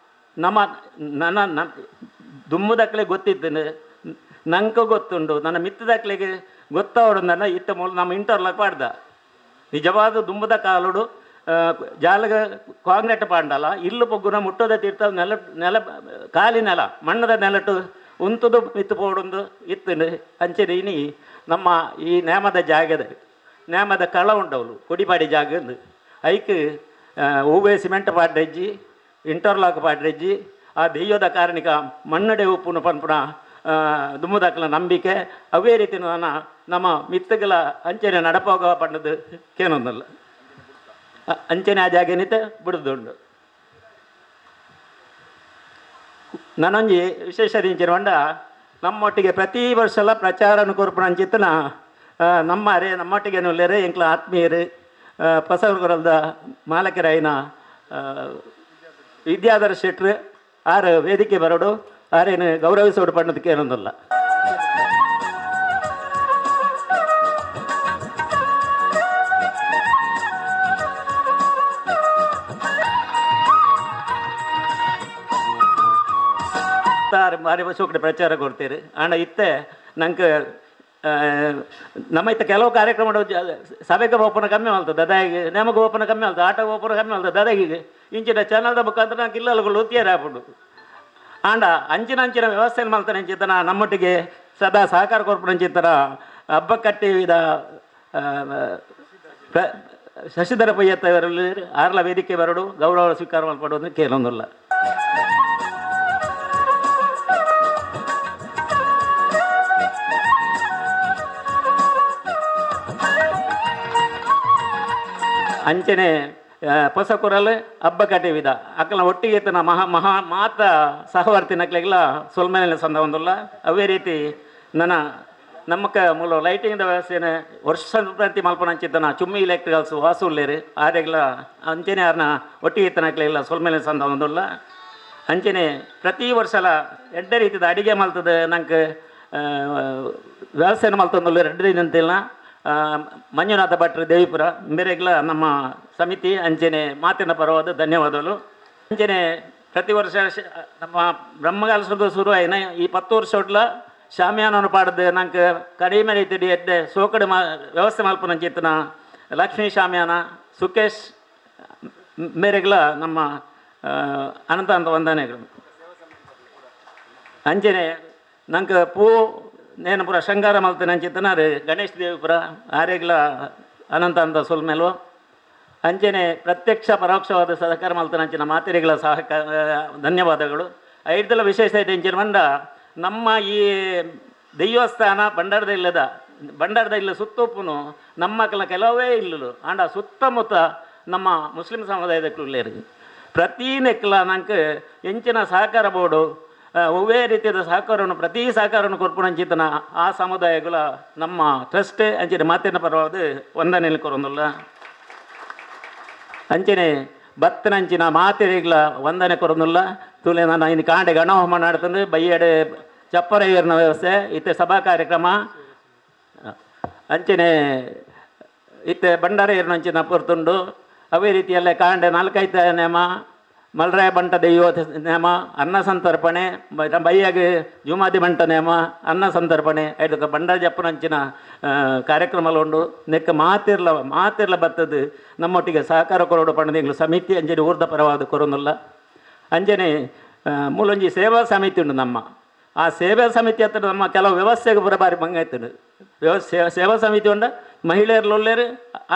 [SPEAKER 9] ನಮ್ಮ ನನ್ನ ದುಮ್ಮುದಕ್ಲೆ ಗೊತ್ತಿದ್ದೇನೆ, ನಂಗೆ ಗೊತ್ತುಂಡು, ನನ್ನ ಮಿತ್ತದಕ್ಲೆಗೆ ಗೊತ್ತಾವಡು ನನ್ನ ಇತ್ತ ಮೂಲ ನಮ್ಮ ಇಂಟರ್ಲಾಕ್ ಪಾಡ್ದ ನಿಜವಾದ ದುಂಬದ ಕಾಲುಡು ಜಾಲಗ ಕಾಂಕ್ರೀಟ್ ಪಾಂಡಲ್ಲ ಇಲ್ಲು ಪೊಗ್ಗುನ ಮುಟ್ಟೋದ ತೀರ್ಥ ನೆಲ ನೆಲ ಖಾಲಿ ನೆಲ ಮಣ್ಣದ ನೆಲಟು ಉಂತುದು ಮಿತ್ತು ಪೋಡೊಂದು ಇತ್ತು. ಅಂಚನೆ ಇನಿ ನಮ್ಮ ಈ ನೇಮದ ಜಾಗದ ನೇಮದ ಕಳ ಉಂಡವಳು ಕೊಡಿಪಾಡಿ ಜಾಗ ಐಕ್ ಹೂವೆ ಸಿಮೆಂಟ್ ಪಾಡ್ರೆಜ್ಜಿ ಇಂಟರ್ಲಾಕ್ ಪಾಡ್ರೆಜ್ಜಿ ಆ ದೆಯ್ಯೋದ ಕಾರಣಿಕ ಮಣ್ಣಡೆ ಉಪ್ಪುನ ಪನ್ಪುನ ದುಮ್ಮುದಾಕಲ ನಂಬಿಕೆ. ಅವೇ ರೀತಿ ನನ್ನ ನಮ್ಮ ಮಿತ್ತಗಳ ಅಂಚನೆ ನಡಪೋಗ ಪಣ್ಣದು ಕೇನೊಂದಲ್ಲ ಅಂಚನೆ ಆ ಜಾಗನಿತ ಬಿಡುದುಂಡು. ನಾನೊಂಜಿ ವಿಶೇಷ ಇಂಚಿನ ಪಂಡ ನಮ್ಮೊಟ್ಟಿಗೆ ಪ್ರತಿ ವರ್ಷಲ ಪ್ರಚಾರನ ಕೊರ್ಪುನ ಅಂಚಿತ್ತನ ನಮ್ಮ ಅರೆ ನಮ್ಮೊಟ್ಟಿಗೆ ನುಲ್ಲೇರು ಎಂಕ್ಲ ಆತ್ಮೀಯರು ಪಸವರಗೊರಲ್ದ ಮಾಲಕರಾಯಿನ ವಿದ್ಯಾಧರ ಶೆಟ್ರು ಆರು ವೇದಿಕೆ ಬರೋಡು ಆರೇನು ಗೌರವಿಸೋಡು ಪಣ್ಣದಕ್ಕೆ ಏನೊಂದಲ್ಲ. ಮಾರಿ ವರ್ಷ ಪ್ರಚಾರ ಕೊಡ್ತೀರಿ ಆಂಡ ಇತ್ತೆ ನಂಗೆ ನಮ್ಮ ಇತ್ತ ಕೆಲವು ಕಾರ್ಯಕ್ರಮ ಸಭೆಗೆ ಓಪನ ಕಮ್ಮಿ ಮಾಡ್ತದೆ, ದಾದಾಗಿ ನಮಗೆ ಓಪನ ಕಮ್ಮಿ ಆಗ್ತದೆ, ಆಟೋ ಓಪನ ಕಮ್ಮಿ ಆಗ್ತದೆ. ದಾದಾಗಿ ಇಂಚಿನ ಚಾನಲ್ದ ಮುಖಾಂತರ ನಂಗೆ ಇಲ್ಲಗಳು ಒತ್ತಿಯಾರ ಹಾಕ್ಬಿಡು ಆಂಡ ಅಂಚಿನ ಅಂಚಿನ ವ್ಯವಸ್ಥೆ ಮಾಡ್ತಾನೆ ಅಂಚಿತನ ನಮ್ಮೊಟ್ಟಿಗೆ ಸದಾ ಸಹಕಾರ ಕೊರ್ಪುನ ಅಂಚಿತರ ಹಬ್ಬ ಕಟ್ಟಿದ ಶಶಿಧರ ಪಯ್ಯತ್ತವರಲ್ಲಿ ಆರ್ಲ ವೇದಿಕೆ ಬರಡು ಗೌರವ ಸ್ವೀಕಾರ ಮಲ್ಪಡೋದು ಕೇಳೊಂದಿಲ್ಲ. ಅಂಚನೆ ಹೊಸ ಕೊರಲ್ ಹಬ್ಬ ಕಟ್ಟಿವಿದ ಅಕ್ಕಲ ಒಟ್ಟಿಗೆ ಇತ್ತನ ಮಹಾ ಮಹಾ ಮಾತ ಸಹವರ್ತಿ ನಕ್ಲೆಗೆಲ್ಲ ಸೊಲ್ಮೇಲೆ ಸಂದ ಒಂದಲ್ಲ. ಅವೇ ರೀತಿ ನನ್ನ ನಮ್ಮಕ್ಕ ಮೂಲ ಲೈಟಿಂಗ್ದ ವ್ಯವಸ್ಥೆನ ವರ್ಷ ಪ್ರತಿ ಮಲ್ಪನ ಅಂಚಿತ್ತನ ಚುಮ್ಮಿ ಎಲೆಕ್ಟ್ರಿಕಲ್ಸ್ ವಾಸು ಉಳ್ಳೇರು ಆರೆಗ್ಲ ಅಂಚನೆ ಆರ್ನ ಒಟ್ಟಿಗೆ ಇತ್ತನಕ್ಲೆಗೆಲ್ಲ ಸೊಲ್ಮೇಲೆ ಸಂದ ಒಂದಲ್ಲ. ಅಂಚನೆ ಪ್ರತಿ ವರ್ಷಲ ಎಡ್ಡೆ ರೀತಿದ ಅಡಿಗೆ ಮಲ್ತದೆ ನಂಗೆ ವ್ಯವಸ್ಥೆನ ಮಲ್ತೊಂದುಲ್ಲ ಎರಡು ರೀತಿ ಮಂಜುನಾಥ ಭಟ್ರು ದೇವಿಪುರ ಮೇರೆಗ್ಲ ನಮ್ಮ ಸಮಿತಿ ಅಂಚನೆ ಮಾತಿನ ಪರವಾದ ಧನ್ಯವಾದಗಳು. ಅಂಚನೆ ಪ್ರತಿ ವರ್ಷ ನಮ್ಮ ಬ್ರಹ್ಮಗಾಲಸದ ಶುರು ಆಯ್ನ ಈ 10 ವರ್ಷ ಒಟ್ಲ ಶಾಮಿಯಾನವನ್ನು ಪಾಡದು ನಂಗೆ ಕಡಿಮೆ ರೀತಿ ಎಡ್ಡೆ ಸೋಕಡೆ ಮಾ ವ್ಯವಸ್ಥೆ ಮಲ್ಪನ ಚೇತನ ಲಕ್ಷ್ಮೀ ಶಾಮಿಯಾನ ಸುಕೇಶ್ ಮೇರೆಗ್ಲ ನಮ್ಮ ಅನಂತ ಅಂತ ವಂದನೆಗಳು. ಅಂಚನೆ ನಂಗೆ ಪೂ ನೇನು ಪೂರ ಶೃಂಗಾರ ಮಲ್ತೇನೆ ಅಂಚಿತ್ತನ ಗಣೇಶ್ ದೇವಿಪುರ ಆರೆಗ್ಲ ಅನಂತ ಅಂತ ಸೊಲ್ಮೇಲು. ಅಂಚನೆ ಪ್ರತ್ಯಕ್ಷ ಪರೋಕ್ಷವಾದ ಸಹಕಾರ ಮಲ್ತನ ಅಂಚಿನ ಮಾತೆರಿಗಳ ಸಹಕಾರ ಧನ್ಯವಾದಗಳು. ಐದಲ ವಿಶೇಷ ಅಂಚಿನ ಬಂಡ ನಮ್ಮ ಈ ದೈವಸ್ಥಾನ ಭಂಡಾರದ ಇಲ್ಲದ ಭಂಡಾರದ ಇಲ್ಲ ಸುತ್ತೊಪ್ಪುನು ನಮ್ಮ ಕೆಲವೇ ಇಲ್ಲಲು ಆಂಡ ಸುತ್ತಮುತ್ತ ನಮ್ಮ ಮುಸ್ಲಿಂ ಸಮುದಾಯದ ಕುಲ್ಲೇರು ಪ್ರತಿ ನೆಕ್ಲ ನಂಗೆ ಎಂಚಿನ ಸಹಕಾರ ಬೋರ್ಡು ಒವ್ವೇ ರೀತಿಯಾದ ಸಹಕಾರವನ್ನು ಪ್ರತಿ ಸಹಕಾರವನ್ನು ಕೊರ್ಪುಣಂಚಿತನ ಆ ಸಮುದಾಯಗಳ ನಮ್ಮ ಟ್ರಸ್ಟ್ ಅಂಚಿನ ಮಾತಿನ ಪರವಾದ ವಂದನೆ ಕೊರೊಂದುಲ್ಲ. ಅಂಚನೆ ಬತ್ತನಂಚಿನ ಮಾತೆರಿಗ್ಲ ವಂದನೆ ಕೊರೊಂದುಲ್ಲ. ತುಲೆ ನಾನು ಇನ್ನು ಕಾಂಡೆ ಗಣಹೋಮ ನಾಡ್ತಂದ್ರೆ ಬೈಯಡೆ ಚಪ್ಪರೈಯರ್ನ ವ್ಯವಸ್ಥೆ ಇತ್ತೆ ಸಭಾ ಕಾರ್ಯಕ್ರಮ. ಅಂಚನೆ ಇತ್ತೆ ಭಂಡಾರ ಏರ್ನಂಚಿನ ಪೊರ್ತುಂಡು. ಅವೇ ರೀತಿಯಲ್ಲೇ ಕಾಂಡೆ ನಾಲ್ಕೈತ ನೇಮ, ಮಲ್ರಾಯ ಬಂಟ ದೈವ ನೇಮ, ಅನ್ನ ಸಂತರ್ಪಣೆ, ಬೈಯಾಗ ಜುಮಾದಿ ಬಂಟ ನೇಮ, ಅನ್ನ ಸಂತರ್ಪಣೆ, ಐದಕ್ಕೆ ಬಂಡಾರ ಜಪ್ಪನಂಚಿನ ಕಾರ್ಯಕ್ರಮ ಉಂಡು. ನೆಕ್ಕ ಮಾತಿರ್ಲ ಮಾತಿರ್ಲ ಬರ್ತದೆ ನಮ್ಮೊಟ್ಟಿಗೆ ಸಹಕಾರ ಕೊರೋಡು ಪಂಡದಿಂಗ್ಲು ಸಮಿತಿ ಅಂಜನೆ ಊರ್ದ ಪರವಾದ ಕೊರೋನಲ್ಲ. ಅಂಜನೆ ಮೂಲೊಂಜಿ ಸೇವಾ ಸಮಿತಿ ಉಂಡು ನಮ್ಮ. ಆ ಸೇವಾ ಸಮಿತಿ ಹತ್ರ ನಮ್ಮ ಕೆಲವು ವ್ಯವಸ್ಥೆಗೆ ಪೂರ ಬಾರಿ ಭಂಗ ಆಯ್ತದೆ. ಸೇವಾ ಸಮಿತಿ ಉಂಡ ಮಹಿಳೆಯರ್ಲೊಲ್ಲೇರು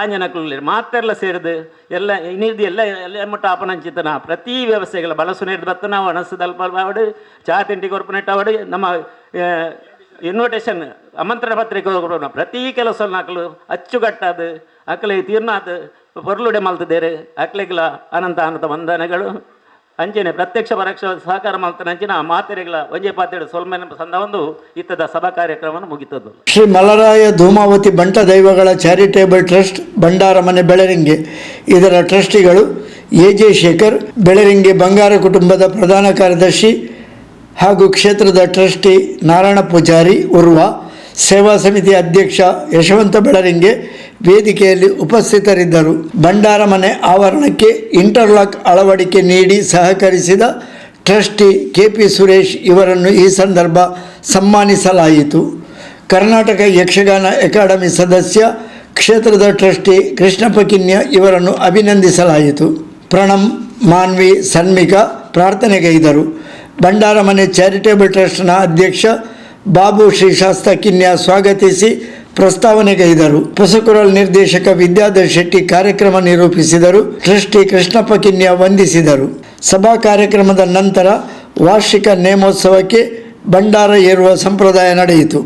[SPEAKER 9] ಆಂಜನಕ್ಲುಲ್ಲೇರು ಮಾತೆಲ್ಲ ಸೇರಿದು ಎಲ್ಲ ಇನ್ನಿರ್ದು ಎಲ್ಲ ಎಲ್ಲ ಮುಟ್ಟ ಆಪನಂಚಿತನ ಪ್ರತಿ ವ್ಯವಸ್ಥೆಗಳ ಬಳಸು ನೀರು ಬತ್ತ ನಾವು ಅಣಸದಲ್ಪ ಅವಡು ಚಾ ತಿಂಡಿ ಕೊರ್ಪನೆಟ್ ಅವಡು ನಮ್ಮ ಇನ್ವಿಟೇಷನ್ ಆಮಂತ್ರಣ ಪತ್ರಿಕೆ ಕೊರ್ಪುನ ಪ್ರತಿ ಕೆಲಸ ನಾಕಲು ಅಚ್ಚುಕಟ್ಟಾದ ಅಕ್ಲೆ ತೀರ್ನಾಥ್ ಪೊರ್ಲುಡೆ ಮಲ್ತದೇರು ಅಕ್ಲೆಗ್ಲ ಅನಂತ ಅನಂತ ವಂದನೆಗಳು. ಅಂಚನೆ ಪ್ರತ್ಯಕ್ಷ ಪರೋಕ್ಷ ಸಹಕಾರ ಮಲ್ತನ ಅಂಚಿನ ಮಾತೆರೆಗಳ ಒಂಜೆ ಪಾತೆಡು ಸೊಲ್ಮೆನ ಸಂದ ಒಂದು ಇತ್ತದ ಸಭಾ ಕಾರ್ಯಕ್ರಮವನ್ನು ಮುಗಿತದ್ದು.
[SPEAKER 1] ಶ್ರೀ ಮಲರಾಯ ಧೂಮಾವತಿ ಬಂಟ ದೈವಗಳ ಚಾರಿಟೇಬಲ್ ಟ್ರಸ್ಟ್ ಭಂಡಾರಮನೆ ಬೆಳರಿಂಗೆ ಇದರ ಟ್ರಸ್ಟಿಗಳು ಎ ಜೆ ಶೇಖರ್, ಬೆಳರಿಂಗೆ ಬಂಗಾರ ಕುಟುಂಬದ ಪ್ರಧಾನ ಕಾರ್ಯದರ್ಶಿ ಹಾಗೂ ಕ್ಷೇತ್ರದ ಟ್ರಸ್ಟಿ ನಾರಾಯಣ ಪೂಜಾರಿ ಉರ್ವ, ಸೇವಾ ಸಮಿತಿ ಅಧ್ಯಕ್ಷ ಯಶವಂತ ಬೆಳರಿಂಗೆ ವೇದಿಕೆಯಲ್ಲಿ ಉಪಸ್ಥಿತರಿದ್ದರು. ಭಂಡಾರಮನೆ ಆವರಣಕ್ಕೆ ಇಂಟರ್ಲಾಕ್ ಅಳವಡಿಕೆ ನೀಡಿ ಸಹಕರಿಸಿದ ಟ್ರಸ್ಟಿ ಕೆ ಪಿ ಸುರೇಶ್ ಇವರನ್ನು ಈ ಸಂದರ್ಭ ಸನ್ಮಾನಿಸಲಾಯಿತು. ಕರ್ನಾಟಕ ಯಕ್ಷಗಾನ ಅಕಾಡೆಮಿ ಸದಸ್ಯ ಕ್ಷೇತ್ರದ ಟ್ರಸ್ಟಿ ಕೃಷ್ಣಪ್ಪ ಕಿನ್ಯ ಇವರನ್ನು ಅಭಿನಂದಿಸಲಾಯಿತು. ಪ್ರಣಮ್, ಮಾನ್ವಿ, ಸನ್ಮಿಕ ಪ್ರಾರ್ಥನೆಗೈದರು. ಭಂಡಾರಮನೆ ಚಾರಿಟೇಬಲ್ ಟ್ರಸ್ಟ್ನ ಅಧ್ಯಕ್ಷ ಬಾಬು ಶ್ರೀಶಾಸ್ತ ಕಿನ್ಯ ಸ್ವಾಗತಿಸಿ ಪ್ರಸ್ತಾವನೆಗೈದರು. ಪೊಸಕುರಲ್ ನಿರ್ದೇಶಕ ವಿದ್ಯಾಧರ್ ಶೆಟ್ಟಿ ಕಾರ್ಯಕ್ರಮ ನಿರೂಪಿಸಿದರು. ಟ್ರಸ್ಟಿ ಕೃಷ್ಣಪ್ಪ ಕಿನ್ಯ ವಂದಿಸಿದರು. ಸಭಾ ಕಾರ್ಯಕ್ರಮದ ನಂತರ ವಾರ್ಷಿಕ ನೇಮೋತ್ಸವಕ್ಕೆ ಭಂಡಾರ ಏರುವ ಸಂಪ್ರದಾಯ ನಡೆಯಿತು.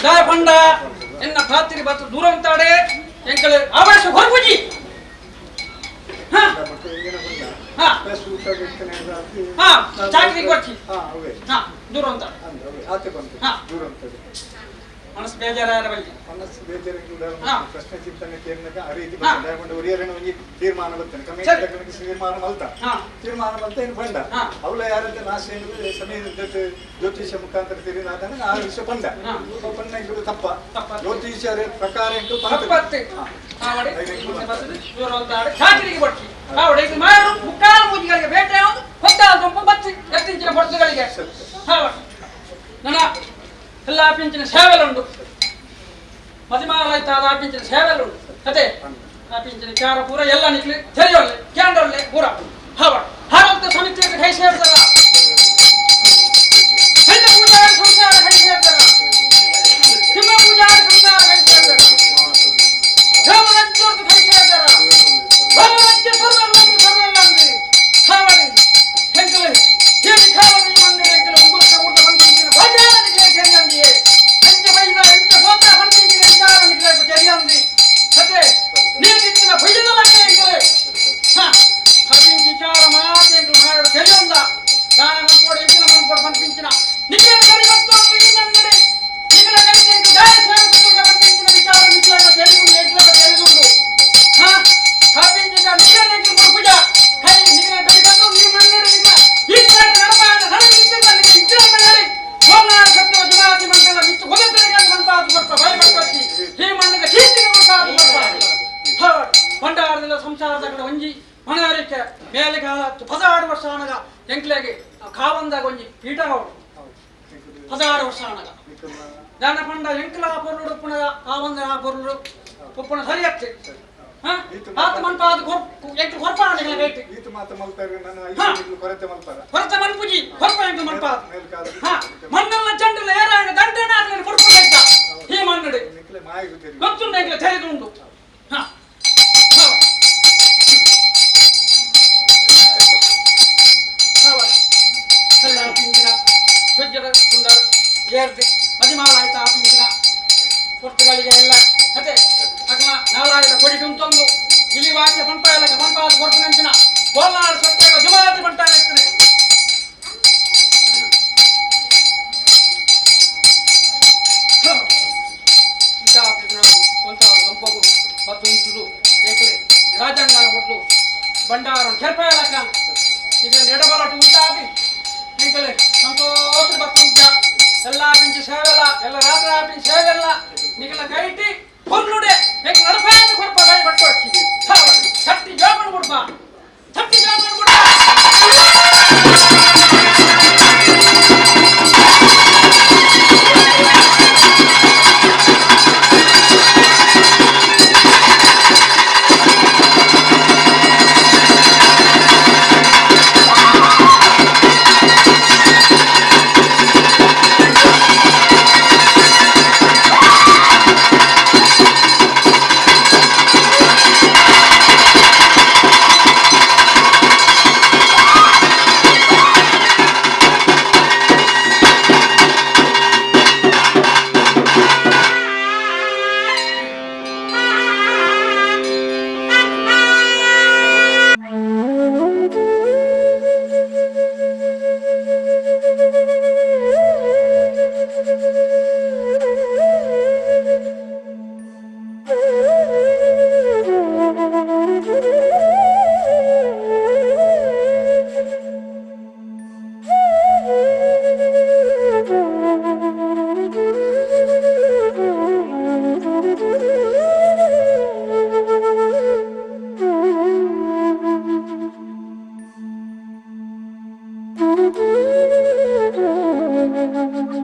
[SPEAKER 10] ದಾಯ ಪಂಡ ಎನ್ನ ಪಾತ್ರಿ ಬತ್ತು ದೂರ ಅಂತಾಡೆ ಎಂಕಲೆ ಆವೇಶ ಹೊರಪುಜಿ. ಹಾ ಹಾ ಹಾ ಚಾಕ್ರಿ ಕೊಡ್ತಿ. ಹಾ ದೂರ ಅಂತ ಹಾ ಮನಸ್ಸು ಬೇಜಾರಾರ ಬಲ್ಲಿ
[SPEAKER 3] ಮನಸ್ಸು ಬೇಜಾರ ಪ್ರಶ್ನೆ ಚಿಂತನೆ ಕೇಳಿದಾಗ ಆ ರೀತಿ ಬಂದ ಒರಿಯರಣ ಒಂಜಿ ತೀರ್ಮಾನ ಬರ್ತೇನೆ ಕಮ್ಮಿ ತೀರ್ಮಾನ ಮಲ್ತ ತೀರ್ಮಾನ ಮಲ್ತ ಏನು ಬಂಡ ಅವಳ ಯಾರಂತ ನಾಶ ಸಮಯ ಜ್ಯೋತಿಷ ಮುಖಾಂತರ ತಿರಿನಾದನ ಆ ವಿಷಯ ಬಂದ ಪಂಡ ಎಂಬುದು ತಪ್ಪ ಜ್ಯೋತಿಷರ ಪ್ರಕಾರ
[SPEAKER 10] ಮುಕ್ಕಾಲು ಬೇಟೆ ಬತ್ತಿ ಎತ್ತಿಂಚಿನ ಪೊಡ್ಸುಗಳಿಗೆ ನನ್ನ ಎಲ್ಲ ಆಪಿಂಚಿನ ಸೇವೆಲುಂಡು ಮದಿಮಾಲಾಯ್ತಾದ ಆಪಿಂಚಿನ ಸೇವೆಲುಂಡು ಅದೇ ಆಪಿಂಚಿನ ಚಾರ ಪೂರ ಎಲ್ಲ ನಿಕ್ಲಿ ತೆರೆಯೊಲ್ಲೆ ಕೇಂದ್ರೊಲ್ಲೆ ಪೂರ ಹಾವ ಹಾಗಂತ ಸಮಿತಿ ಕೈ ಸೇರ್ತಾರ ಹೆಣ್ಣ ಪೂಜಾರಿ ಸಂಸಾರ ಕೈ ಸೇರ್ತಾರ ಸಿಂಹ ಪೂಜಾರಿ ಸಂಸಾರ ಕೈ ಸೇರ್ತಾರ ದೇವರಾಜ್ಯದ ಕೈ ಸೇರ್ತಾರ ಭಗವಜ್ಜ ಸರ್ವಲ್ಲಂದು ಸರ್ವಲ್ಲಂದು ಹಾವಳಿ ಹೆಂಕಲೆ ಹೇಳಿ ಕಾಲದ ಈ ಮಂಗಡ ಹೆಂಕಲೆ ಉಂಗುತ್ತ ಊರ್ದ ಬಂದಿಂಚಿನ ಬಜಾರನಿಗೆ ತೆರಿಯಂದಿಯೇ ಹೆಂಚ ಬೈದ ಹೆಂಚ ಸೋತ ಬಂದಿಂಚಿನ ವಿಚಾರನಿಗೆ ತೆರಿಯಂದಿ ಅದೇ ನೀರಿತ್ತಿನ ಬೈದಲಾಗೆ ಹೆಂಕಲೆ ಹಾ ಹದಿಂಚ ವಿಚಾರ ಮಾತು ಎಂಕಲು ಮಾಡು ತೆರಿಯಂದ ದಾನ ಮನ್ಪೋಡು ಎಂಚಿನ ಮನ್ಪೋಡು ಬಂದಿಂಚಿನ ನಿಖಿಲ ತೆರಿಯಂತು ಈ ಮಂಗಡೆ ನಿಖಿಲ ಕೈತೆ ಎಂಕಲು ದಾಯ ಸೇವಕರು ಬಂದಿಂಚಿನ ವಿಚಾರ ನಿಖಿಲ ತೆರಿಯುಂಡು ಎಂಕಲ ತೆರಿಯುಂಡು ಹಾ ಹದಿಂಚಿನ ನಿಖಿಲ ಎಂಕಲು ಮುಡುಪುಜ ಕೈ ನಿಖಿಲ ಬೈದಂದು ಈ ಮಂಗಡೆ ನಿಖಿಲ ಈ ತರ ನಡಪಾದ ನನಗೆ ಇಚ್ಛೆ ಮಂಡಳಿ ಸೋಮನಾಥ ಸತ್ಯ ಜುಮಾತಿ ಮಂಡಲ ಮಿತ್ತು ಹೊಲತರಿಗೆ ಮಂತಾದು ಬರ್ಪ ಭಯ ಬರ್ಪಿ ಈ ಮಣ್ಣದ ಕೀರ್ತಿಗೆ ಬರ್ತಾದು ಬರ್ಪ ಭಂಡಾರದಿಂದ ಸಂಸಾರದ ಕಡೆ ಒಂಜಿ ಮನವರಿಕೆ ಮೇಲೆ ಕಾಲ 16 ವರ್ಷ ಆನಗ ಎಂಕ್ಲೆಗೆ ಕಾವಂದಾಗ ಒಂಜಿ ಪೀಠ ಅವಳು 16 ವರ್ಷ ಆನಗ ದಾನ ಪಂಡ ಎಂಕ್ಲ ಆ ಪೊರ್ಲು ಉಪ್ಪುಣ ಕಾವಂದ ಆ ಪೊರ್ಲು ಉಪ್ಪುಣ ಸರಿ ಆಗ್ತದೆ ಆತ ಮನ್ಪಾದ ಎಂಕ್ಲು ಹೊರಪ ಆನಗಲ ಬೇಕು
[SPEAKER 3] ಈತ ಮಾತ ಮಲ್ತಾರೆ ನನ್ನ ಐದು ಕೊರತೆ ಮಲ್ಪಾರ
[SPEAKER 10] ಹೊರತೆ ಮನ್ಪುಜಿ ಹೊರಪ ಎಂಕ್ಲು ಮನ್ಪಾದ ಹಾ ಮಣ್ಣಲ್ಲ ಚಂಡಲ್ಲ ಏರಾಯಣ ದಂಡನ ಆದ್ಮೇಲೆ ಕೊಡ್ಪು ಲೆಕ್ಕ ಈ ಮಣ್ಣುಡೆ ಗೊತ್ತುಂಡು ಎಂಕ್ಲೆ ತೆರೆದುಂಡು. ಹಾ ಎಲ್ಲ ಪಿಂಚಿನ ವಜ್ರದ ಸುಂದರ ಏರ್ದು ಮದಿಮಾಲಾಯ್ತ ಆ ಪಿಂಚಿನ ಪೊರ್ತುಗಳಿಗೆ ಎಲ್ಲ ಅದೇ ಅಗ್ನ ನಾಲಾಯದ ಕೊಡಿ ಕುಂತೊಂದು ಇಲ್ಲಿ ವಾಕ್ಯ ಪಂಪಾಯಲಕ ಪಂಪಾದ ಕೊರ್ಪುನಂಚಿನ ಕೋಲಾರ ಸತ್ಯಗ ಜುಮಾದಿ ಪಂಟಾಯಿಸ್ತನೆ ಕೊಂತ ಮತ್ತು ಇಂತುದು ಏಕಲೆ ರಾಜಾಂಗಣ ಕೊಟ್ಟು ಬಂಡಾರ ಕೆರ್ಪಾಯಲಕ ಈಗ ನೆಡಬಲಟು ಉಂಟಾದಿ ಎಂಕಲೆ ಸಂತೋಷ ಬರ್ತುಂಟ ಎಲ್ಲ ಪಿಂಚಿ ಸೇವೆಲ್ಲ ಎಲ್ಲ ರಾತ್ರಿ ಆಪಿಂಚಿ ಸೇವೆಲ್ಲ ನಿಗಲ ಕೈಟಿ ಹೊನ್ನುಡೆ ಹೆಂಗ್ ನಡಪಾಯದ ಕೊರ್ಪ ಬಾಯಿ ಬಟ್ಟು ತಟ್ಟಿ ಜೋಗಣ ಬಿಡ್ಪ ತಟ್ಟಿ ಜೋಗಣ ಬಿಡ್ಪ.